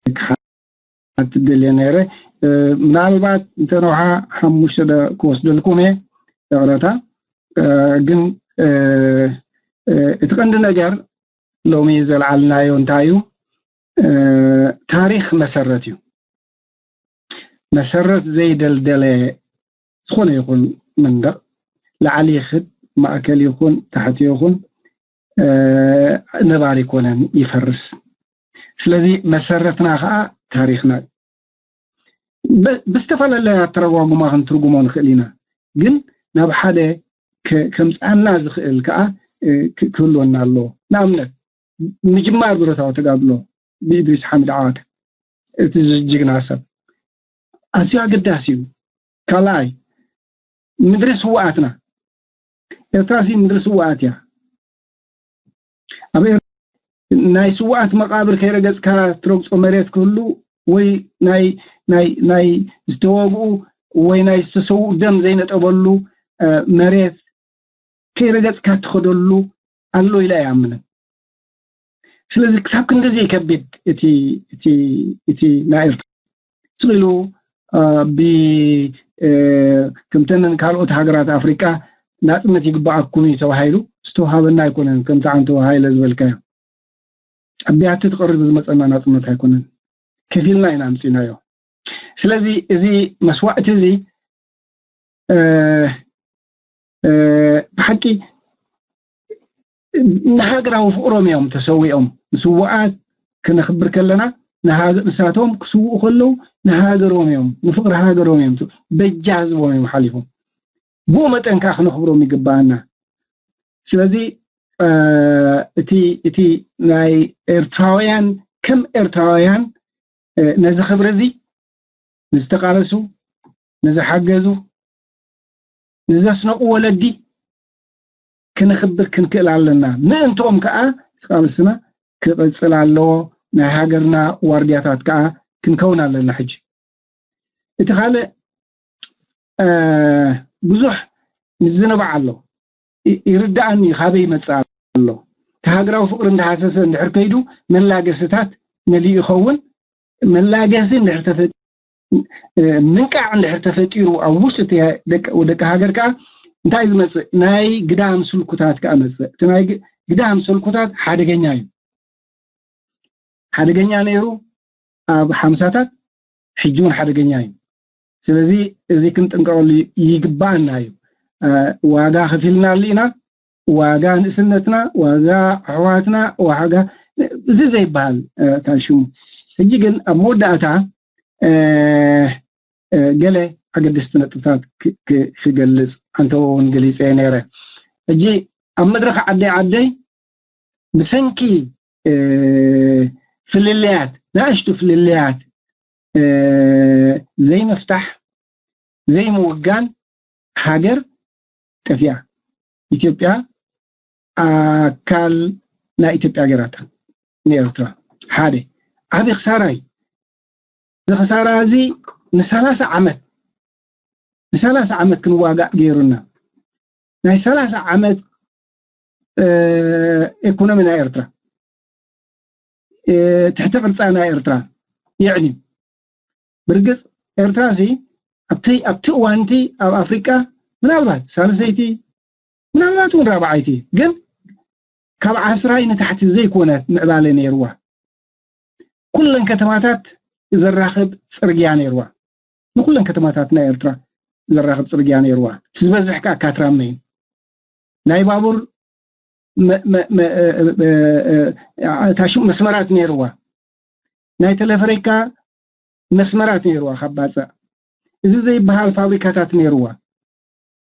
ክሓት ደልየ ነይረ። ምናልባት እንተ ነውሓ ሓሙሽተ ክወስደልኩም እየ ይቕረታ። ግን እቲ ቀንዲ ነገር ሎሚ ዘልዓልናዮ እንታይ እዩ? ታሪኽ መሰረት እዩ። መሰረት ዘይደልደለ ዝኾነ ይኹን መንደቕ፣ ላዕሊ ይኽድ፣ ማእከል ይኹን ታሕቲ ይኹን፣ ነባሪ ይኮነን፣ ይፈርስ። ስለዚ መሰረትና ከዓ ታሪኽና ብዝተፈላለየ ኣተረጓጉማ ክንትርጉሞ ንኽእል ኢና። ግን ናብ ሓደ ከምፅኣና ዝኽእል ከዓ ክህልወና ኣለዎ። ንኣብነት፣ ምጅማር ብረታዊ ተጋድሎ ብኢድሪስ ሓሚድ ዓዋተ፣ እቲ ጅግና ሰብ፣ ኣዝዩ ኣገዳሲ እዩ። ካልኣይ፣ ምድሪ ስውኣትና። ኤርትራ ሲ ምድሪ ስውኣት እያ። ኣብ ናይ ስውኣት መቃብር ከይረገፅካ ትረግፆ መሬት ክህሉ፣ ወይ ናይ ናይ ናይ ዝተወግኡ ወይ ናይ ዝተሰውኡ ደም ዘይነጠበሉ መሬት ከይረገፅካ ትኸደሉ ኣሎ ኢለ ኣይኣምንን። ስለዚ ክሳብ ክንድዚ ከቢድ እቲ እቲ እቲ ናይ ኤርትራ ስቕ ኢሉ ብ ከምተን ካልኦት ሃገራት ኣፍሪቃ ናፅነት ይግባኣኩም እዩ ተባሂሉ ዝተዋሃበና ኣይኮነን። ከምቲ ዓንተው ሃይለ ዝበልካዮ ኣብ ቢያቲ ትቐርብ ዝመፀና ናፅነት ኣይኮነን፣ ከፊልና ኢና ኣምፂናዮ። ስለዚ እዚ መስዋእቲ እዚ ብሓቂ ንሃገራዊ ፍቕሮም እዮም ተሰዊኦም። ንስውኣት ክነኽብር ከለና ንሳቶም ክስውኡ ከለዉ ንሃገሮም እዮም፣ ንፍቕሪ ሃገሮም እዮም፣ በጃ ህዝቦም እዮም ሓሊፎም። ብኡ መጠን ከዓ ክነኽብሮም ይግባኣና። ስለዚ እቲ እቲ ናይ ኤርትራውያን ከም ኤርትራውያን ነዚ ክብሪ እዚ ንዝተቃለሱ፣ ንዝሓገዙ፣ ንዘስነቁ ወለዲ ክነኽብር ክንክእል ኣለና። ምእንትኦም ከዓ እቲ ቃልስና ክቕፅል ኣለዎ። ናይ ሃገርና ዋርድያታት ከዓ ክንከውን ኣለና። ሕጂ እቲ ካልእ ብዙሕ ምዝንባዕ ኣሎ። ይርዳእኒ እዩ ካበይ ይመፅእ ኣሎ። እቲ ሃገራዊ ፍቕሪ እንዳሃሰሰ እንድሕር ከይዱ መላገስታት መሊኡ ይኸውን። መላገሲ እንድሕር ተፈ ምንቃዕ እንድሕር ተፈጢሩ ኣብ ውሽጢ ደቂ ሃገር ከዓ እንታይ ዝመፅእ ናይ ግዳም ስልኩታት ከዓ መፅእ። እቲ ናይ ግዳም ስልኩታት ሓደገኛ እዩ። ሓደገኛ ነይሩ ኣብ ሓምሳታት፣ ሕጂ እውን ሓደገኛ እዩ። ስለዚ እዚ ክንጥንቀቐሉ ይግባኣና እዩ። ዋጋ ከፊልና ኣሊና፣ ዋጋ ንእስነትና፣ ዋጋ ኣሕዋትና፣ ዋጋ እዚ ዘይበሃል ታሽሙ። ሕጂ ግን ኣብ መወዳእታ ገለ ኣገደስቲ ነጥብታት ክገልፅ ኣንተዎ እውን ገሊፀ ነይረ። ሕጂ ኣብ መድረኽ ዓደይ ዓደይ ብሰንኪ ፍልልያት፣ ንኣሽቱ ፍልልያት ዘይምፍታሕ፣ ዘይምውጋን ሃገር ጠፊኣ። ኢትዮጵያ ኣካል ናይ ኢትዮጵያ ገይራታ ንኤርትራ። ሓደ ዓቢ ክሳራ እዩ። እዚ ክሳራ እዚ ንሰላሳ ዓመት ንሰላሳ ዓመት ክንዋጋእ ገይሩና። ናይ ሰላሳ ዓመት ኢኮኖሚ ናይ ኤርትራ፣ ትሕቲ ቅርፃ ናይ ኤርትራ የዕንዩ። ብርግፅ ኤርትራ ሲ ኣብቲ ኣብቲ እዋንቲ ኣብ ኣፍሪቃ ምናልባት ሳልሰይቲ ምናልባት እውን ራብዓይቲ ግን ካብ ዓስራይ ንታሕቲ ዘይኮነ ምዕባለ ነይርዋ። ኩለን ከተማታት ዘራኽብ ፅርግያ ነይርዋ። ንኩለን ከተማታት ናይ ኤርትራ ዘራኽብ ፅርግያ ነይርዋ። ዝበዝሕ ከዓ ካትራመ እዩ። ናይ ባቡር ታሽም መስመራት ነይርዋ። ናይ ተለፈሬካ መስመራት ነይርዋ ካብ ባፅዕ። እዚ ዘይበሃል ፋብሪካታት ነይርዋ፣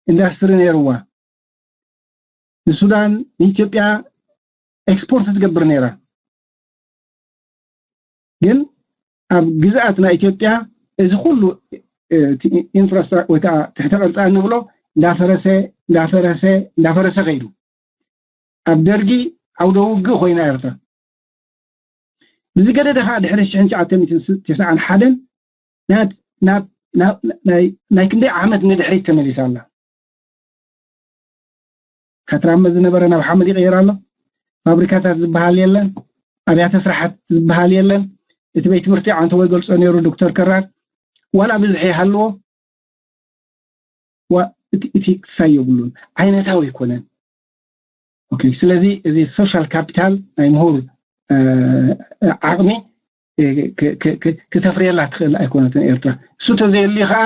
ኢንዳስትሪ ነይርዋ። ንሱዳን ንኢትዮጵያ ኤክስፖርት ትገብር ነይራ። ግን ኣብ ግዝኣት ናይ ኢትዮጵያ እዚ ኩሉ ኢንፍራስትራክቸር ወይ ከዓ ትሕተ ቅርፃ እንብሎ እንዳፈረሰ እንዳፈረሰ እንዳፈረሰ ከይዱ ኣብ ደርጊ ዓውደ ውግእ ኮይና ኤርትራ። ብዝገደደ ከዓ ድሕሪ ሽሕን ትሽዓተ ሚእትን ተስዓን ሓደን ናይ ክንደይ ዓመት ንድሕሪት ተመሊሳ ኣላ። ካትራመ ዝነበረ ናብ ሓመድ ይቕየር ኣሎ። ፋብሪካታት ዝበሃል የለን፣ ኣብያተ ስራሓት ዝበሃል የለን። እቲ ቤት ትምህርቲ ዓንተ ወይ ገልፆ ነይሩ ዶክተር ከራር ዋላ ብዝሒ ይሃልዎ እቲ ክሳይ የብሉን። ዓይነታዊ ኣይኮነን። ኦኬ፣ ስለዚ እዚ ሶሻል ካፒታል ናይ ምሁር ዓቕሚ ክተፍርየላ ትኽእል ኣይኮነትን ኤርትራ። እሱ ተዘየልዩ ከዓ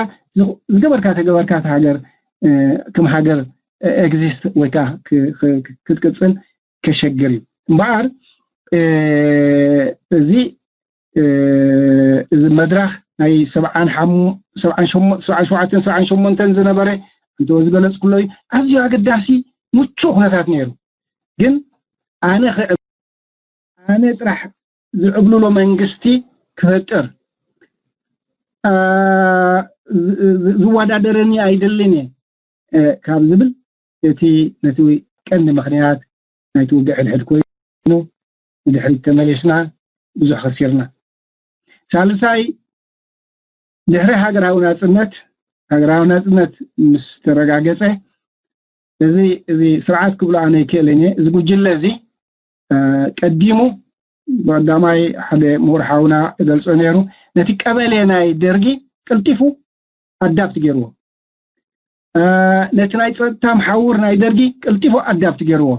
ዝገበርካ ተገበርካ ሃገር ከም ሃገር ኤግዚስት ወይ ከዓ ክትቅፅል ከሸግር እዩ። እምበኣር እዚ እዚ መድረኽ ናይ ሰብዓን ሸውዓተን ሰብዓን ሸሞንተን ዝነበረ እንተ ዝገለፅኩሎ እዩ። ኣዝዩ ኣገዳሲ ምቹእ ኩነታት ነይሩ። ግን ኣነ ኣነ ጥራሕ ዝዕብልሎ መንግስቲ ክፈጥር ዝወዳደረኒ ኣይደልን እየ ካብ ዝብል እቲ ነቲ ቀንዲ ምክንያት ናይቲ ውግዕ ሕድሕድ ኮይኑ ንድሕሪት ተመሊስና ብዙሕ ከሲርና። ሳልሳይ ድሕሪ ሃገራዊ ናፅነት ሃገራዊ ናፅነት ምስ ተረጋገፀ እዚ እዚ ስርዓት ክብሎ ኣነ ይክእልን እየ። እዚ ጉጅለ እዚ ቀዲሙ ብቀዳማይ ሓደ ምሁር ሓውና ገልጾ ነይሩ። ነቲ ቀበሌ ናይ ደርጊ ቀልጢፉ ኣዳፕት ገይርዎ። ነቲ ናይ ጸጥታ መሓውር ናይ ደርጊ ቀልጢፉ ኣዳፕት ገይርዎ።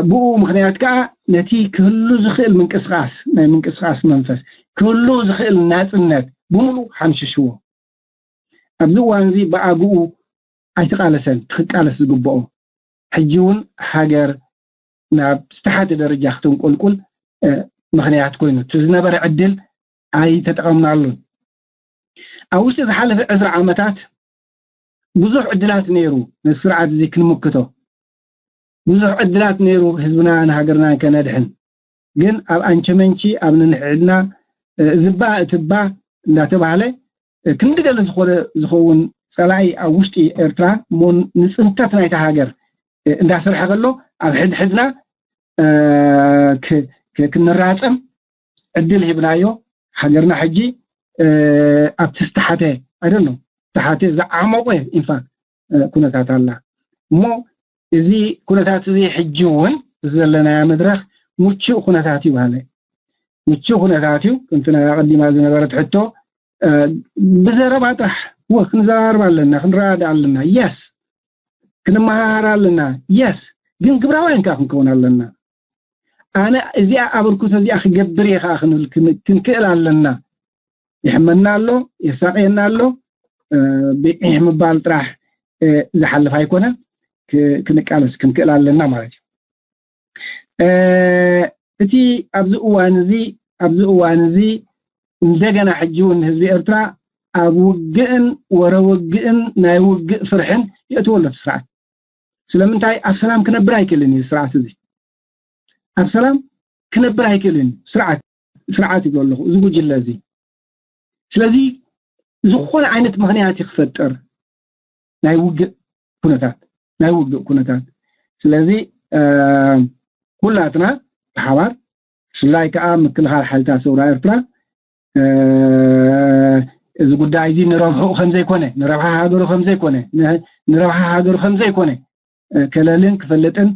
ብኡ ምክንያት ከዓ ነቲ ክህሉ ዝኽእል ምንቅስቃስ ናይ ምንቅስቃስ መንፈስ ክህሉ ዝኽእል ናጽነት ብምሉ ሓምሽሽዎ። ኣብዚ እዋን እዚ ብኣግኡ ኣይተቃለሰን ትክቃለስ ዝግብኦ። ሕጂ እውን ሃገር ናብ ዝተሓተ ደረጃ ክትንቁልቁል ምክንያት ኮይኑ እቲ ዝነበረ ዕድል ኣይተጠቐምናሉን። ኣብ ውሽጢ ዝሓለፈ ዕስራ ዓመታት ብዙሕ ዕድላት ነይሩ ነዚ ስርዓት እዚ ክንምክቶ። ብዙሕ ዕድላት ነይሩ ህዝብናን ሃገርናን ከነድሕን። ግን ኣብ ኣንቸመንቺ ኣብ ንንሕዕድና ዝባ እትባ እንዳተባህለ ክንዲ ገለ ዝኾነ ዝኸውን ጸላኢ ኣብ ውሽጢ ኤርትራ እሞ ንጽንተት ናይታ ሃገር እንዳሰርሐ ከሎ ኣብ ሕድሕድና ክንራጸም ዕድል ሂብናዮ። ሃገርና ሕጂ ኣብቲ ዝተሓተ ኣይደሎ ዝተሓተ ዝዓመቆ ኢንፋክት ኩነታት ኣላ እሞ እዚ ኩነታት እዚ ሕጂ እውን ዘለናዮ መድረኽ ምቹእ ኩነታት እዩ በሃለ። ምቹእ ኩነታት እዩ። ከምቲ ናይ ኣቐዲማ ዝነበረት ሕቶ ብዘረባ ጥራሕ ክንዘራረብ ኣለና፣ ክንረዳዳ ኣለና፣ የስ ክንመሃሃር ኣለና፣ የስ ግን ግብራውያን ከዓ ክንከውን ኣለና። ኣነ እዚኣ ኣበርክቶ እዚኣ ክገብር እየ ከዓ ክንብል ክንክእል ኣለና። ይሕመና ኣሎ፣ የሳቅየና ኣሎ። ብዒሕ ምባል ጥራሕ ዝሓልፍ ኣይኮነን። ክንቃለስ ክንክእል ኣለና ማለት እዩ። እቲ ኣብዚ እዋን እዚ ኣብዚ እዋን እዚ እንደገና ሕጂ እውን ህዝቢ ኤርትራ ኣብ ውግእን ወረ ውግእን ናይ ውግእ ፍርሕን የእትዎ ኣሎ እቲ ስርዓት። ስለምንታይ ኣብ ሰላም ክነብር ኣይክእልን እዩ ስርዓት እዚ። ኣብ ሰላም ክነብር ኣይክእልን ስርዓት ስርዓት ይብሎ ኣለኹ እዚ ጉጅለ እዚ። ስለዚ ዝኾነ ዓይነት ምክንያት ክፈጠር ናይ ውግእ ኩነታት ናይ ውግእ ኩነታት ስለዚ ኩላትና ብሓባር ብፍላይ ከዓ ምክልኻል ሓይልታት ሰውራ ኤርትራ እዚ ጉዳይ እዚ ንረብሕኡ ከምዘይኮነ ንረብሓ ሃገሩ ከምዘይኮነ ንረብሓ ሃገሩ ከምዘይኮነ ከለልን ክፈልጥን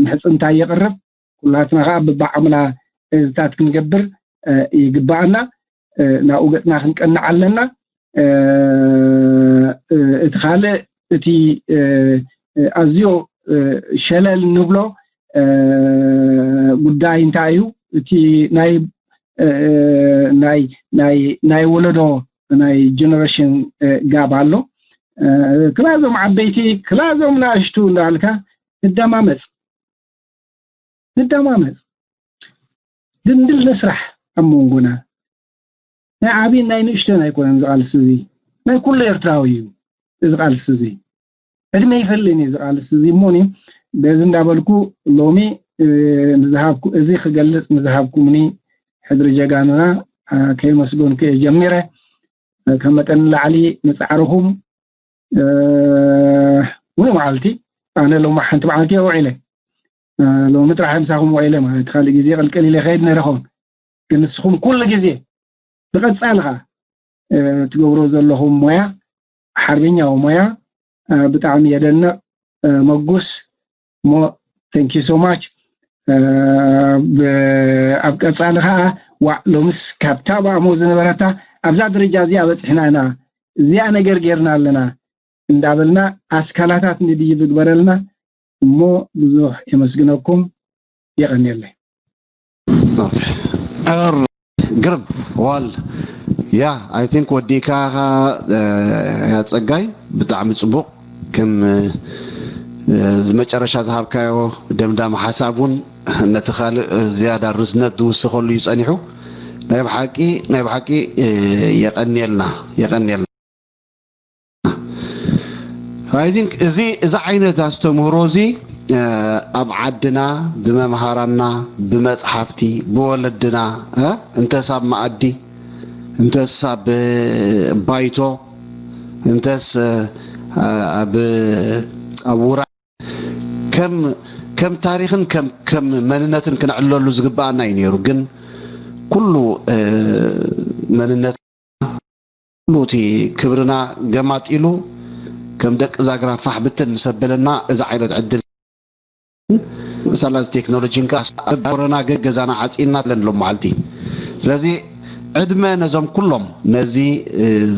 ምሕፅንታ የቕርብ። ኩላትና ከዓ ብባዕምና እዝታት ክንገብር ይግባኣና። ናብኡ ገፅና ክንቀንዕ ኣለና። እቲ ካልእ እቲ ኣዝዮ ሸለል ንብሎ ጉዳይ እንታይ እዩ? እቲ ናይ ናይ ናይ ናይ ወለዶ ናይ ጀነሬሽን ጋብ ኣሎ። ክላዞም ዓበይቲ ክላዞም ንኣሽቱ እንዳልካ ንደማመፅ ንደማመፅ ድንድል ንስራሕ ኣብ መንጎና ናይ ዓብይን ናይ ንእሽቶን ኣይኮነን ዝቃልስ እዚ ናይ ኩሉ ኤርትራዊ እዩ እዚ ቃልስ እዚ ዕድመ ይፈልን እዩ ዝቃልስ እዚ እሞኒ በዚ እንዳበልኩ ሎሚ ንዝሃብኩ እዚ ክገልፅ ንዝሃብኩምኒ ሕድሪ ጀጋኑና ከየመስገንኩ እየ ጀሚረ ካብ መጠን ንላዕሊ ንፃዕርኹም ሙሉ መዓልቲ ኣነ ሎማ ሓንቲ መዓልቲ እየ ውዒለ ሎሚ ጥራሕ ምሳኹም ውዒለ ማለት ካልእ ግዜ ቅልቅል ኢለ ከይድ ነረኹም ግን ንስኹም ኩሉ ግዜ ብቐፃሊ ኸዓ ትገብሮ ዘለኹም ሞያ ሓርበኛዊ ሞያ ብጣዕሚ የደንቕ መጉስ እሞ thank you so much ኣብ ቀፃሊ ከዓ ዋዕ ሎምስ ካብታ ብኣሞ ዝነበረታ ኣብዛ ደረጃ እዚኣ በፂሕና ኢና እዚኣ ነገር ጌርና ኣለና እንዳበልና ኣስካላታት ንድይብ ይግበረልና እሞ ብዙሕ የመስግነኩም። የቐንየለይ። ግርም ዋል ያ I think ወዲካ ያ ጸጋይ ብጣዕሚ ጽቡቕ። ከም ዝመጨረሻ ዝሃብካዮ ደምዳሚ ሓሳብ እውን ነቲ ካልእ ዝያዳ ርዝነት ዝውስኸሉ እዩ ጸኒሑ። ናይ ብሓቂ ናይ ብሓቂ የቐንየልና የቐንየልና። I think እዚ እዚ ዓይነት ኣስተምህሮ እዚ ኣብ ዓድና ብመምሃራንና ብመፅሓፍቲ ብወለድና እንተስ ኣብ መኣዲ እንተስ ኣብ ባይቶ እንተስ ኣብ ውራ ከም ከም ታሪኽን ከም ከም መንነትን ክነዕለሉ ዝግባኣና እዩ ነይሩ። ግን ኩሉ መንነት ኩሉ እቲ ክብርና ገማጢሉ ከም ደቂ ዛግራ ፋሕ ብትን ምስ ኣበለና እዚ ዓይነት ዕድል ሳላዚ ቴክኖሎጂን ከኣ ኣብ ኮሮና ገገዛና ዓፂና ኣለንሎም መዓልቲ። ስለዚ ዕድመ ነዞም ኩሎም ነዚ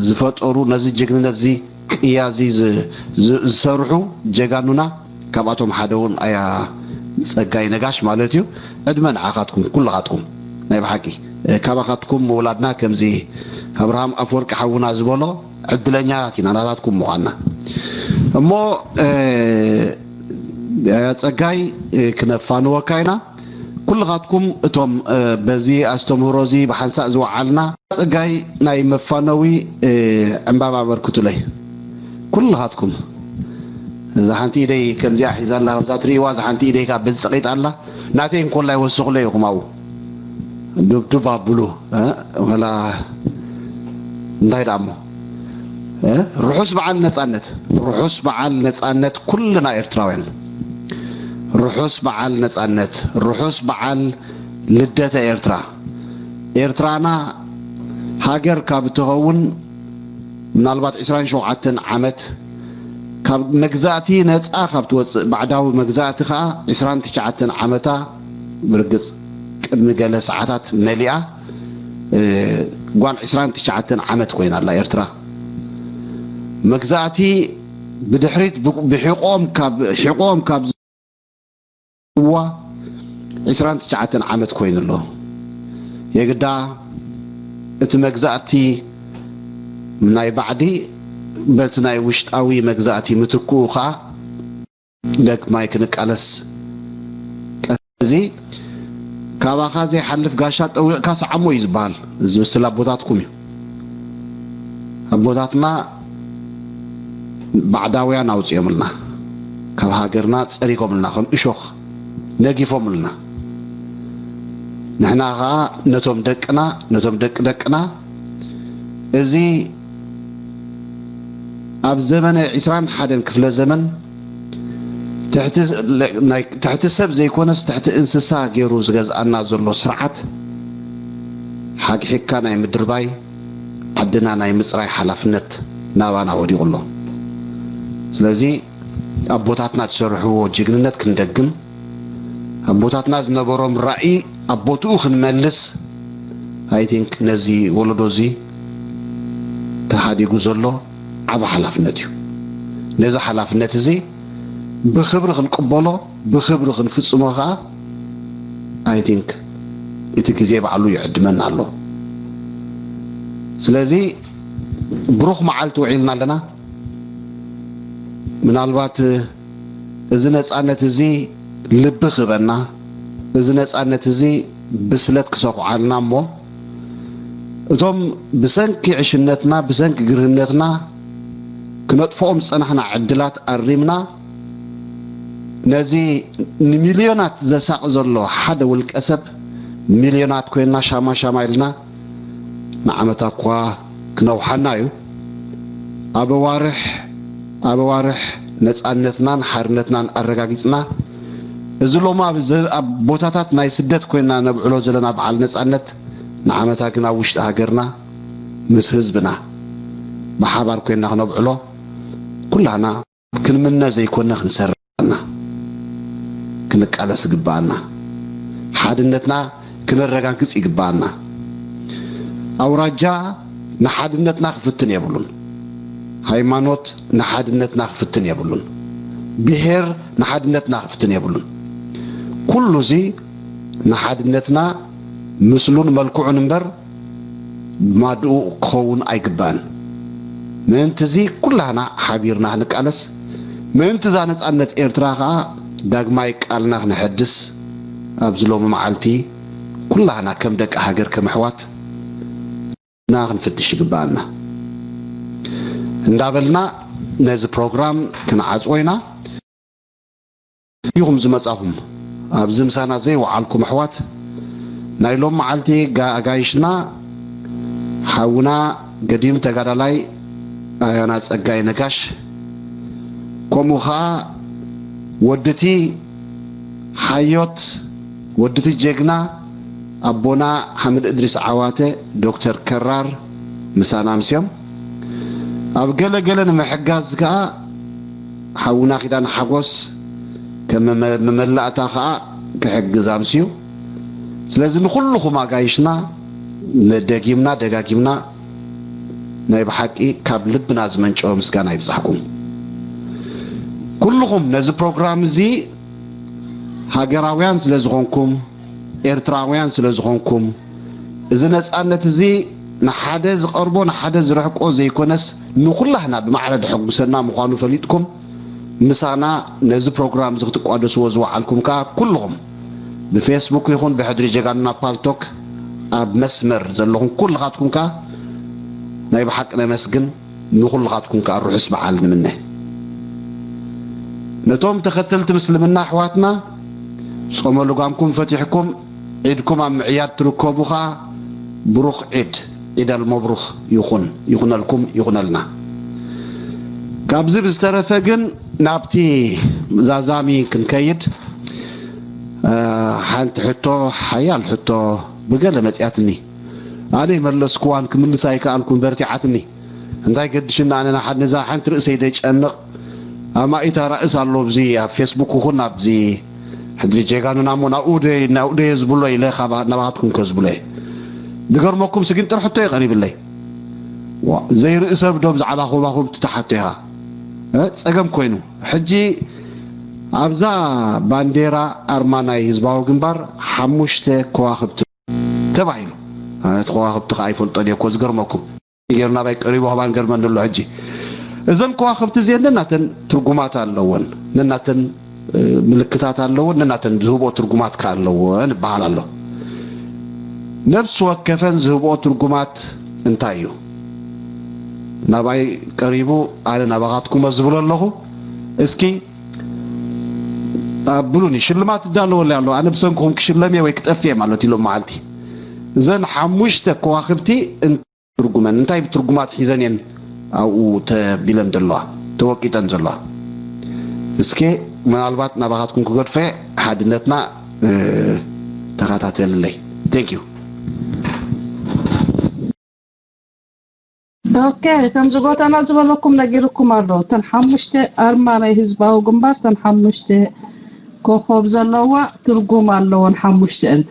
ዝፈጠሩ ነዚ ጅግንነት እዚ ቅያ እዚ ዝሰርሑ ጀጋኑና ካብኣቶም ሓደ እውን ኣያ ፀጋይ ነጋሽ ማለት እዩ። ዕድመ ንዓኻትኩም ኩልኻትኩም ናይ ብሓቂ ካባኻትኩም ምውላድና ከምዚ ኣብርሃም ኣፈወርቂ ሓውና ዝበሎ ዕድለኛታት ኢና ናታትኩም ምዃንና። እሞ ኣያ ፀጋይ ክነፋንወካ ኢና። ኩልኻትኩም እቶም በዚ ኣስተምህሮ እዚ ብሓንሳእ ዝወዓልና ፀጋይ ናይ መፋነዊ ዕምባባ ኣበርክቱለይ ኩልኻትኩም። እዛ ሓንቲ ኢደይ ከምዚኣ ሒዛ ኣላ፣ ከምዛ ትርእይዋ እዛ ሓንቲ ኢደይ ካብ በዚ ፀቒጣ ኣላ። ናተይ እንኮላ ይወስኹለይ ኢኹም ኣብኡ ዱብዱብ ኣብሉ። ዋላ እንታይ ደኣ እሞ ርሑስ በዓል ነፃነት፣ ርሑስ በዓል ነፃነት ኩልና ኤርትራውያን፣ ርሑስ በዓል ነፃነት፣ ርሑስ በዓል ልደተ ኤርትራ። ኤርትራና ሃገር ካብ እትኸውን ምናልባት ዕስራን ሸውዓተን ዓመት ካብ መግዛእቲ ነፃ ካብ ትወፅእ ባዕዳዊ መግዛእቲ ከዓ ዕስራን ትሽዓተን ዓመታ ብርግፅ ቅድሚ ገለ ሰዓታት መሊኣ ጓል ዕስራን ትሽዓተን ዓመት ኮይና ኣላ ኤርትራ። መግዛእቲ ብድሕሪት ብሒቆም ካብ ሒቆም ካብ ዋ ዕስራን ትሽዓተን ዓመት ኮይኑ ኣሎ። የግዳ እቲ መግዛእቲ ናይ ባዕዲ በቲ ናይ ውሽጣዊ መግዛእቲ ምትክኡ ከዓ ደግማይ ክንቃለስ ቀዚ ካባኻ ዘይሓልፍ ጋሻ ጠዊቕካ ሰዓሞ እዩ ዝበሃል። እዚ ምስል ኣቦታትኩም እዩ። ኣቦታትና ባዕዳውያን ኣውፅኦምልና፣ ካብ ሃገርና ፀሪጎምልና፣ ከም እሾኽ ነጊፎምልና። ንሕና ኸዓ ነቶም ደቅና ነቶም ደቂ ደቅና እዚ ኣብ ዘመነ ዕስራን ሓደን ክፍለ ዘመን ትሕቲ ሰብ ዘይኮነስ ትሕቲ እንስሳ ገይሩ ዝገዝኣና ዘሎ ስርዓት ሓግሒግካ ናይ ምድርባይ ዓድና ናይ ምፅራይ ሓላፍነት ናባና ወዲቑ ኣሎ። ስለዚ ኣቦታትና ዝሰርሕዎ ጅግንነት ክንደግም ኣቦታትና ዝነበሮም ራእይ ኣብ ቦትኡ ክንመልስ I think ነዚ ወለዶ እዚ ተሓዲጉ ዘሎ ዓቢ ሓላፍነት እዩ። ነዚ ሓላፍነት እዚ ብክብሪ ክንቅበሎ ብክብሪ ክንፍጽሞ ከዓ I think እቲ ግዜ ባዕሉ ይዕድመና ኣሎ። ስለዚ ብሩኽ መዓልቲ ውዒልና ኣለና። ምናልባት እዚ ነፃነት እዚ ልቢ ክህበና፣ እዚ ነፃነት እዚ ብስለት ክሰኹዓልና እሞ እቶም ብሰንኪ ዕሽነትና ብሰንኪ ግርህነትና ክነጥፍኦም ዝፀናሕና ዕድላት ኣሪምና ነዚ ንሚልዮናት ዘሳቒ ዘሎ ሓደ ውልቀ ሰብ ሚልዮናት ኮይንና ሻማ ሻማ ኢልና ንዓመታ እኳ ክነውሓና እዩ። ኣብ ኣዋርሕ ኣብ ኣዋርሕ ነፃነትናን ሓርነትናን ኣረጋጊፅና እዚ ሎሚ ኣብ ቦታታት ናይ ስደት ኮይንና ነብዕሎ ዘለና በዓል ነፃነት ንዓመታ ግን ኣብ ውሽጢ ሃገርና ምስ ህዝብና ብሓባር ኮይንና ክነብዕሎ ኩላና ክንምነ ዘይኮነ ክንሰርሕ ኣለና። ክንቃለስ ይግበኣና። ሓድነትና ክነረጋግፅ ይግበኣና። ኣውራጃ ንሓድነትና ክፍትን የብሉን። ሃይማኖት ንሓድነትና ክፍትን የብሉን። ብሔር ንሓድነትና ክፍትን የብሉን። ኩሉ እዚ ንሓድነትና ምስሉን መልክዑን እምበር ማድኡ ክኸውን ኣይግባእን። ምእንቲ እዚ ኩላህና ሓቢርና ክንቃለስ፣ ምእንቲ እዛ ነጻነት ኤርትራ ከኣ ዳግማይ ቃልና ክነሐድስ ኣብዚ ሎሚ መዓልቲ ኩላህና ከም ደቂ ሃገር ከም ኣሕዋት ና ክንፍትሽ ይግብኣና እንዳበልና ነዚ ፕሮግራም ክንዓጽዎ ኢና። ኢኹም ዝመጻኹም ኣብዚ ምሳና ዘይወዓልኩም ኣሕዋት ናይ ሎም መዓልቲ ጋ- ኣጋይሽና ሓውና ገዲም ተጋዳላይ ኣያና ጸጋይ ነጋሽ ከምኡ ኸኣ ወድቲ ሓዮት ወድቲ ጀግና ኣቦና ሓምድ እድሪስ ዓዋተ ዶክተር ከራር ምሳና ኣምስዮም። ኣብ ገለ ገለ ንምሕጋዝ ከኣ ሓውና ኪዳነ ሓጎስ ከም መመ- መመላእታ ከኣ ክሕግዝ ኣምስዩ። ስለዚ ንኹልኹም ኣጋይሽና ደጊምና ደጋጊምና ናይ ብሓቂ ካብ ልብና ዝመንጨወ ምስጋና ይብጻሕኩም። ኩልኹም ነዚ ፕሮግራም እዚ ሃገራውያን ስለ ዝኾንኩም ኤርትራውያን ስለ ዝኾንኩም እዚ ነጻነት እዚ ንሓደ ዝቐርቦ ንሓደ ዝርሕቆ ዘይኮነስ ንኹላህና ብማዕረ ደሐጉሰና ምዃኑ ፈሊጥኩም ምሳና ነዚ ፕሮግራም እዚ ክትቋደስዎ ዝወዓልኩም ከኣ ኩልኹም ብፌስቡክ ይኹን ብሕድሪ ጀጋኑና ፓልቶክ ኣብ መስመር ዘለኹም ኩልኻትኩም ከኣ ናይ ብሓቂ ነመስግን። ንኹልኻትኩም ከኣ ርሑስ በዓል ንምነ። ነቶም ተኸተልቲ ምስልምና ኣሕዋትና ጾመ ልጓምኩም ፈቲሕኩም ዒድኩም ኣብ ምዕያድ ትርከቡ ኸኣ ብሩኽ ዒድ ዒድ ኣልመብሩኽ ይኹን ይኹነልኩም ይኹነልና። ካብዚ ብዝተረፈ ግን ናብቲ ዛዛሚ ክንከይድ ሓንቲ ሕቶ ሓያል ሕቶ ብገለ መጽያትኒ ኣነ ይመለስኩዋን ክምልሳ ኣይከኣልኩን በርቲዓትኒ እንታይ ገድሽና ኣነ ንሓድ ነዛ ሓንቲ ርእሰይ ደጨንቕ ኣማኢት ኣራእስ ኣሎ ኣብዚ ኣብ ፌስቡክ ይኹን ኣብዚ ሕድሪ ጀጋኑና እሞ ናብኡ ደ ናብኡ ደየ ዝብሎ ኢለ ናባኻትኩም ከዝብሎ እየ ዝገርመኩም ስጊንጥር ሕቶ እዩ ቀሪብለይ ዘይርኢ ሰብ ዶ ብዛዕባ ኮባኹብቲ ትሓቶ ኢኻ ጸገም ኮይኑ ሕጂ ኣብዛ ባንዴራ ኣርማ ናይ ህዝባዊ ግንባር ሓሙሽተ ከዋኽብቲ ተባሂሉ ኣነ እቲ ከዋኽብቲ ከኣ ይፈልጦን እየ እኮ ዝገርመኩም ገይሩ ናባይ ቀሪቡ ከማን ገርመኒ ኣሎ ሕጂ እዘን ከዋኽብቲ እዚአን ነናተን ትርጉማት ኣለወን ነናተን ምልክታት ኣለወን ነናተን ዝህብኦ ትርጉማት ከ ኣለወን ይበሃል ኣሎ ነብሲ ወከፈን ዝህብኦ ትርጉማት እንታይ እዩ ናባይ ቀሪቡ ኣነ ናባኻትኩሞ ዝብሎ ኣለኹ እስኪ ኣብሉኒ ሽልማት ትዳለወለይ ኣሎ ኣነ ብሰንክኹም ክሽለም እየ ወይ ክጠፍእ እየ ማለት ኢሎም መዓልቲ እዘን ሓሙሽተ ከዋኽብቲ እንታይ ትርጉመን እንታይ ብትርጉማት ሒዘን እየን ኣብኡ ተቢለን ዘለዋ ተወቂጠን ዘለዋ እስከ ምናልባት ናባኻትኩም ክገድፈ ሓድነትና ተኸታተልለይ thank you ኦኬ ከምዚ ጎተና ዝበለኩም ነጊርኩም ኣሎ እተን ሓሙሽተ ኣርማ ናይ ህዝባዊ ግንባር እተን ሓሙሽተ ኮኾብ ዘለዋ ትርጉም ኣለዎን ሓሙሽተን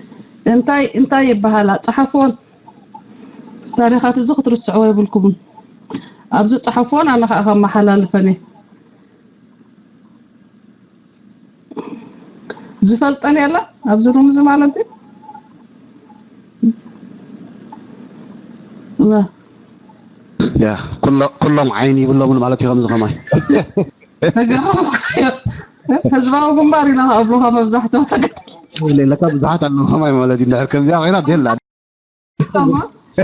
እንታይ እንታይ ይበሃላ ፀሓፍዎን ታሪኻት እዚ ክትርስዕዎ የብልኩምን ኣብዚ ፀሓፍዎን ኣነ ከዓ ከመሓላልፈን እየ ዝፈልጠን የለ ኣብዚ ሩም እዚ ማለት እዩ ያ ኩሎም ዓይኒ ይብሎምን ማለት እዩ ከምዚ ከማይ ህዝባዊ ግንባር ኢና ኣብሉካ መብዛሕትኦም ተገ ለካ ብዙሓት ኣለዉ ከማይ ማለት እዩ እንድሕር ከምዚኣ ኮይና ቤላ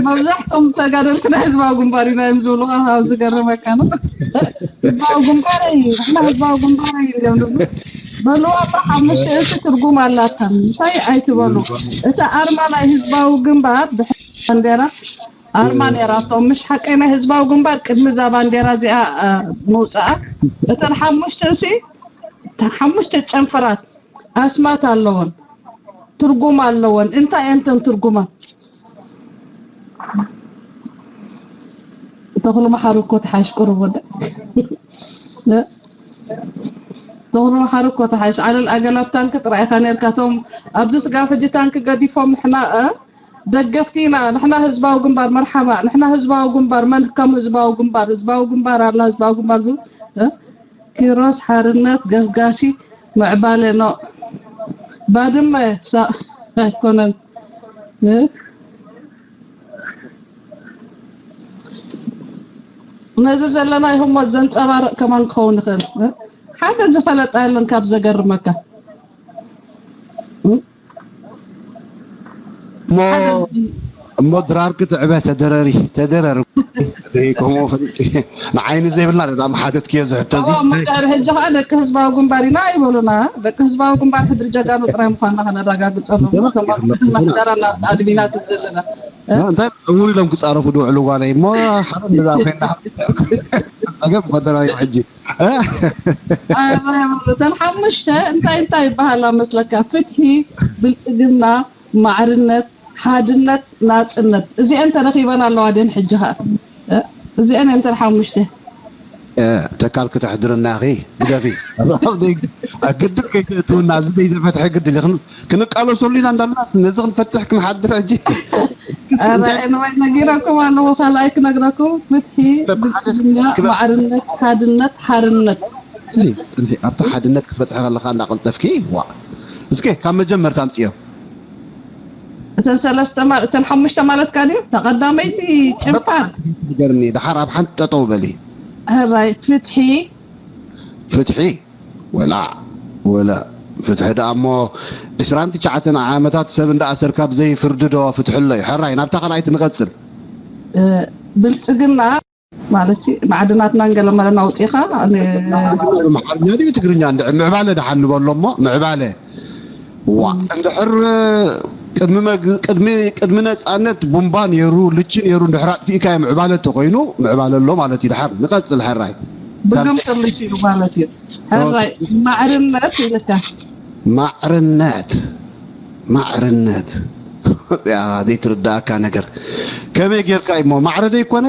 መብዛሕቶም ተጋደልቲ ናይ ህዝባዊ ግንባር ኢና እዮም ዝብሉ ካብ ዝገርመካ ነው። ህዝባዊ ግንባር እዩ ንሕና ህዝባዊ ግንባር እዩ እዮም ዝብሉ። በልዋ እባ ሓሙሽተ እልፊ ትርጉም ኣላታ እንታይ ኣይትበሉ። እቲ ኣርማ ናይ ህዝባዊ ግንባር ብሕጂ ባንዴራ ኣርማ ነይራቶም ምሽ ሓቀይ ናይ ህዝባዊ ግንባር ቅድሚ እዛ ባንዴራ እዚኣ ምውፅኣ እተን ሓሙሽተ እሲ ሓሙሽተ ጨንፈራት ኣስማት ኣለወን ትርጉም ኣለወን እንታይ እየን እተን ትርጉማት ተኽሉ መሓሪ እኮ ትሓሽ ቁሩብ ወደ ተኽሉ መሓሪ እኮ ትሓሽ ዓለል ኣገላብ ታንክ ጥራይ ኢኻ ነርካ እቶም ኣብዚ ስጋብ ሕጂ ታንክ ገዲፎም ንሕና ደገፍቲ ኢና ንሕና ህዝባዊ ግንባር መርሓባ ንሕና ህዝባዊ ግንባር መን ከም ህዝባዊ ግንባር ህዝባዊ ግንባር ኣላ ህዝባዊ ግንባር ዝብል ኪሮስ ሓርነት ገስጋሲ ምዕባለ ኖእ። ባድመ ሳእ ኣይኮነን። እ? ነዚ ዘለናዮ ህሞት ዘንጸባርቕ ከማን ክኸውን ይኽእል። እ? ሓደ ዝፈለጣ የለን ካብ ዘገርመካ። እ? እሞ እሞ ድራርኪ ትዕበ ተደረሪ ተደረሪ ከምኡ ንዓይኒ ዘይብልና ዳ መሓተትክዮ ዝሕቶ እዚ። እሞ ድሕሪ ሕጂ ከዓ ደቂ ህዝባዊ ግንባር ኢና ኣይበሉና። ደቂ ህዝባዊ ግንባር ሕድሪ ጀጋኑ ጥራይ ምኳንና ከነረጋግፀሎም። ምሕደራ እናጣልብ ኢና ዘለና። እንታይ ዕውር ኢሎም ክፃረፉ ድውዕሉ ጓለይ እሞ ሓደ ንዛ ኮይና ፀገም ፈደራዊ ሕጂ። እተን ሓሙሽተ እንታይ እንታይ ይበሃላ መስለካ? ፍትሒ፣ ብልፅግና፣ ማዕርነት፣ ሓድነት፣ ናፅነት። እዚአን ተረኺበን ኣለዋ ድን ሕጂ ኸ? እዚአን እተን ሓሙሽተ። ተካል ክተሕድርና ኺ ግደፊ። ግድል ከይትእትውና እዚ ዘይተፈትሐ ግድል እዩ። ክንቃለሰሉ ኢና እንዳለናስ ነዚ ክንፈትሕ ክንሓድር ሕጂ። ኣረ፣ ኣነዋይ ነጊረኩም ኣለኹ፣ ካልኣይ ክነግረኩም። ፍትሒ፣ ብልጽግና፣ ማዕርነት፣ ሓድነት፣ ሓርነት። ጽንሒ፣ ጽንሒ። ኣብቲ ሓድነት ክትበጽሒ ከለኻ እንዳቐልጠፍኪ፣ ዋ። እስከ ካብ መጀመርታ ኣምጽዮ። እተን ሰለስተ ማ-፣ እተን ሓሙሽተ ማለትካ ድዩ? ተቐዳመይቲ ጭንፋር። ንገርኒ፣ ደሓር ኣብ ሓንቲ ጠጠው በሊ። ሕራይ፣ ፍትሒ። ፍትሒ። ወላዕ፣ ወላዕ። ፍትሒ ደኣ እሞ ዕስራን ትሽዓተን ዓመታት ሰብ እንዳኣሰርካ ብዘይ ፍርዲ ዶ ፍትሒ ኣሎ እዩ? ሕራይ፣ ናብታ ካልኣይቲ ንቐጽል። እ፣ ብልጽግና ማለት ሲ፣ ማዕድናትናን ገለ መለና ኣውጺኻ፣ ን-፣ ኣምሓርኛ ድዩ ትግርኛ? እንድዒ ምዕባለ ደሓን ንበሎ እሞ፣ ምዕባለ። ዋ፣ እንድሕር ቅድሚ መግ-፣ ቅድሚ፣ ቅድሚ ነጻነት ቡምባ ነይሩ፣ ልቺ ነይሩ፣ እንድሕር ኣጥፊእካዮ ምዕባለ ተኾይኑ፣ ምዕባለ ኣሎ ማለት እዩ። ደሓር ንቐጽል፣ ሕራይ። ብግምጥል እዩ ማለት እዩ። ሕራይ፣ ማዕርነት ኢልካ። ማዕርነት፣ ማዕርነት። ያ፣ ዘይትርዳእካ ነገር። ከመይ ጌርካ እሞ ማዕረ ደይኮነ?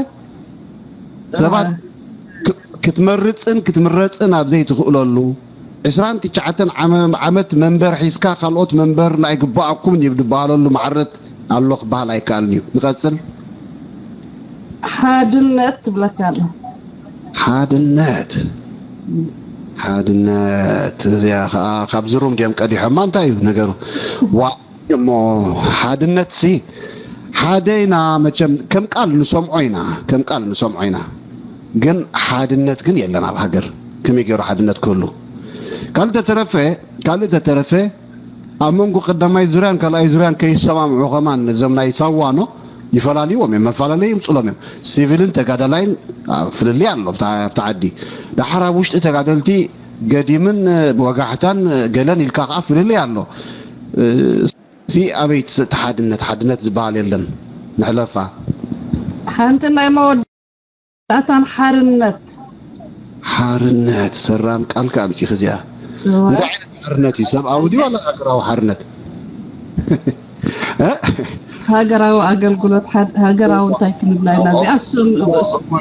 ሰባት ክ-፣ ክትመርጽን ክትምረጽን ኣብ ዘይትኽእለሉ፣ ዕስራን ትሽዓተን ዓመ-፣ ዓመት መንበር ሒዝካ ካልኦት መንበር ኣይግባኣኩምን እዩ ዝበሃለሉ ማዕረት ኣሎ ክበሃል ኣይከኣልን እዩ። ንቐጽል። ሓድነት ትብለካ ኣላ። ሓድነት። ሓድነት እዚኣ ኸኣ ካብ ዝሩም ድዮም ቀዲሖማ? እንታይ እዩ ነገሩ? ዋ፣ እሞ ሓድነትሲ ሓደ ኢና መቸም፣ ከም ቃል ንሰምዖ ኢና፣ ከም ቃል ንሰምዖ ኢና። ግን ሓድነት ግን የለን ኣብ ሃገር። ከመይ ገይሩ ሓድነት ክህሉ? ካልእ ተተረፈ፣ ካልእ ተተረፈ፣ ኣብ መንጎ ቀዳማይ ዙርያን ካልኣይ ዙርያን ከይሰማምዑ ከማን እዞም ናይ ሳዋ ኖ ይፈላልይዎም እዮም፣ መፈላለዪ ይምፅሎም እዮም። ሲቪልን ተጋዳላይን፣ አ፣ ፍልልይ ኣሎ ኣብታ፣ ኣብታ ዓዲ። ደሓር ኣብ ውሽጢ ተጋደልቲ ገዲምን፣ እ፣ ወጋሕታን፣ እ፣ ገለን ኢልካ ከዓ ፍልልይ ኣሎ። እ፣ ሲ ኣበይ እቲ ሓድነት? ሓድነት ዝበሃል የለን። ንሕለፋ። ሓንቲ ናይ መወዳእታን ሓርነት። ሓርነት፣ ሰራም ቃልካ ኣምጺኺ እዚኣ። እዋ። እንታይ ዓይነት ሓርነት እዩ? ሰብኣዊ ድዩ ዋላ ሃገራዊ ሓርነት? ሃገራዊ ኣገልግሎት፣ ሓድ-፣ ሃገራዊ እንታይ ክንብላ ኢና? እዚኣ ስም፣ እሞ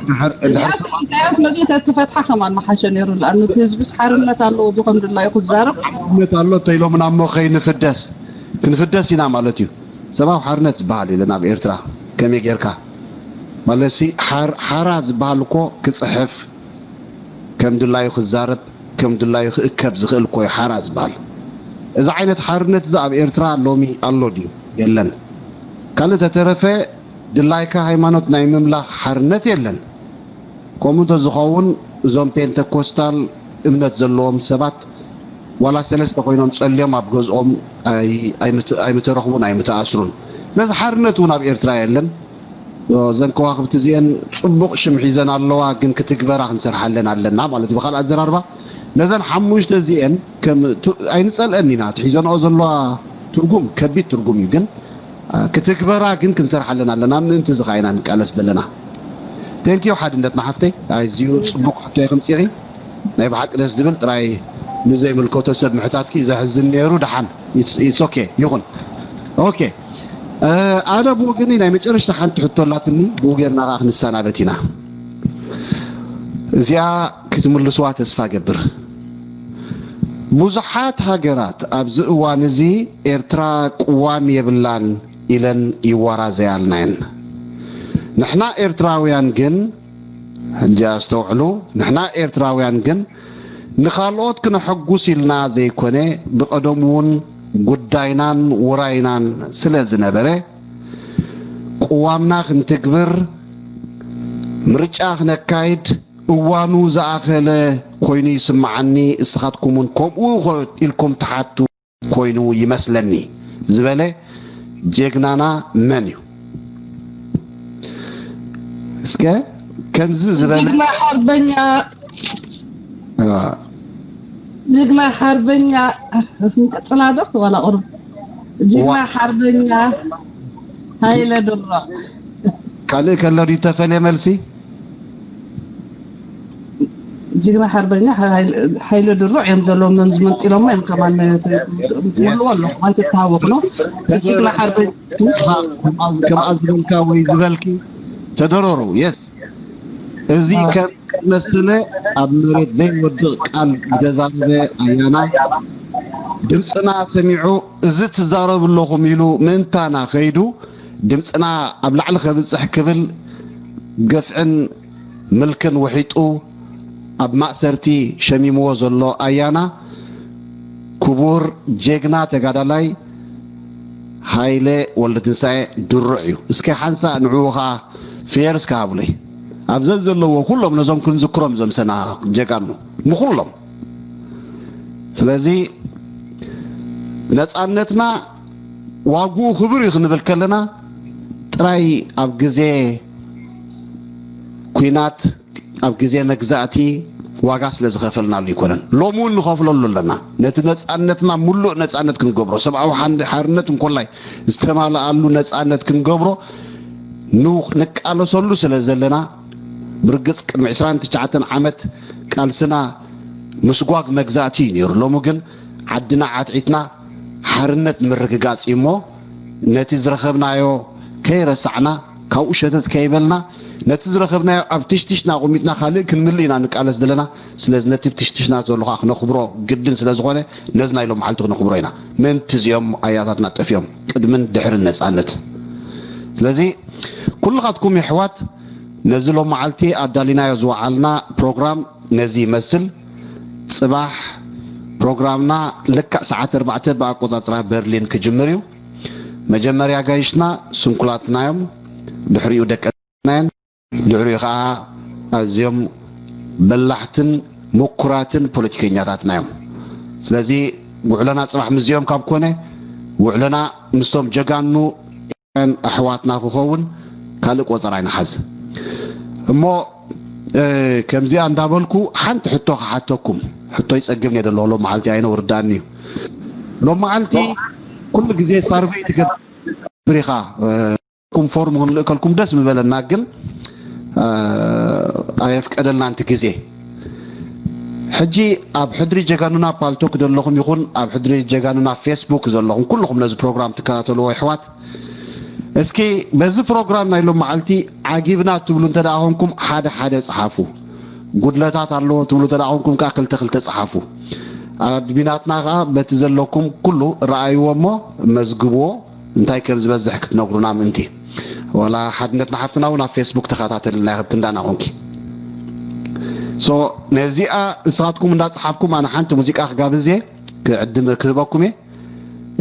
ድሕር-፣ ድሕር እዚኣ ስም እንታይ ኣስመዚት እትፈትሓ ከማን መሓሸ ነይሩ። ለኣኑ እቲ ህዝብስ ሓርነት ኣለዎ፣ ዝኾን ድላዩ ክዛረብ። ሓርነት ኣሎ፣ ተይሎምና እሞ ከይንፍደስ፣ ክንፍደስ ኢና ማለት እዩ። ሰብኣዊ ሓርነት ዝበሃል የለን ኣብ ኤርትራ። ከመይ ጌርካ? ማለትሲ ሓር-፣ ሓራ ዝበሃል እኮ ክጽሕፍ፣ ከም ድላዩ ክዛረብ፣ ከም ድላዩ ክእከብ ዝኽእል እኮ እዩ ሓራ ዝበሃል። እዚ ዓይነት ሓርነት እዚ ኣብ ኤርትራ ሎሚ ኣሎ ድዩ? የለን። ካልእ ተተረፈ ድላይካ ሃይማኖት ናይ ምምላኽ ሓርነት የለን። ከምኡ እንተዝኸውን እዞም ፔንተኮስታል እምነት ዘለዎም ሰባት ዋላ ሰለስተ ኮይኖም ጸልዮም ኣብ ገዝኦም ኣይ-፣ ኣይምት-፣ ኣይምተረኽቡን ኣይምተኣስሩን። ስለዚ ሓርነት እውን ኣብ ኤርትራ የለን። እዘን ከዋኽብቲ እዚአን ጽቡቕ ሽም ሒዘን ኣለዋ፣ ግን ክትግበራ ክንሰርሓለን ኣለና ማለት እዩ። ብኻልእ ኣዘራርባ ነዘን ሓሙሽተ እዚአን ከም ቱ-፣ ኣይንጸልአን ኢና። እቲ ሒዘንኦ ዘለዋ ትርጉም ከቢድ ትርጉም እዩ፣ ግን፣ አ፣ ክትግበራ ግን ክንሰርሓለን ኣለና። ምእንቲ እዚ ኸዓ ኢና ንቃለስ ዘለና። ቴንኪዩ ሓድነትና ሓፍተይ። ኣዝዩ ጽቡቕ ሕቶ ኢኺ ምጺኺ። ናይ ብሓቂ ደስ ዝብል ጥራይ ንዘይምልከቶ ሰብ ምሕታትኪ ዘሕዝን ነይሩ። ደሓን። It's፣ it's okay። ይኹን። ኦኬ። እ፣ ኣነ ብወገነይ ናይ መጨረሽታ ሓንቲ ሕቶ ኣላትኒ፣ ብኡ ጌርና ኸዓ ክንሰናበት ኢና። እዚኣ ክትምልስዋ ተስፋ ገብር። ብዙሓት ሃገራት ኣብዚ እዋን እዚ ኤርትራ ቅዋም የብላን ኢለን ይወራዘያልና እየን። ንሕና ኤርትራውያን ግን፣ ሕጂ ኣስተውዕሉ፣ ንሕና ኤርትራውያን ግን ንኻልኦት ክነሐጉስ ኢልና ዘይኮነ፣ ብቐደሙ እውን ጉዳይናን ውራይናን ስለ ዝነበረ፣ ቅዋምና ክንትግብር፣ ምርጫ ክነካይድ እዋኑ ዝኣኸለ ኮይኑ ይስምዓኒ። እስኻትኩም እውን ከምኡ ኢልኩም ትሓቱ ኮይኑ ይመስለኒ ዝበለ ጀግናና መን እዩ? እስከ ከምዚ ዝበለ ጅግና ሓርበኛ ጅግና ሓርበኛ፣ ንቀጽላ ዶ ዋላ ቁሩብ? ጅግና ሓርበኛ ሃይለ ድሮ። ካልእ ከሎ ድዩ ተፈልየ መልሲ? ጅግና ሓርበኛ ሃይለ ድሮ እዮም ዘለዎም፣ መንዝ መንጢሎሞ እዮም ከማን። ትብሉ ኣለኹም፣ ኣይትተሃወቕ ነው። ጅግና ሓርበኛ ከምኣ ዝበልካ ወይ ዝበልኪ ተደረሩ። የስ፣ እዚ ከም ዝመስለ ኣብ መሬት ዘይወድቕ ቃል ዝተዛረበ ኣያና፣ ድምፅና ሰሚዑ፣ እዚ ትዛረቡ ኣለኹም ኢሉ ምእንታና ከይዱ፣ ድምፅና ኣብ ላዕሊ ከብፅሕ ክብል ግፍዕን ምልክን ውሒጡ ኣብ ማእሰርቲ ሸሚምዎ ዘሎ ኣያና፣ ክቡር ጀግና ተጋዳላይ ሃይለ ወልደትንሳኤ ድሩዕ እዩ። እስከ ሓንሳእ ንዕኡ ኸዓ ፍየር እስከ ሃቡለይ። ኣብ ዘዘለዎ ኩሎም ነዞም ክንዝክሮም፣ እዞም ሰና ጀጋኑ፣ ንኹሎም። ስለዚ ነፃነትና ዋግኡ ክቡር እዩ ክንብል ከለና፣ ጥራይ ኣብ ግዜ ኲናት፣ ኣብ ግዜ መግዛእቲ ዋጋ ስለ ዝኸፈልናሉ ኣይኮነን። ሎሚ እውን ንኸፍለሉ ኣለና። ነቲ ነፃነትና ምሉእ ነፃነት ክንገብሮ፣ ሰብኣዊ ሓን-፣ ሓርነት እንኮላይ ዝተማልኣሉ ነፃነት ክንገብሮ ን-፣ ንቃለሰሉ ስለ ዘለና፣ ብርግፅ ቅድሚ ዕስራን ትሽዓተን ዓመት ቃልስና ምስጓግ መግዛእቲ እዩ ነይሩ። ሎሚ ግን ዓድና ዓትዒትና ሓርነት ንምርግጋፅ እዩ እሞ፣ ነቲ ዝረኸብናዮ ከይረሳዕና፣ ካብኡ ሸተት ከይበልና፣ ነቲ ዝረኸብናዮ ኣብ ትሽትሽና ኣቑሚጥና ካልእ ክንምልእ ኢና ንቃለስ ዘለና። ስለዚ ነቲ ኣብ ትሽትሽና ዘሎ ከዓ ክነኽብሮ ግድን ስለ ዝኾነ፣ ነዚ ናይ ሎም መዓልቲ ክነኽብሮ ኢና። ምእንቲ እዚኦም ኣያታትና ጠፊኦም ቅድምን ድሕርን ነፃነት። ስለዚ ኩልኻትኩም የሕዋት፣ ነዚ ሎም መዓልቲ ኣዳሊናዮ ዝወዓልና ፕሮግራም ነዚ ይመስል። ጽባሕ ፕሮግራምና ልክዕ ሰዓት ኣርባዕተ ብኣቆጻጽራ በርሊን ክጅምር እዩ። መጀመርያ ኣጋይሽና ስንኩላትና እዮም፣ ድሕሪኡ ደቂ ኣንስትዮ እየን፣ ድሕሪኡ ከኣ ኣዝዮም በላሕትን ምኩራትን ፖለቲከኛታትና እዮም። ስለዚ ውዕሎና ጽባሕ ምስዚኦም ካብ ኮነ፣ ውዕሎና ምስቶም ጀጋኑ ኣሕዋትና ክኸውን ካልእ ቆጸራ ኣይንሓዝ። እሞ፣ እ፣ ከምዚኣ እንዳበልኩ ሓንቲ ሕቶ ክሓተኩም። ሕቶ ይጸግብኒ እየ ዘለኹ፣ ሎም መዓልቲ ኣይነ ውርዳእኒ እዩ። ሎም መዓልቲ ኩሉ ግዜ ሳርቨይ ትገብር ኢኻ፣ እ፣ ኩም ፎርም ክንልእከልኩም ደስ ምበለና፣ ግን፣ እ፣ ኣየፍቀደልናን እቲ ግዜ። ሕጂ ኣብ ሕድሪ ጀጋኑና ፓልቶክ ዘለኹም ይኹን ኣብ ሕድሪ ጀጋኑና ፌስቡክ ዘለኹም ኩልኹም ነዚ ፕሮግራም ትከታተልዎ ኣሕዋት፣ እስኪ በዚ ፕሮግራም ናይ ሎም መዓልቲ ዓጊብና ትብሉ እንተ ደኣ ኾንኩም ሓደ ሓደ ጸሓፉ። ጉድለታት ኣለዎ ትብሉ እንተ ደኣ ኾንኩም ከኣ ክልተ ክልተ ጸሓፉ። ኣድሚናትና ከኣ በቲ ዘለኩም ኩሉ ረኣይዎ እሞ መዝግብዎ፣ እንታይ ከም ዝበዝሕ ክትነግሩና ምእንቲ። ዋላ ሓድነትና ሓፍትና እውን ኣብ ፌስቡክ ተኸታተልና ኢኺ፣ ክንዳና ኾንኪ። ሶ ነዚኣ ንስኻትኩም እንዳጸሓፍኩም ኣነ ሓንቲ ሙዚቃ ክጋብዝ እየ፣ ክዕድም ክህበኩም እየ።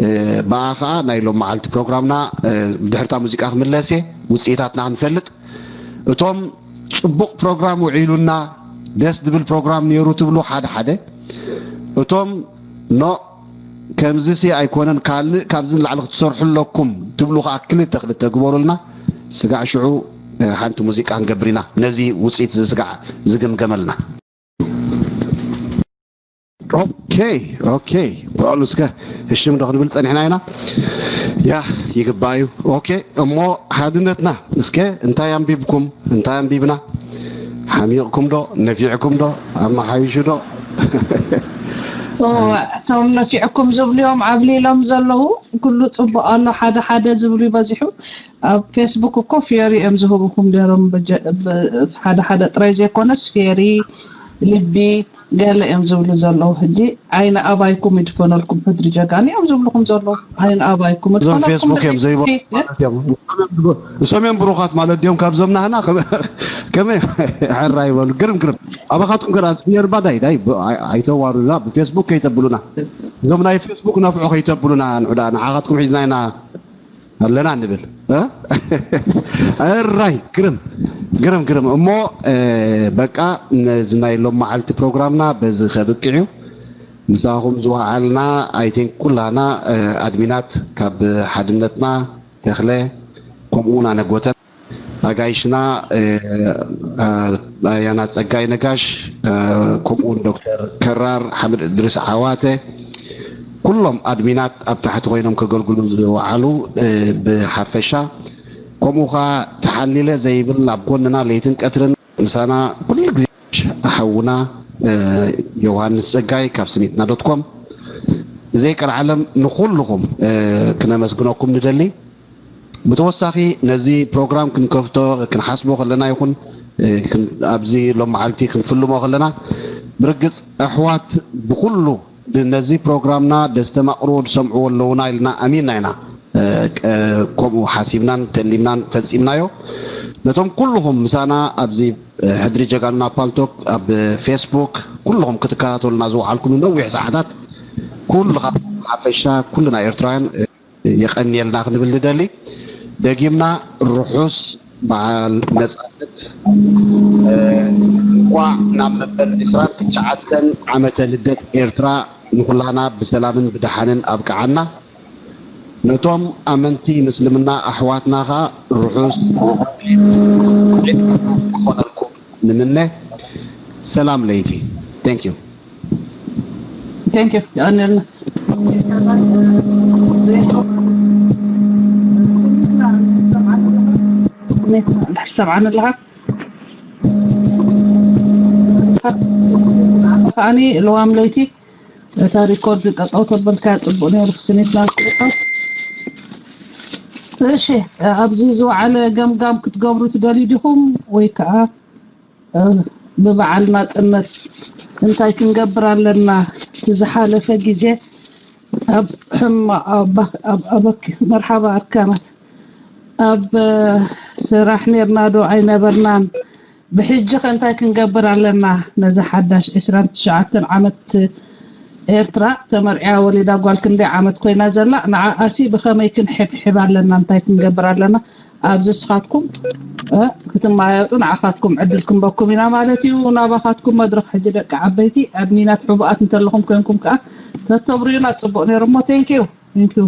እ፣ ብኣ ኸኣ ናይ ሎም መዓልቲ ፕሮግራምና፣ እ፣ ብድሕርታ ሙዚቃ ክምለስ እየ፣ ውጽኢታትና ክንፈልጥ። እቶም ጽቡቕ ፕሮግራም ውዒሉና፣ ደስ ዝብል ፕሮግራም ነይሩ ትብሉ ሓደ ሓደ፣ እቶም ኖ ከምዚሲ ኣይኮነን፣ ካልእ ካብዚ ንላዕሊ ክትሰርሑ ኣለኩም ትብሉ ኸኣ ክልተ ክልተ ግበሩልና። ስጋዕ ሽዑ፣ እ፣ ሓንቲ ሙዚቃ ክንገብር ኢና፣ ነዚ ውጽኢት እዚ ስጋዕ ዝግምገመልና። ኦኬ፣ ኦኬ። በሉ እስከ እሺ፣ እንዶ ክንብል ጸኒሕና ኢና። ያ፣ ይግባእ እዩ። ኦኬ፣ እሞ ሓድነትና እስከ እንታይ ኣንቢብኩም? እንታይ ኣንቢብና? ሓሚቕኩም ዶ? ነፊዕኩም ዶ? ኣመሓይሹ ዶ? ኦ፣ እቶም ነፊዕኩም ዝብልዮም ዓብሊሎም ዘለዉ ኩሉ ጽቡቕ ኣሎ፣ ሓደ ሓደ ዝብሉ ይበዚሑ። ኣብ ፌስቡክ እኮ ፍየሪ እዮም ዝህቡኹም ነይሮም፣ በጀ-፣ ብ-፣ ሓደ ሓደ ጥራይ ዘይኮነስ ፍየሪ፣ ልቢ ገለ እዮም ዝብሉ ዘለዉ። ሕጂ ዓይኒ ኣባይኩም ይድፈነልኩም፣ ሕድሪ ጀጋኑ እዮም ዝብልኹም ዘለዉ። ዓይኒ ኣባይኩም እዞም ይድፈነልኩም ፌስቡክ እዮም ልቢ። ዘይበሉ ማለት እዮም። እሶም እዮም ብሩኻት ማለት ድዮም ካብዞም ናህና ከመ- ከመይ ሕራ ይበሉ። ግርም ግርም ኣባኻትኩም ገና ጽፍየር ባዳይ ዳይ ብ- ኣይ- ኣይተዋሩና ብፌስቡክ ከይተብሉና እዞም ናይ ፌስቡክ ነፍዖ ከይተብሉና ንዕዳ ንዓኻትኩም ሒዝና ኢና ኣለና ንብል እ? እራይ ግርም ግርም ግርም እሞ እ፣ በቃ ነዚ ናይ ሎም መዓልቲ ፕሮግራምና በዚ ከብቅዕ እዩ። ምሳኹም ዝወዓልና ኣይቲንክ ኩላና እ፣ ኣድሚናት ካብ ሓድነትና ተኽለ ከምኡ እውን ኣነጎተን ኣጋይሽና እ፣ እ፣ ኣያና ጸጋይ ነጋሽ እ፣ ከምኡ እውን ዶክተር ከራር ሓምድ እድሪስ ዓዋተ ኩሎም ኣድሚናት ኣብ ታሕቲ ኮይኖም ከገልግሉ ዝወዓሉ እ፣ ብሓፈሻ ከምኡ ኸዓ ተሓሊለ ዘይብል ኣብ ጎንና ለይትን ቀትርን ምሳና ኩሉ ግዜ ሓውና እ፣ ዮሃንስ ጸጋይ ካብ ስኒትና ዶት ኮም ብዘይ ቀልዓለም ንኹልኹም እ፣ ክነመስግነኩም ንደሊ። ብተወሳኺ ነዚ ፕሮግራም ክንከፍቶ ክንሓስቦ ከለና ይኹን እ፣ ክን- ኣብዚ ሎም መዓልቲ ክንፍልሞ ከለና ብርግጽ ኣሕዋት ብኩሉ ነዚ ፕሮግራምና ደስተማቕርዎ ዝሰምዕዎ ኣለዉና ኢልና ኣሚንና ኢና እ፣ ቀ- ከምኡ ሓሲብናን ተሊምናን ፈጺምናዮ። ነቶም ኩልኹም ምሳና ኣብዚ እ፣ ሕድሪ ጀጋኑና ፓልቶክ ኣብ ፌስቡክ ኩልኹም ክትከታተሉና ዝወዓልኩም ነዊሕ ሰዓታት ኩሉ ካብ ሓፈሻ ኩሉ ናይ ኤርትራውያን እ፣ የቐንየልና ክንብል ንደሊ። ደጊምና ርሑስ በዓል ነጻነት እ፣ እንኳዕ ናብ መበል ዕስራን ትሽዓተን ዓመተ ልደት ኤርትራ ንኹላና ብሰላምን ብደሓንን ኣብቅዓና። ነቶም ኣመንቲ ምስልምና ኣሕዋትና ኸኣ ርሑስ ዒድ መብሩክ ክኾነልኩም ንምነ። ሰላም ለይቲ። Thank you። Thank you። የቐንየልና። ሰምዓኒ ኣለኻ? ከኣኒ ልዋም ለይቲ እታ ሪኮርድ ጠጠው ተበልካ ጽቡቅ ነይሩ። ስኒትና ዝትርፋት። እሺ፣ ኣብዚ ዝወዓለ ገምጋም ክትገብሩ ትደልዩ ዲኹም ወይ ከዓ እ፣ ብበዓል ናጽነት እንታይ ክንገብር ኣለና? እቲ ዝሓለፈ ግዜ ኣብ ሕማ- ኣብ- ኣብ- ኣበክ- መርሓባ ኣርካናት ኣብ እ፣ ስራሕ ነርና ዶ ኣይነበርናን? ብሕጂ ከ እንታይ ክንገብር ኣለና? ነዛ ሓዳሽ ዕስራን ትሽዓተን ዓመት ኤርትራ ተመርዕያ ወሊዳ ጓል ክንደይ ዓመት ኮይና ዘላ ንዓኣሲ ብኸመይ ክንሕብሕብ ኣለና? እንታይ ክንገብር ኣለና? ኣብዚ ንስኻትኩም እ፣ ክትመያየጡ ንዓኻትኩም ዕድል ክንበኩም ኢና ማለት እዩ። ናባኻትኩም መድረኽ ሕጂ ደቂ ዓበይቲ ኣድሚናት ሕቡኣት እንተለኹም ኮንኩም ከኣ ተተብርዩና ጽቡቕ ነይሩ እሞ thank you thank you።